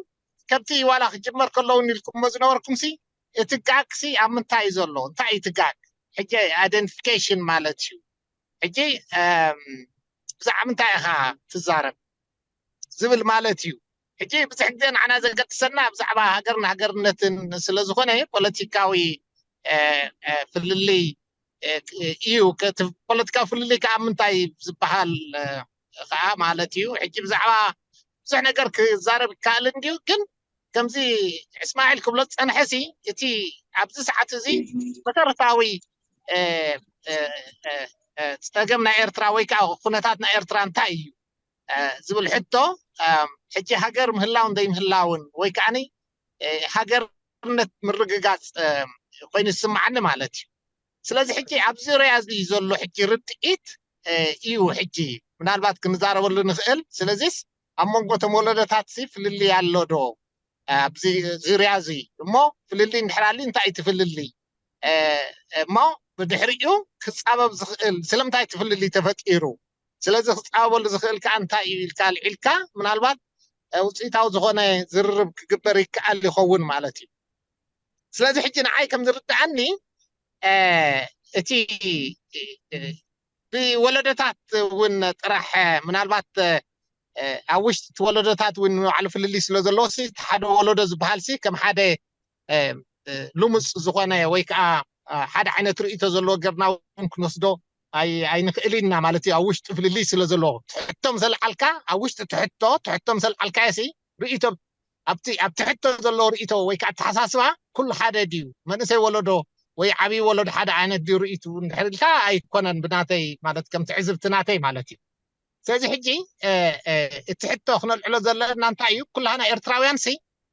ከምቲ ዋላ ክጅመር ከለውን ኢልኩሞ ዝነበርኩም ሲ እቲ ጋግ ሲ ኣብ ምንታይ እዩ ዘሎ? እንታይ እዩ እቲ ጋግ? ሕጂ ኣይደንቲፊኬሽን ማለት እዩ። ሕጂ እም፣ ብዛዕባ ምንታይ ኢኻ ትዛረብ ዝብል ማለት እዩ። ሕጂ ብዙሕ ግዜ ንዓና ዘገድሰና ብዛዕባ ሃገርን ሃገርነትን ስለ ዝኾነ ፖለቲካዊ እ፣ እ፣ ፍልልይ እ፣ እዩ። ከ- እቲ ፖለቲካዊ ፍልልይ ከዓ ምንታይ ዝበሃል እ፣ ከዓ ማለት እዩ። ሕጂ ብዛዕባ ብዙሕ ነገር ክዛረብ ይከኣል እንድዩ፣ ግን ከምዚ እስማዒል ክብሎ ዝፀንሐ ሲ እቲ ኣብዚ ሰዓት እዚ መሰረታዊ እ፣ እ፣ እ፣ እ፣ ፀገም ናይ ኤርትራ ወይ ከዓ ኩነታት ናይ ኤርትራ እንታይ እዩ እ፣ ዝብል ሕቶ እ፣ ሕጂ ሃገር ምህላውን ዘይምህላውን ወይ ከዓኒ እ፣ ሃገርነት ምርግጋፅ እ፣ ኮይኑ ዝስማዓኒ ማለት እዩ። ስለዚ ሕጂ ኣብ ዙርያ እዚ ዘሎ ሕጂ ርድኢት እ፣ እዩ ሕጂ ምናልባት ክንዛረበሉ ንኽእል። ስለዚስ ኣብ መንጎ እቶም ወለዶታት ሲ ፍልልይ ኣሎ ዶ ኣብዚ ዙርያ እዚ? እሞ ፍልልይ እንድሕር ኣልዩ እንታይ እቲ ፍልልይ እ፣ እሞ ብድሕሪኡ ክፃበብ ዝኽእል ስለምንታይ እቲ ፍልልይ ተፈጢሩ? ስለዚ ክፃበበሉ ዝኽእል ከዓ እንታይ እዩ ኢልካ ኣልዒልካ ምናልባት እ፣ ውፅኢታዊ ዝኾነ ዝርርብ ክግበር ይከኣል ይኸውን ማለት እዩ። ስለዚ ሕጂ ንዓይ ከም ዝርድኣኒ እ፣ እቲ እ፣ ብወለዶታት እውን ጥራሕ እ፣ ምናልባት እ፣ ኣብ ውሽጢ እቲ ወለዶታት እውን ንባዕሉ ፍልልይ ስለ ዘለዎ ሲ እቲ ሓደ ወለዶ ዝበሃል ሲ ከም ሓደ እ፣ እ፣ ልሙፅ ዝኾነ ወይ ከዓ እ፣ ሓደ ዓይነት ርእይቶ ዘለዎ ገርና እውን ክንወስዶ ኣይ- ኣይንኽእል ኢና ማለት እዩ። ኣብ ውሽጢ ፍልልይ ስለ ዘለዎ ትሕቶ ምስ ኣልዓልካ ኣብ ውሽጢ ትሕቶ ትሕቶ ምስ ኣልዓልካዮ ሲ ርእይቶ ኣብቲ ኣብ ትሕቶ ዘለዎ ርእይቶ ወይ ከዓ ኣተሓሳስባ ኩሉ ሓደ ድዩ መንእሰይ ወለዶ ወይ ዓብዪ ወለዶ ሓደ ዓይነት ድዩ ርእይቱ እንድሕር ኢልካ ኣይኮነን ብናተይ ማለት ከም ትዕዝብቲ ናተይ ማለት እዩ። ስለዚ ሕጂ እ፣ እ፣ እቲ ሕቶ ክነልዕሎ ዘለና እንታይ እዩ? ኩላህና ኤርትራውያን ሲ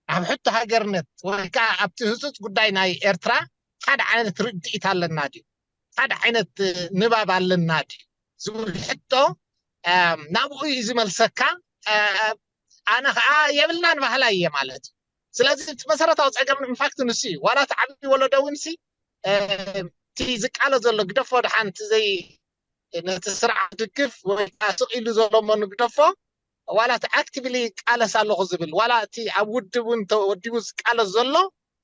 ኣብ ሕቶ ሃገርነት ወይ ከዓ ኣብቲ ህፁፅ ጉዳይ ናይ ኤርትራ ሓደ ዓይነት ርድኢት ኣለና ድዩ? ሓደ ዓይነት እ፣ ንባብ ኣለና ድዩ ዝብል ሕቶ እ፣ ናብኡ እዩ ዝመልሰካ። እ፣ ኣነ ከዓ የብልናን ባህላ እየ ማለት እዩ። ስለዚ እቲ መሰረታዊ ፀገም ኢንፋክት ንሱ እዩ። ዋላ እቲ ዓብዪ ወለዶ እውን ሲ እ፣ እቲ ዝቃሎ ዘሎ ግደፎ ድሓን እቲ ዘይ ነቲ ስርዓት ድግፍ ወይ ከዓ ስቕ ኢሉ ዘሎ እሞ ንግደፎ ዋላ እቲ ኣክቲቭሊ ይቃለስ ኣለኹ ዝብል ዋላ እቲ ኣብ ውድብ እውን ተወዲቡ ዝቃለስ ዘሎ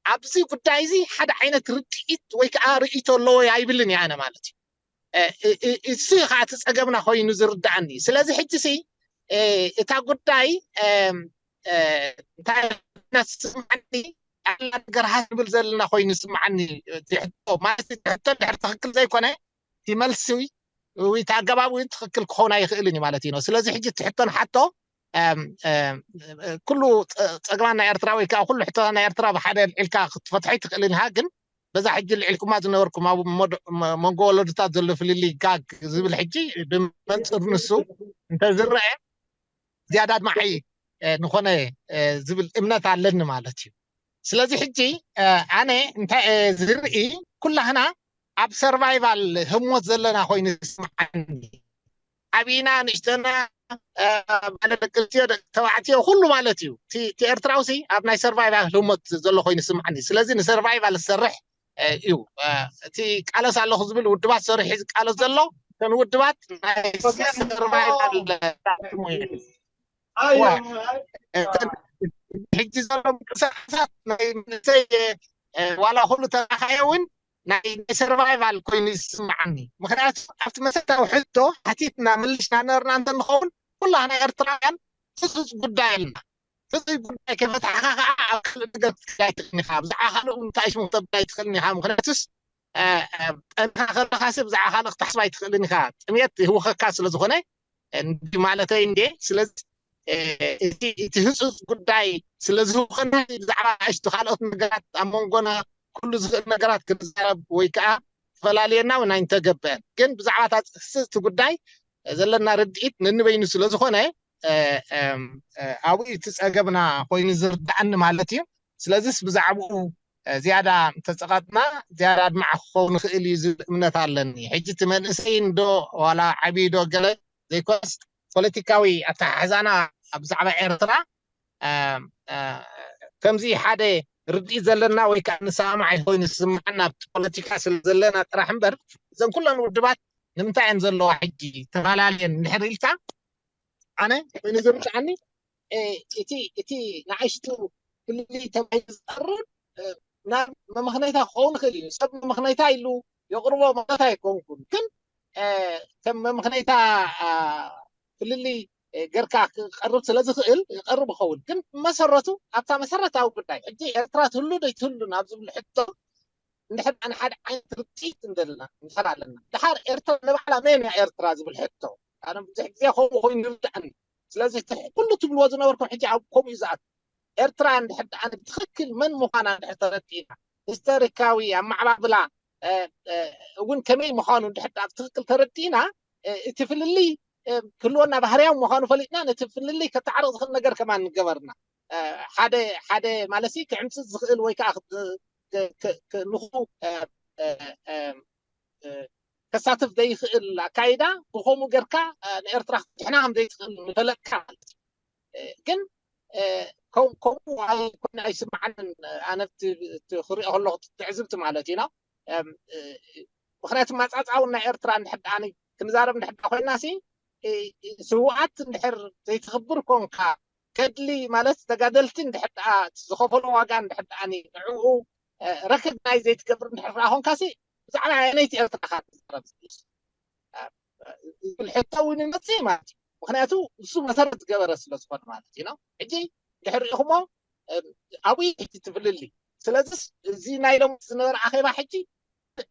ኣብዚ ጉዳይ እዚ ሓደ ዓይነት ርድኢት ወይ ከዓ ርእይቶ ኣለዎ ኣይብልን እየ ኣነ ማለት እዩ። እ፣ እ፣ እ፣ እሱ እዩ ከዓ እቲ ፀገምና ኮይኑ ዝርድኣኒ። ስለዚ ሕጂ ሲ እ፣ እታ ጉዳይ እም፣ እ፣ እንታይ ዓይነት ስምዓኒ ኣላ ነገር ሃስ ዝብል ዘለና ኮይኑ ስምዓኒ። እቲ ሕቶ ማለት እቲ ሕቶ ድሕር ትኽክል ዘይኮነ እቲ መልሲ ወይ እቲ ኣገባብ እውን ትኽክል ክኸውን ኣይኽእልን እዩ ማለት እዩ። ስለዚ ሕጂ እቲ ሕቶ ንሓቶ እም፣ እም፣ ኩሉ ፀ- ፀገማት ናይ ኤርትራ ወይ ከዓ ኩሉ ሕቶታት ናይ ኤርትራ ብሓደ ልዒልካ ክትፈትሖ ኣይትኽእልን ኢኻ። ግን በዛ ሕጂ ልዒልኩማ ዝነበርኩም ኣብ ሞድ- መ- መንጎ ወለዶታት ዘሎ ፍልልይ ጋግ ዝብል ሕጂ ብመንፅር ንሱ እንተዝረአ ዝያዳ ኣድማዒ እ፣ ንኾነ እ፣ ዝብል እምነት ኣለኒ ማለት እዩ። ስለዚ ሕጂ ኣነ እንታይ ዝርኢ፣ ኩላህና ኣብ survival ህሞት ዘለና ኮይኑ ዝስምዓኒ። ዓብና ንእሽተና፣ ባለ ደቂ ኣንስትዮ፣ ደቂ ተባዕትዮ፣ ኩሉ ማለት እዩ። እቲ ኤርትራውሲ ኣብ ናይ survival ህሞት ዘሎ ኮይኑ ዝስምዓኒ። ስለዚ ን survival ዝሰርሕ እዩ። እቲ ቃለስ ኣለኹ ዝብል ውድባት ሰሪሑ ዝቃለስ ዘሎ፣ እተን ውድባት ናይ survival ሕጂ ዘሎ ምንቅስቃሳት ናይ መንእሰይ ዋላ ኩሉ ተራኻየ እውን ናይ survival ኮይኑ ይስምዓኒ። ምክንያቱ ኣብቲ መሰረታዊ ሕቶ ሓቲትና ምልሽና ነበርና እንተንኸውን ኩላህና ኤርትራውያን ህፁፅ ጉዳይ ኣለና። ህፁፅ ጉዳይ ከይፈታሕካ ከዓ ኣብ ካልእ ነገር ክትከዳ ኣይትኽእልን ኢኻ። ብዛዕባ ካልእ እንታይ ሽሙ ክተብል ኣይትኽእልን ኢኻ። ምክንያቱስ ጠንካ ከለኻሲ ብዛዕባ ካልእ ክትሓስብ ኣይትኽእልን ኢኻ። ጥሜት ይህውኸካ ስለዝኾነ እንዲ ማለተይ እንዴ። ስለዚ እቲ ህፁፅ ጉዳይ ስለዝህውኸና ብዛዕባ ኣሽቱ ካልኦት ነገራት ኣብ መንጎና ኩሉ ዝኽእል ነገራት ክንዛረብ ወይ ከዓ ተፈላልየና እውን ኣይንተገብአን። ግን ብዛዕባ እታ ፅስቲ ጉዳይ ዘለና ርድኢት ነንበይኑ ስለዝኾነ ኣብኡ እቲ ፀገምና ኮይኑ ዝርዳእኒ ማለት እዩ። ስለዚስ ብዛዕባኡ ዝያዳ እንተፀቐጥና ዝያዳ ኣድማዕ ክኸውን ይኽእል እዩ ዝብል እምነት ኣለኒ። ሕጂ እቲ መንእሰይ እንዶ ዋላ ዓብዪ ዶ ገለ ዘይኮነስ ፖለቲካዊ ኣተሓሕዛና ብዛዕባ ኤርትራ ከምዚ ሓደ ርድኢት ዘለና ወይ ከዓ ንሰማማዕ ኮይኑ ዝስምዓና ኣብቲ ፖለቲካ ስለ ዘለና ጥራሕ እምበር እዘን ኩለን ውድባት ንምንታይ እየን ዘለዋ ሕጂ ተፈላለየን እንድሕር ኢልካ ኣነ ኮይኑ ዝርድኣኒ እቲ እቲ ንኣሽቱ ፍልልይ ተባሂሉ ዝቐርብ ናብ መመኽነይታ ክኸውን ይኽእል እዩ። ሰብ መመኽነይታ ኢሉ የቕርቦ ማለት ኣይኮንኩን፣ ግን ከም መመኽነይታ ፍልልይ ገርካ ክቐርብ ስለ ዝኽእል ይቐርብ ይኸውን። ግን መሰረቱ ኣብታ መሰረታዊ ጉዳይ ሕጂ ኤርትራ ትህሉ ዶ ይትህሉ ናብ ዝብል ሕቶ እንድሕር ንሓደ ዓይነት ርድኢት እንደልና እንድሕር ኣለና ድሓር ኤርትራ ንባዕላ መን እያ ኤርትራ ዝብል ሕቶ ኣነ ብዙሕ ግዜ ከምኡ ኮይኑ ይርድኣኒ። ስለዚ ኩሉ ትብልዎ ዝነበርኩም ሕጂ ኣብ ከምኡ እዩ ዝኣቱ። ኤርትራ እንድሕር ደኣ ብትኽክል መን ምዃና እንድሕር ተረዲእና፣ ሂስቶሪካዊ ኣመዓባብላ እውን ከመይ ምዃኑ እንድሕር ደኣ ብትኽክል ተረዲእና፣ እቲ ፍልልይ ክህልወና ባህርያዊ ምዃኑ ፈሊጥና ነቲ ፍልልይ ከተዓርቕ ዝኽእል ነገር ከማን ንገበርና። ሓደ ሓደ ማለት ክዕምፅፅ ዝኽእል ወይ ከዓ ንኹ ከሳትፍ ዘይኽእል ኣካይዳ ብኸምኡ ጌርካ ንኤርትራ ክትድሕና ከም ዘይትኽእል ንፈለጥካ ማለት እዩ። ግን ከምኡ ኣይኮነ ኣይስምዓንን ኣነ ክሪኦ ከለኹ ትዕዝብቲ ማለት እዩ። ምክንያቱ ማፃፃውን ናይ ኤርትራ እንድሕር ደኣ ክንዛረብ እንድሕር ኮይና ሲ ስውኣት እንድሕር ዘይትኽብር ኮንካ ገድሊ ማለት ተጋደልቲ እንድሕር ደኣ ዝኸፈሎ ዋጋ እንድሕር ደኣ ንዕኡ ረከግናይ ዘይትገብር እንድሕር ደኣ ኮንካ ሲ ብዛዕባ ኣየነይቲ ኤርትራ ኢኻ ትዛረብ ዝብል ሕቶ እውን ይመፅእ ማለት እዩ። ምክንያቱ እሱ መሰረት ዝገበረ ስለ ዝኾነ ማለት እዩ። ሕጂ ድሕር ሪኢኹሞ ኣብኡ ሕጂ ትፍልሊ። ስለዚስ እዚ ናይ ሎም ዝነበረ ኣኼባ ሕጂ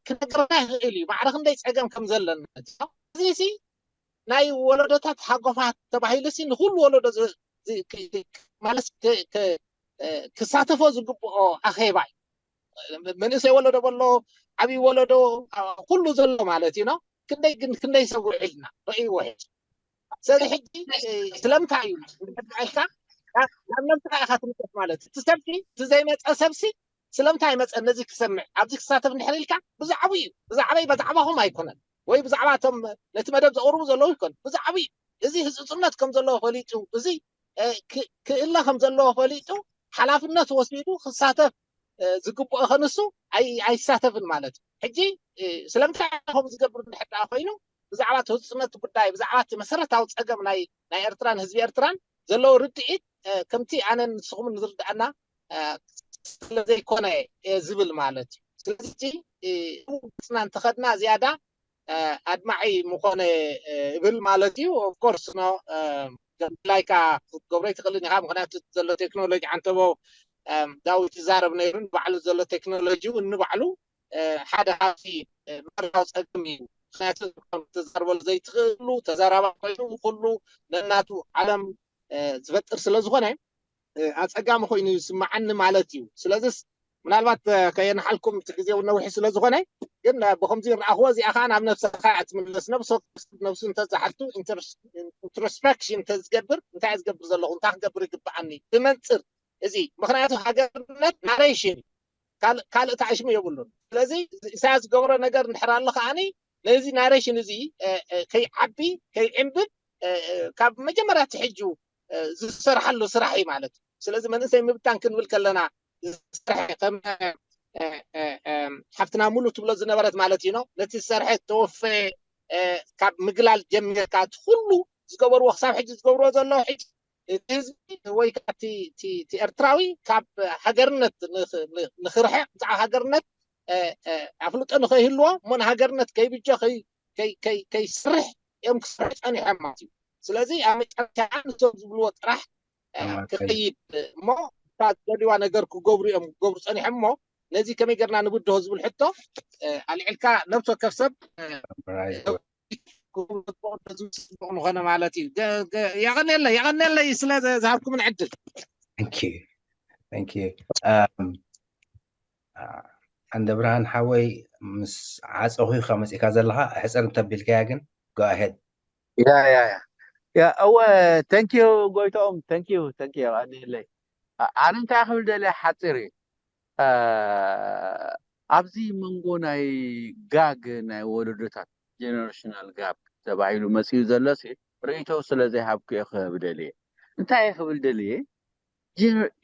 ክነገርና ይኽእል እዩ ማዕረ ክንደይ ፀገም ከም ዘለና። እዚ ሲ ናይ ወለዶታት ሃጎፋት ተባሂሉ ሲ ንኩሉ ወለዶ ማለት ክሳተፎ ዝግብኦ ኣኼባ እዩ። መንእሰይ ወለዶ በሎ ዓብዪ ወለዶ ኩሉ ዘሎ ማለት እዩ። ክንደይ ግን ክንደይ ሰብ ውዒልና ረእይዎ ሕጂ። ስለዚ ሕጂ ስለምንታይ እዩ ኢልካ ናብ ነብስኻ ኢኻ ትምለስ ማለት እዩ። እቲ ሰብሲ እቲ ዘይመፀ ሰብሲ ስለምንታይ መፀ ነዚ ክሰምዕ ኣብዚ ክሳተፍ እንድሕር ኢልካ ብዛዕባኡ እዩ። ብዛዕባይ ብዛዕባኹም ኣይኮነን ወይ ብዛዕባ እቶም ነቲ መደብ ዘቕርቡ ዘለዉ ይኮን ብዛዕባኡ እዩ። እዚ ህፅፅነት ከም ዘለዎ ፈሊጡ እዚ ክእለ ከም ዘለዎ ፈሊጡ ሓላፍነት ወሲዱ ክሳተፍ ዝግብኦ ከንሱ ኣይሳተፍን ማለት እዩ። ሕጂ ስለምንታይ ከምኡ ዝገብር እንድሕር ደኣ ኮይኑ ብዛዕባ እቲ ህፁፅነት ጉዳይ ብዛዕባ እቲ መሰረታዊ ፀገም ናይ ናይ ኤርትራን ህዝቢ ኤርትራን ዘለዎ ርድኢት ከምቲ ኣነን ንስኹምን ዝርድኣና ስለዘይኮነ እየ ዝብል ማለት እዩ። ስለዚ ገፅና እንተኸድና ዝያዳ ኣድማዒ ምኾነ እብል ማለት እዩ። ኦፍኮርስ ላይካ ክትገብሮ ኣይትኽእልን ኢኻ ምክንያቱ ዘሎ ቴክኖሎጂ ዓንተቦ ዳዊት ይዛረብ ነይሩ ንባዕሉ ዘሎ ቴክኖሎጂ እውን ንባዕሉ ሓደ ካብቲ መራዊ ፀገም እዩ። ምክንያቱ ተዛርበሉ ዘይትኽእሉ ተዛራባ ኮይኑ ኩሉ ነናቱ ዓለም ዝፈጥር ስለ ዝኾነ ኣፀጋሚ ኮይኑ ይስምዓኒ ማለት እዩ። ስለዚስ ምናልባት ከየንሓልኩም እቲ ግዜ እውን ነዊሑ ስለ ዝኾነ ግን ብከምዚ ይረኣኽዎ እዚኣ ከዓ ናብ ነብሰኻ እያ ትምለስ። ነብሲ ወከፍ ሰብ ነብሱ እንተዝሓቱ ኢንትሮስፐክሽን እንተዝገብር እንታይ እየ ዝገብር ዘለኹ እንታይ ክገብር ይግብኣኒ ብመንፅር እዚ። ምኽንያቱ ሃገርነት ናሬሽን ካልእ ካልእ ታሽሙ የብሉን። ስለዚ ኢሳያስ ዝገብሮ ነገር እንድሕር ኣሎ ከዓኒ ነዚ ናሬሽን እዚ እ፣ እ፣ ከይዓቢ ከይዕንብብ እ፣ እ፣ ካብ መጀመርያ ትሕጁ እ፣ ዝሰርሓሉ ስራሕ እዩ ማለት እዩ። ስለዚ መንእሰይ ምብታን ክንብል ከለና ዝሰርሐ ከም እ፣ እ፣ እ፣ ሓፍትና ሙሉ ትብሎ ዝነበረት ማለት እዩ ነው ነቲ ዝሰርሐ ተወፈ እ፣ ካብ ምግላል ጀሚርካ እቲ ኩሉ ዝገበርዎ ክሳብ ሕጂ ዝገብርዎ ዘለዉ ሕጂ እቲ ህዝቢ ወይ ከዓ እቲ- እቲ እቲ ኤርትራዊ ካብ ሃገርነት ንኽ- ንኽ- ንኽርሕቕ ብዛዕባ ሃገርነት እ፣ እ፣ ኣፍልጦ ንኸይህልዎ እሞ ንሃገርነት ከይብጆ ከይ- ከይ- ከይ- ከይስርሕ እዮም ክሰርሑ ፀኒሖም ማለት እዩ። ስለዚ ኣብ መጨረሻ ንሶም ዝብልዎ ጥራሕ እ፣ ኣማካይ። ክኸይድ እሞ እታ ዝደልዋ ነገር ክገብሩ እዮም ክገብሩ ፀኒሖም እሞ ነዚ ከመይ ገርና ንብድሆ ዝብል ሕቶ እ፣ ኣልዒልካ ነብሲ ወከፍ ሰብ እ፣ Right. ክብሉ ጽቡቕ ንኾነ ማለት እዩ። ገ- ገ- የቐንየለይ የቐንየለይ ስለ ዘ- ዝሃብኩምን ዕድል። Thank you. Thank you. Um, uh, ዓንደ ብርሃን ሓወይ ምስ ዓፀኹ ኢኻ መፂእካ ዘለኻ ሕፅር እንተቢልካያ ግን go ahead. ያ ያ ያ ያ እወ ተንኪዩ ጎይቶኦም ተንኪዩ ተንኪዩ ኣንለይ ኣነ እንታይ ክብል ደለ ሓፂር እዩ ኣብዚ መንጎ ናይ ጋግ ናይ ወለዶታት generational gap ተባሂሉ መፅኡ ዘሎ ሲ ርእይቶ ስለ ዘይሃብኩ እየ ክህብ ደልየ እንታይ እየ ክብል ደልየ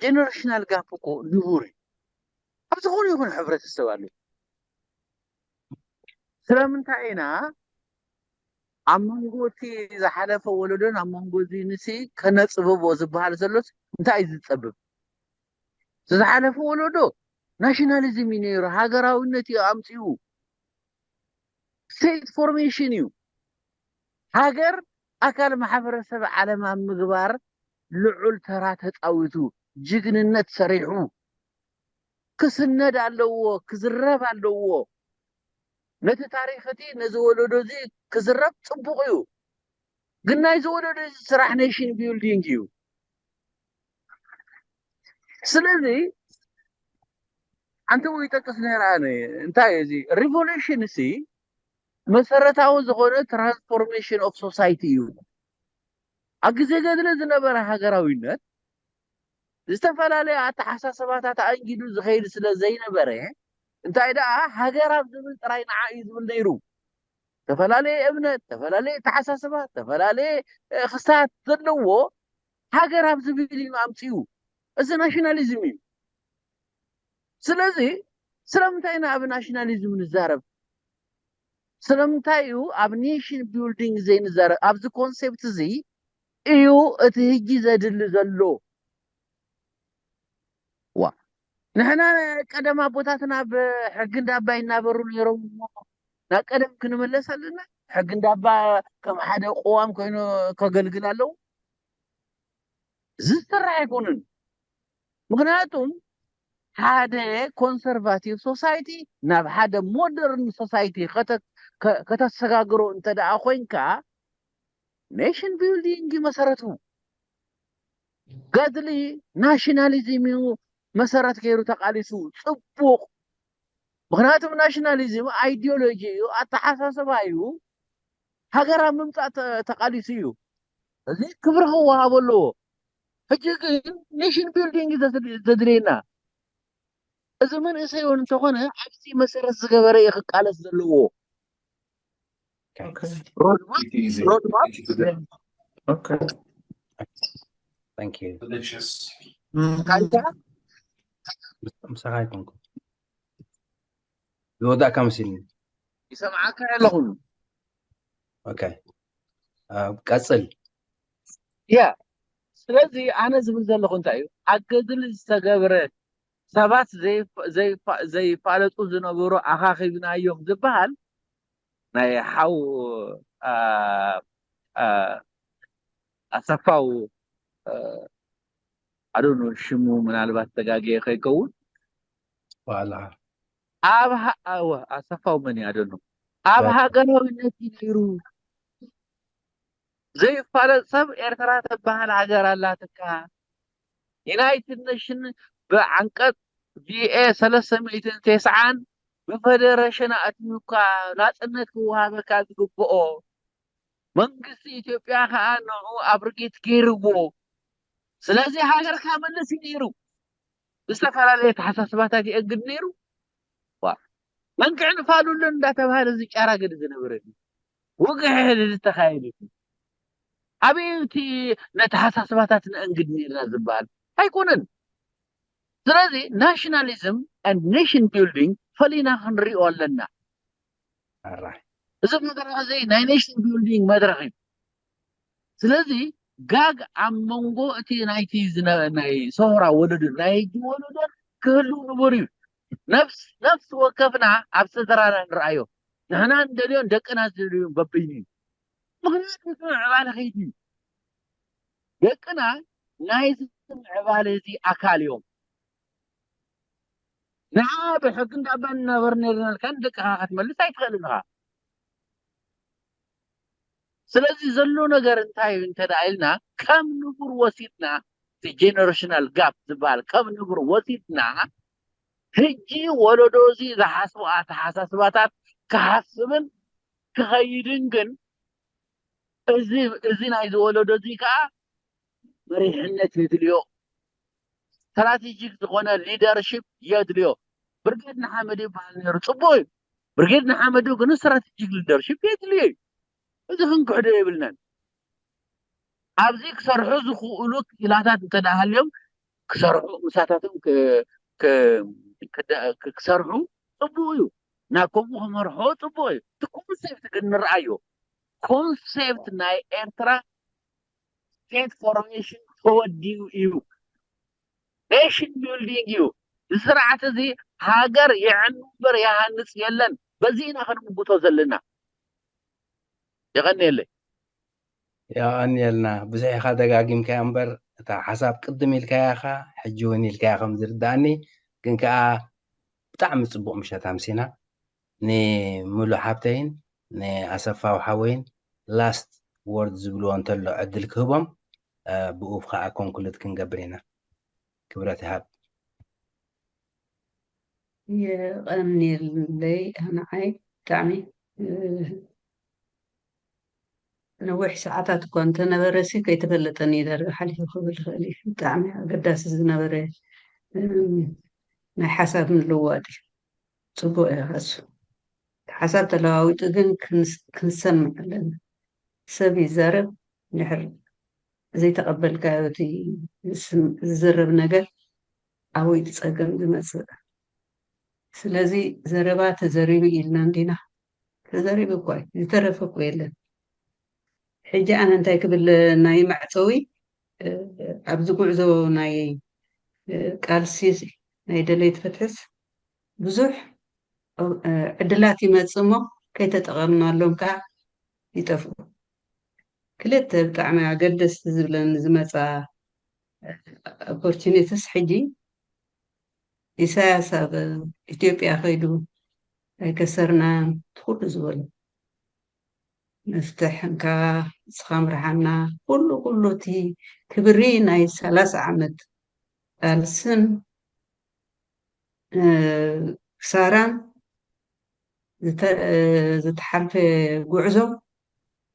generational gap እኮ ንቡር እዩ ኣብ ዝኾነ ይኹን ሕብረተሰብ ኣሎ ስለምንታይ ኢና ኣብ መንጎ እቲ ዝሓለፈ ወለዶን ኣብ መንጎ እዚ ንሲ ከነፅብቦ ዝበሃል ዘሎስ እንታይ እዩ ዝፀብብ ዝሓለፈ ወለዶ ናሽናሊዝም እዩ ነይሩ ሃገራዊነት እዩ ኣምፅኡ state formation እዩ ሃገር ኣካል ማሕበረሰብ ዓለም ኣብ ምግባር ልዑል ተራ ተፃዊቱ ጅግንነት ሰሪሑ ክስነድ ኣለዎ ክዝረብ ኣለዎ ነቲ ታሪክ እቲ ነዚ ወለዶ እዚ ክዝረብ ፅቡቅ እዩ ግን ናይዚ ወለዶ እዚ ስራሕ nation building እዩ ስለዚ ሓንቲ እውን ይጠቅስ ነይረ ኣነ እንታይ እዚ revolution ሲ መሰረታዊ ዝኾነ transformation of society እዩ ኣብ ግዜ ገድሊ ዝነበረ ሃገራዊነት ዝተፈላለየ ኣተሓሳስባታት ኣእንጊዱ ዝኸይድ ስለ ዘይነበረ እንታይ ደኣ ሃገር ኣብ ዝብል ጥራይ ንዓ እዩ ዝብል ነይሩ ዝተፈላለየ እምነት ዝተፈላለየ ኣተሓሳስባ ዝተፈላለየ ክስታት ዘለዎ ሃገር ኣብ ዝብል እዩ ኣምፅኡ እዚ ናሽናሊዝም እዩ ስለዚ ስለምንታይ ኢና ኣብ ናሽናሊዝም ንዛረብ ስለምንታይ እዩ ኣብ nation building ዘይንዛረብ ኣብዚ concept እዚ እዩ እቲ ህጂ ዘድሊ ዘሎ ዋ ንሕና ቀደም ኣቦታትና ብሕጊ እንዳባ ይናበሩ ነይሮም እሞ ናብ ቀደም ክንመለስ ኣለና ሕጊ እንዳባ ከም ሓደ ቅዋም ኮይኑ ከገልግል ኣለዎ ዝስራሕ ኣይኮኑን ምክንያቱም ሓደ conservative society ናብ ሓደ modern society ከተሰጋግሮ እንተ ደኣ ኮይንካ nation building መሰረቱ ገድሊ nationalism እዩ መሰረት ገይሩ ተቃሊሱ ፅቡቅ ምክንያቱም nationalism ideology እዩ ኣተሓሳስባ እዩ ሃገር ኣብ ምምፃእ ተቃሊሱ እዩ እዚ ክብሪ ክወሃቦ ኣለዎ ሕጂ ግን nation building ዘድልየና እዚ መንእሰይ እውን እንተኾነ ኣብዚ መሰረት ዝገበረ እዩ ክቃለስ ዘለዎ Okay. roadmap It is a- roadmap it is a- Okay. Thank you. Delicious. እንታይ ምሳኻ ኣይኮንኩ ዝወዳእካ መሲልኒ ይሰምዓካ ኣለኹ ኦኬ ቀፅል ያ ስለዚ ኣነ ዝብል ዘለኹ እንታይ እዩ ኣብ ገድሊ ዝተገብረ ሰባት ዘይፋለጡ ዝነበሩ ኣኻኺብናዮም ዝበሃል ናይ ሓው ኣሰፋው ኣዶኖ ሽሙ ምናልባት ተጋግየ ከይከውን ዋላ ኣብ ኣሰፋው መን ኣዶኖ ኣብ ሃገራዊነት እዩ ነይሩ ዘይፋለጥ ሰብ ኤርትራ ትበሃል ሃገር ኣላትካ ዩናይትድ ኔሽን ብዓንቀፅ ቪኤ ሰለስተ ሚእትን ተስዓን ብፈደረሽን ኣእትዩካ ናፅነት ክወሃበካ ዝግብኦ መንግስቲ ኢትዮጵያ ከዓ ንዑ ኣብርጌት ገይርዎ ስለዚ ሃገርካ መልስ እዩ ነይሩ ዝተፈላለየ ኣተሓሳስባታት የእግድ ነይሩ። ዋ፣ መንክዕ ንፋሉልን እንዳተባሃለ ዝጫራገድ ዝነበረ እዩ። ውግሕ ህልል ዝተኻየደ እዩ። ኣበይ እቲ ነተሓሳስባታት ነእንግድ ነርና ዝበሃል ኣይኮነን። ስለዚ ናሽናሊዝም and nation building ፈሊና ክንሪኦ ኣለና። ኣራይ እዚ መድረኽ እዚ ናይ ኔሽን ቢልዲንግ መድረኽ እዩ። ስለዚ ጋግ ኣብ መንጎ እቲ ናይቲ ዝነ- ናይ ሰውራ ወለዶ ናይ ሕጂ ወለዶ ክህልው ንቡር እዩ። ነፍስ ነፍሲ ወከፍና ኣብ ስድራና ንርኣዮ። ንሕና እንደልዮን ደቅና ዝደልዩን በበይኑ እዩ። ምኽንያቱ እቲ ምዕባለ ከይዱ እዩ። ደቅና ናይዚ ምዕባለ እዚ ኣካል እዮም። ንዓ ብሕጊ እንዳባ ንነበር ነርና ኢልካ ንደቅኻ ክትመልስ ኣይትኽእልን ኢኻ። ስለዚ ዘሎ ነገር እንታይ እዩ እንተ ደኣ ኢልና ከም ንቡር ወሲድና እቲ generational gap ዝበሃል ከም ንቡር ወሲድና ሕጂ ወለዶ እዚ ዝሓስቦ ኣተሓሳስባታት ክሓስብን ክኸይድን ግን እዚ እዚ ናይ ዝወለዶ እዚ ከዓ መሪሕነት የድልዮ። ስትራቴጂክ ዝኾነ ሊደርሺፕ የድልዮ። ብርጌድ ንሓመዱ ይበሃል ነይሩ፣ ፅቡቅ እዩ። ብርጌድ ንሓመዱ ግን ስትራቴጂክ ሊደርሺፕ የድልዮ እዩ። እዚ ክንክሕዶ የብልናን። ኣብዚ ክሰርሑ ዝኽእሉ ክኢላታት እንተደኣ ሃልዮም ክሰርሑ ምሳታቶም ክ- ክ- ክደ- ክ- ክሰርሑ ፅቡቅ እዩ። ናብ ከምኡ ክመርሖ ፅቡቅ እዩ። እቲ ኮንሴፕት ግን ንርኣዮ። ኮንሴፕት ናይ ኤርትራ ስቴት ፎርሜሽን ተወዲኡ እዩ። ኔሽን ቢልዲንግ እዩ። እዚ ስርዓት እዚ ሃገር የዕኑ እምበር ይሃንፅ የለን። በዚ ኢና ክንምጉቶ ዘለና። የቐንየለይ። የቐንየልና። ብዙሕ ኢኻ ደጋጊምካያ እምበር እታ ሓሳብ ቅድም ኢልካያ ኢኻ፣ ሕጂ እውን ኢልካያ ከም ዝርዳእኒ። ግን ከኣ ብጣዕሚ ጽቡቕ ምሸት ኣምሲና። ንሙሉ ሓብተይን ንኣሰፋው ሓወይን ላስት ወርድ ዝብልዎ እንተሎ ዕድል ክህቦም፣ እ፣ ብኡ ከኣ ኮንክሉድ ክንገብር ኢና። ክብረት ይሃብ። የቐንየለይ። ንዓይ ብጣዕሚ፣ እ፣ ነዊሕ ሰዓታት እኳ እንተነበረ ሲ ከይተፈለጠኒ ዳርጋ ሓሊፉ ክብል ይኽእል እዩ። ብጣዕሚ ኣገዳሲ ዝነበረ፣ እም፣ ናይ ሓሳብ ምልውዋጥ እዩ። ጽቡቕ እዩ እሱ። ሓሳብ ተለዋዊጡ ግን ክንስ- ክንሰምዕ ኣለና። ሰብ ይዛረብ፣ እንድሕር ዘይተቐበልካዮ እቲ ዝስም- ዝዝረብ ነገር ኣብኡ እዩ ጸገም ዝመጽእ። ስለዚ ዘረባ ተዘሪቡ ኢልና እንዲና። ተዘሪቡ እኳ እዩ፣ ዝተረፈ እኮ የለን። ሕጂ ኣነ እንታይ ክብል ናይ መዕጸዊ፣ እ፣ ኣብዚ ጉዕዞ ናይ፣ እ፣ ቃልሲ ናይ ደለይቲ ፍትሕስ ብዙሕ፣ እ፣ ዕድላት ይመጽእ እሞ ከይተጠቐምናሎም ከዓ ይጠፍኡ። ክልተ ብጣዕሚ ኣገደስቲ ዝብለን ዝመጻ ኦፖርቹኒቲስ ሕጂ ኢሳያስ ኣብ ኢትዮጵያ ከይዱ ኣይከሰርናን እቲ ኩሉ ዝበሎ መፍትሕ እንካ ንስኻ ምርሓና ኩሉ ኩሉ እቲ ክብሪ ናይ ሰላሳ ዓመት ቃልስን እ፣ ክሳራን ዝተ- እ፣ ዝተሓልፈ ጉዕዞ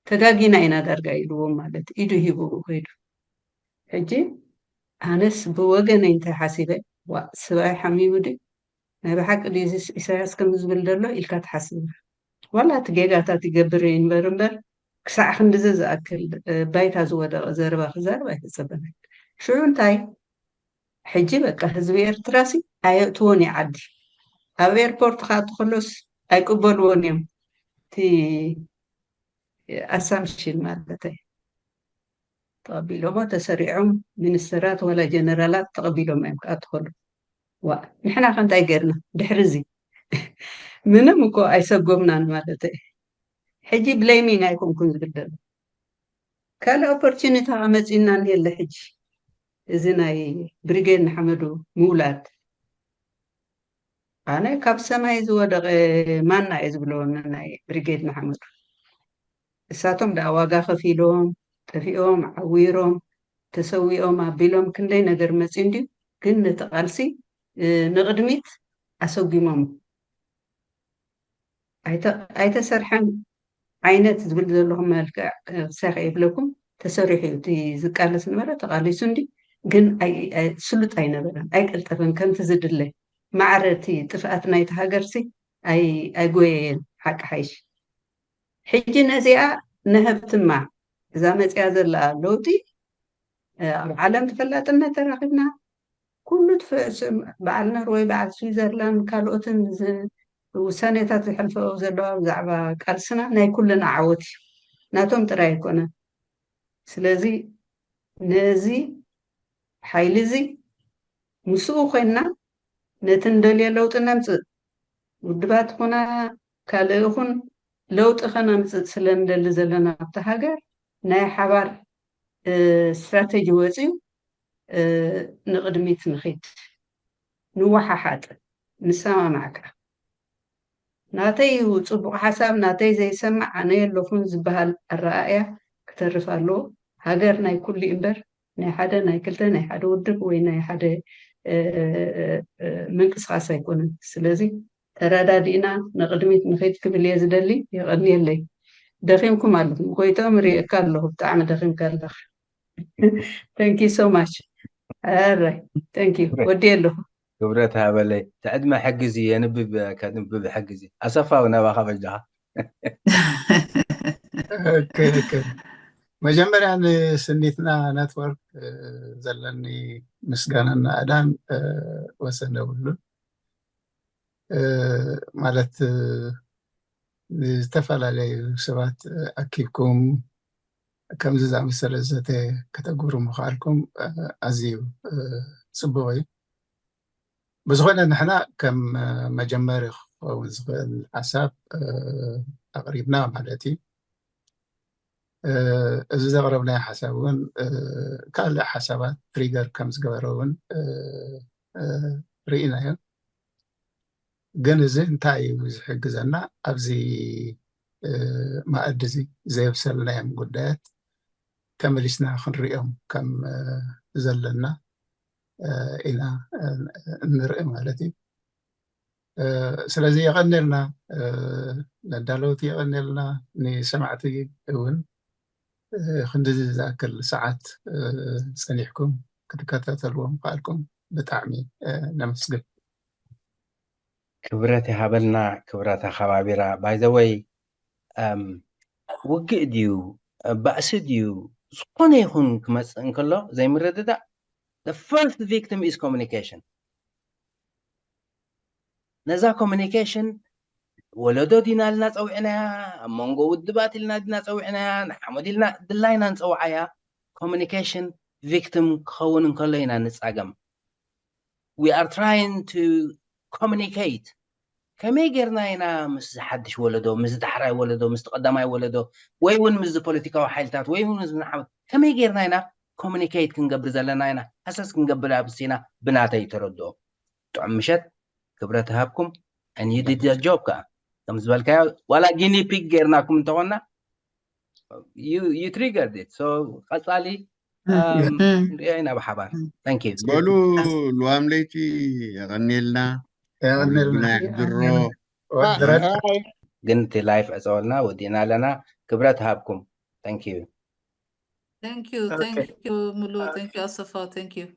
ተጋጊና ኢና ዳርጋ ኢልዎም ማለት ኢዱ ሂቡ ከይዱ። ሕጂ ኣነስ ብወገነይ እንታይ ሓሲበ ዋ ስብኣይ ሓሚሙ ድዩ ናይ ብሓቂ ድዩ ኢሳያስ ከም ዝብል ዘሎ ኢልካ ትሓስብ። ዋላ እቲ ጌጋታት ይገብር ይንበር እምበር ክሳዕ ክንድዚ ዝኣክል እ፣ ባይታ ዝወደቐ ዘረባ ክዛረብ ኣይተጸበናይ። ሽዑ እንታይ ሕጂ በቃ ህዝቢ ኤርትራ ሲ ኣየእትዎን እዩ ዓዲ ኣብ ኤርፖርት ክኣቱ ከሎስ ኣይቅበልዎን እዮም እቲ ኣሳምሽን ማለተይ ተቐቢሎሞ ተሰሪዖም ሚኒስተራት ወላ ጀነራላት ተቐቢሎም እዮም ክኣቱ ከሎ ዋ ንሕና ከ እንታይ ገርና ድሕሪ እዚ ምንም እኮ ኣይሰጎምናን ማለተይ ሕጂ ብሌሚንግ ኣይኮንኩን ዝብል ዘሎ ካልእ ኦፖርቹኒቲ ከመፂና የለ ሕጂ እዚ ናይ ብሪጌድ ንሓመዱ ምውላድ ኣነ ካብ ሰማይ ዝወደቐ ማና እየ ዝብሎ ናይ ብሪጌድ ንሓመዱ እሳቶም ደኣ ዋጋ ከፊሎም ጠፊኦም ዓዊሮም ተሰዊኦም ኣቢሎም ክንደይ ነገር መፂ እንድዩ ግን ነቲ ቃልሲ ንቕድሚት ኣሰጉሞም ኣይተሰርሐን ዓይነት ዝብል ዘለኹም መልክዕ ክሳይ ከየብለኩም ተሰሪሑ እዩ እቲ ዝቃለስ ነበረ ተቃሊሱ እንዲ ግን ኣይ- ኣይ- ስሉጥ ኣይነበረን፣ ኣይቀልጠፈን። ከምቲ ዝድለ ማዕረ እቲ ጥፍኣት ናይቲ ሃገርሲ ኣይ- ኣይጎየየን። ሓቂ ሓይሽ ሕጂ ነዚኣ ነሀብትማ እዛ መፅያ ዘላ ለውጢ ኣብ ዓለም ተፈላጥነት ተራኺብና ኩሉ ትፈ- በዓል ኖርወይ፣ በዓል ስዊዘርላንድ፣ ካልኦትን ዝ- ውሳኔታት ዝሕልፈኦ ዘለዋ ብዛዕባ ቃልስና ናይ ኩልና ዓወት እዩ፣ ናቶም ጥራይ ኣይኮነን። ስለዚ ነዚ ሓይሊ እዚ ምስኡ ኮይንና ነቲ እንደልዮ ለውጢ ነምፅእ። ውድባት ኹና ካልእ ኹን ለውጢ ከነምፅእ ስለ እንደሊ ዘለና ኣብቲ ሃገር ናይ ሓባር ስትራተጂ ወፂኡ ንቕድሚት ንኺድ፣ ንወሓሓጥ፣ ንሰማማዕካ። ናተይ እዩ ፅቡቕ ሓሳብ፣ ናተይ ዘይሰማዕ ኣነ የለኹን ዝበሃል ኣረኣእያ ክተርፍ ኣለዎ። ሃገር ናይ ኩሉ እዩ እምበር ናይ ሓደ ናይ ክልተ ናይ ሓደ ውድብ ወይ ናይ ሓደ ምንቅስቃስ ኣይኮነን። ስለዚ ተረዳዲእና ንቕድሚት ንኸይድ ክብል እየ ዝደሊ። የቐንየለይ። ደኺምኩም ኣለኹም። ጎይቶም ርእየካ ኣለኹ፣ ብጣዕሚ ደኺምካ ኣለኻ። Thank you so much. ኣራይ thank you። ወዲ ኣለኹ። ክብረት ሃበለይ። ትዕድመ ሕግዚ የንብብ ከንብብ ሕግዚ ኣሰፋው ናባኻ በጃኻ። መጀመርያ ንስኒትና ነትወርክ ዘለኒ ምስጋናና ኣዳን ወሰን የብሉን። ማለት ዝተፈላለዩ ሰባት ኣኪብኩም ከምዚ ዝኣመሰለ ዘተ ከተግብሩ ምኽኣልኩም ኣዝዩ ፅቡቕ እዩ። ብዝኾነ ንሕና ከም መጀመሪ ክኸውን ዝኽእል ሓሳብ ኣቕሪብና ማለት እዩ። እዚ ዘቕረብናዮ ሓሳብ እውን ካልእ ሓሳባት ትሪገር ከም ዝገበረ እውን ርኢናዮ። ግን እዚ እንታይ እዩ ዝሕግዘና? ኣብዚ መኣዲ እዚ ዘየብሰልናዮም ጉዳያት ተመሊስና ክንሪኦም ከም ዘለና ኢና እንርኢ ማለት እዩ። ስለዚ የቐንየልና፣ ነዳለውቲ የቐንየልና፣ ንሰማዕቲ እውን ክንድዚ ዝኣክል ሰዓት ፀኒሕኩም ክትከታተልዎ ምኽኣልኩም ብጣዕሚ ነመስግን። ክብረት ይሃበልና። ክብረት ኣኸባቢራ። By the way ውግእ ድዩ ባእሲ ድዩ ዝኾነ ይኹን ክመፅእ እንከሎ ዘይምርድዳእ the first victim is communication። ነዛ ኮሚኒኬሽን ወለዶ ዲና ኢልና ፀዊዕናያ፣ ኣብ መንጎ ውድባት ኢልና ዲና ፀዊዕናያ፣ ንሓመድ ኢልና ድላይና ንፀውዓያ። ኮሚኒኬሽን ቪክቲም ክኸውን እንከሎ ኢና ንፃገም። We are trying to communicate። ከመይ ጌርና ኢና ምስ ዝሓድሽ ወለዶ፣ ምስ ዝዳሕራይ ወለዶ፣ ምስ ቀዳማይ ወለዶ ወይ እውን ምስ ፖለቲካዊ ሓይልታት ወይ እውን ምስ ንሓመድ ከመይ ጌርና ኢና ኮሚኒኬት ክንገብር ዘለና ኢና ሃሰስ ክንገብር ኣብሲና ብናተይ ተረድኦ። ጥዑም ምሸት። ክብረት ይሃብኩም። And you did your job ከዓ ከም ዝበልካዮ ዋላ ጊኒ ፒግ ጌርናኩም እንተኾንና you triggered it። So ቀፃሊ ንሪኦ ኢና ብሓባር። Thank you። በሉ ልዋም ለይቲ የቐንየልና። የቐንየልና። ይሕድሮ። ወድረት ግን እቲ ላይፍ ዕፀወልና ወዲእና ኣለና። ክብረት ይሃብኩም። Thank you። Thank you. Thank you ሙሉ። Thank you ኣሰፋው። Thank you።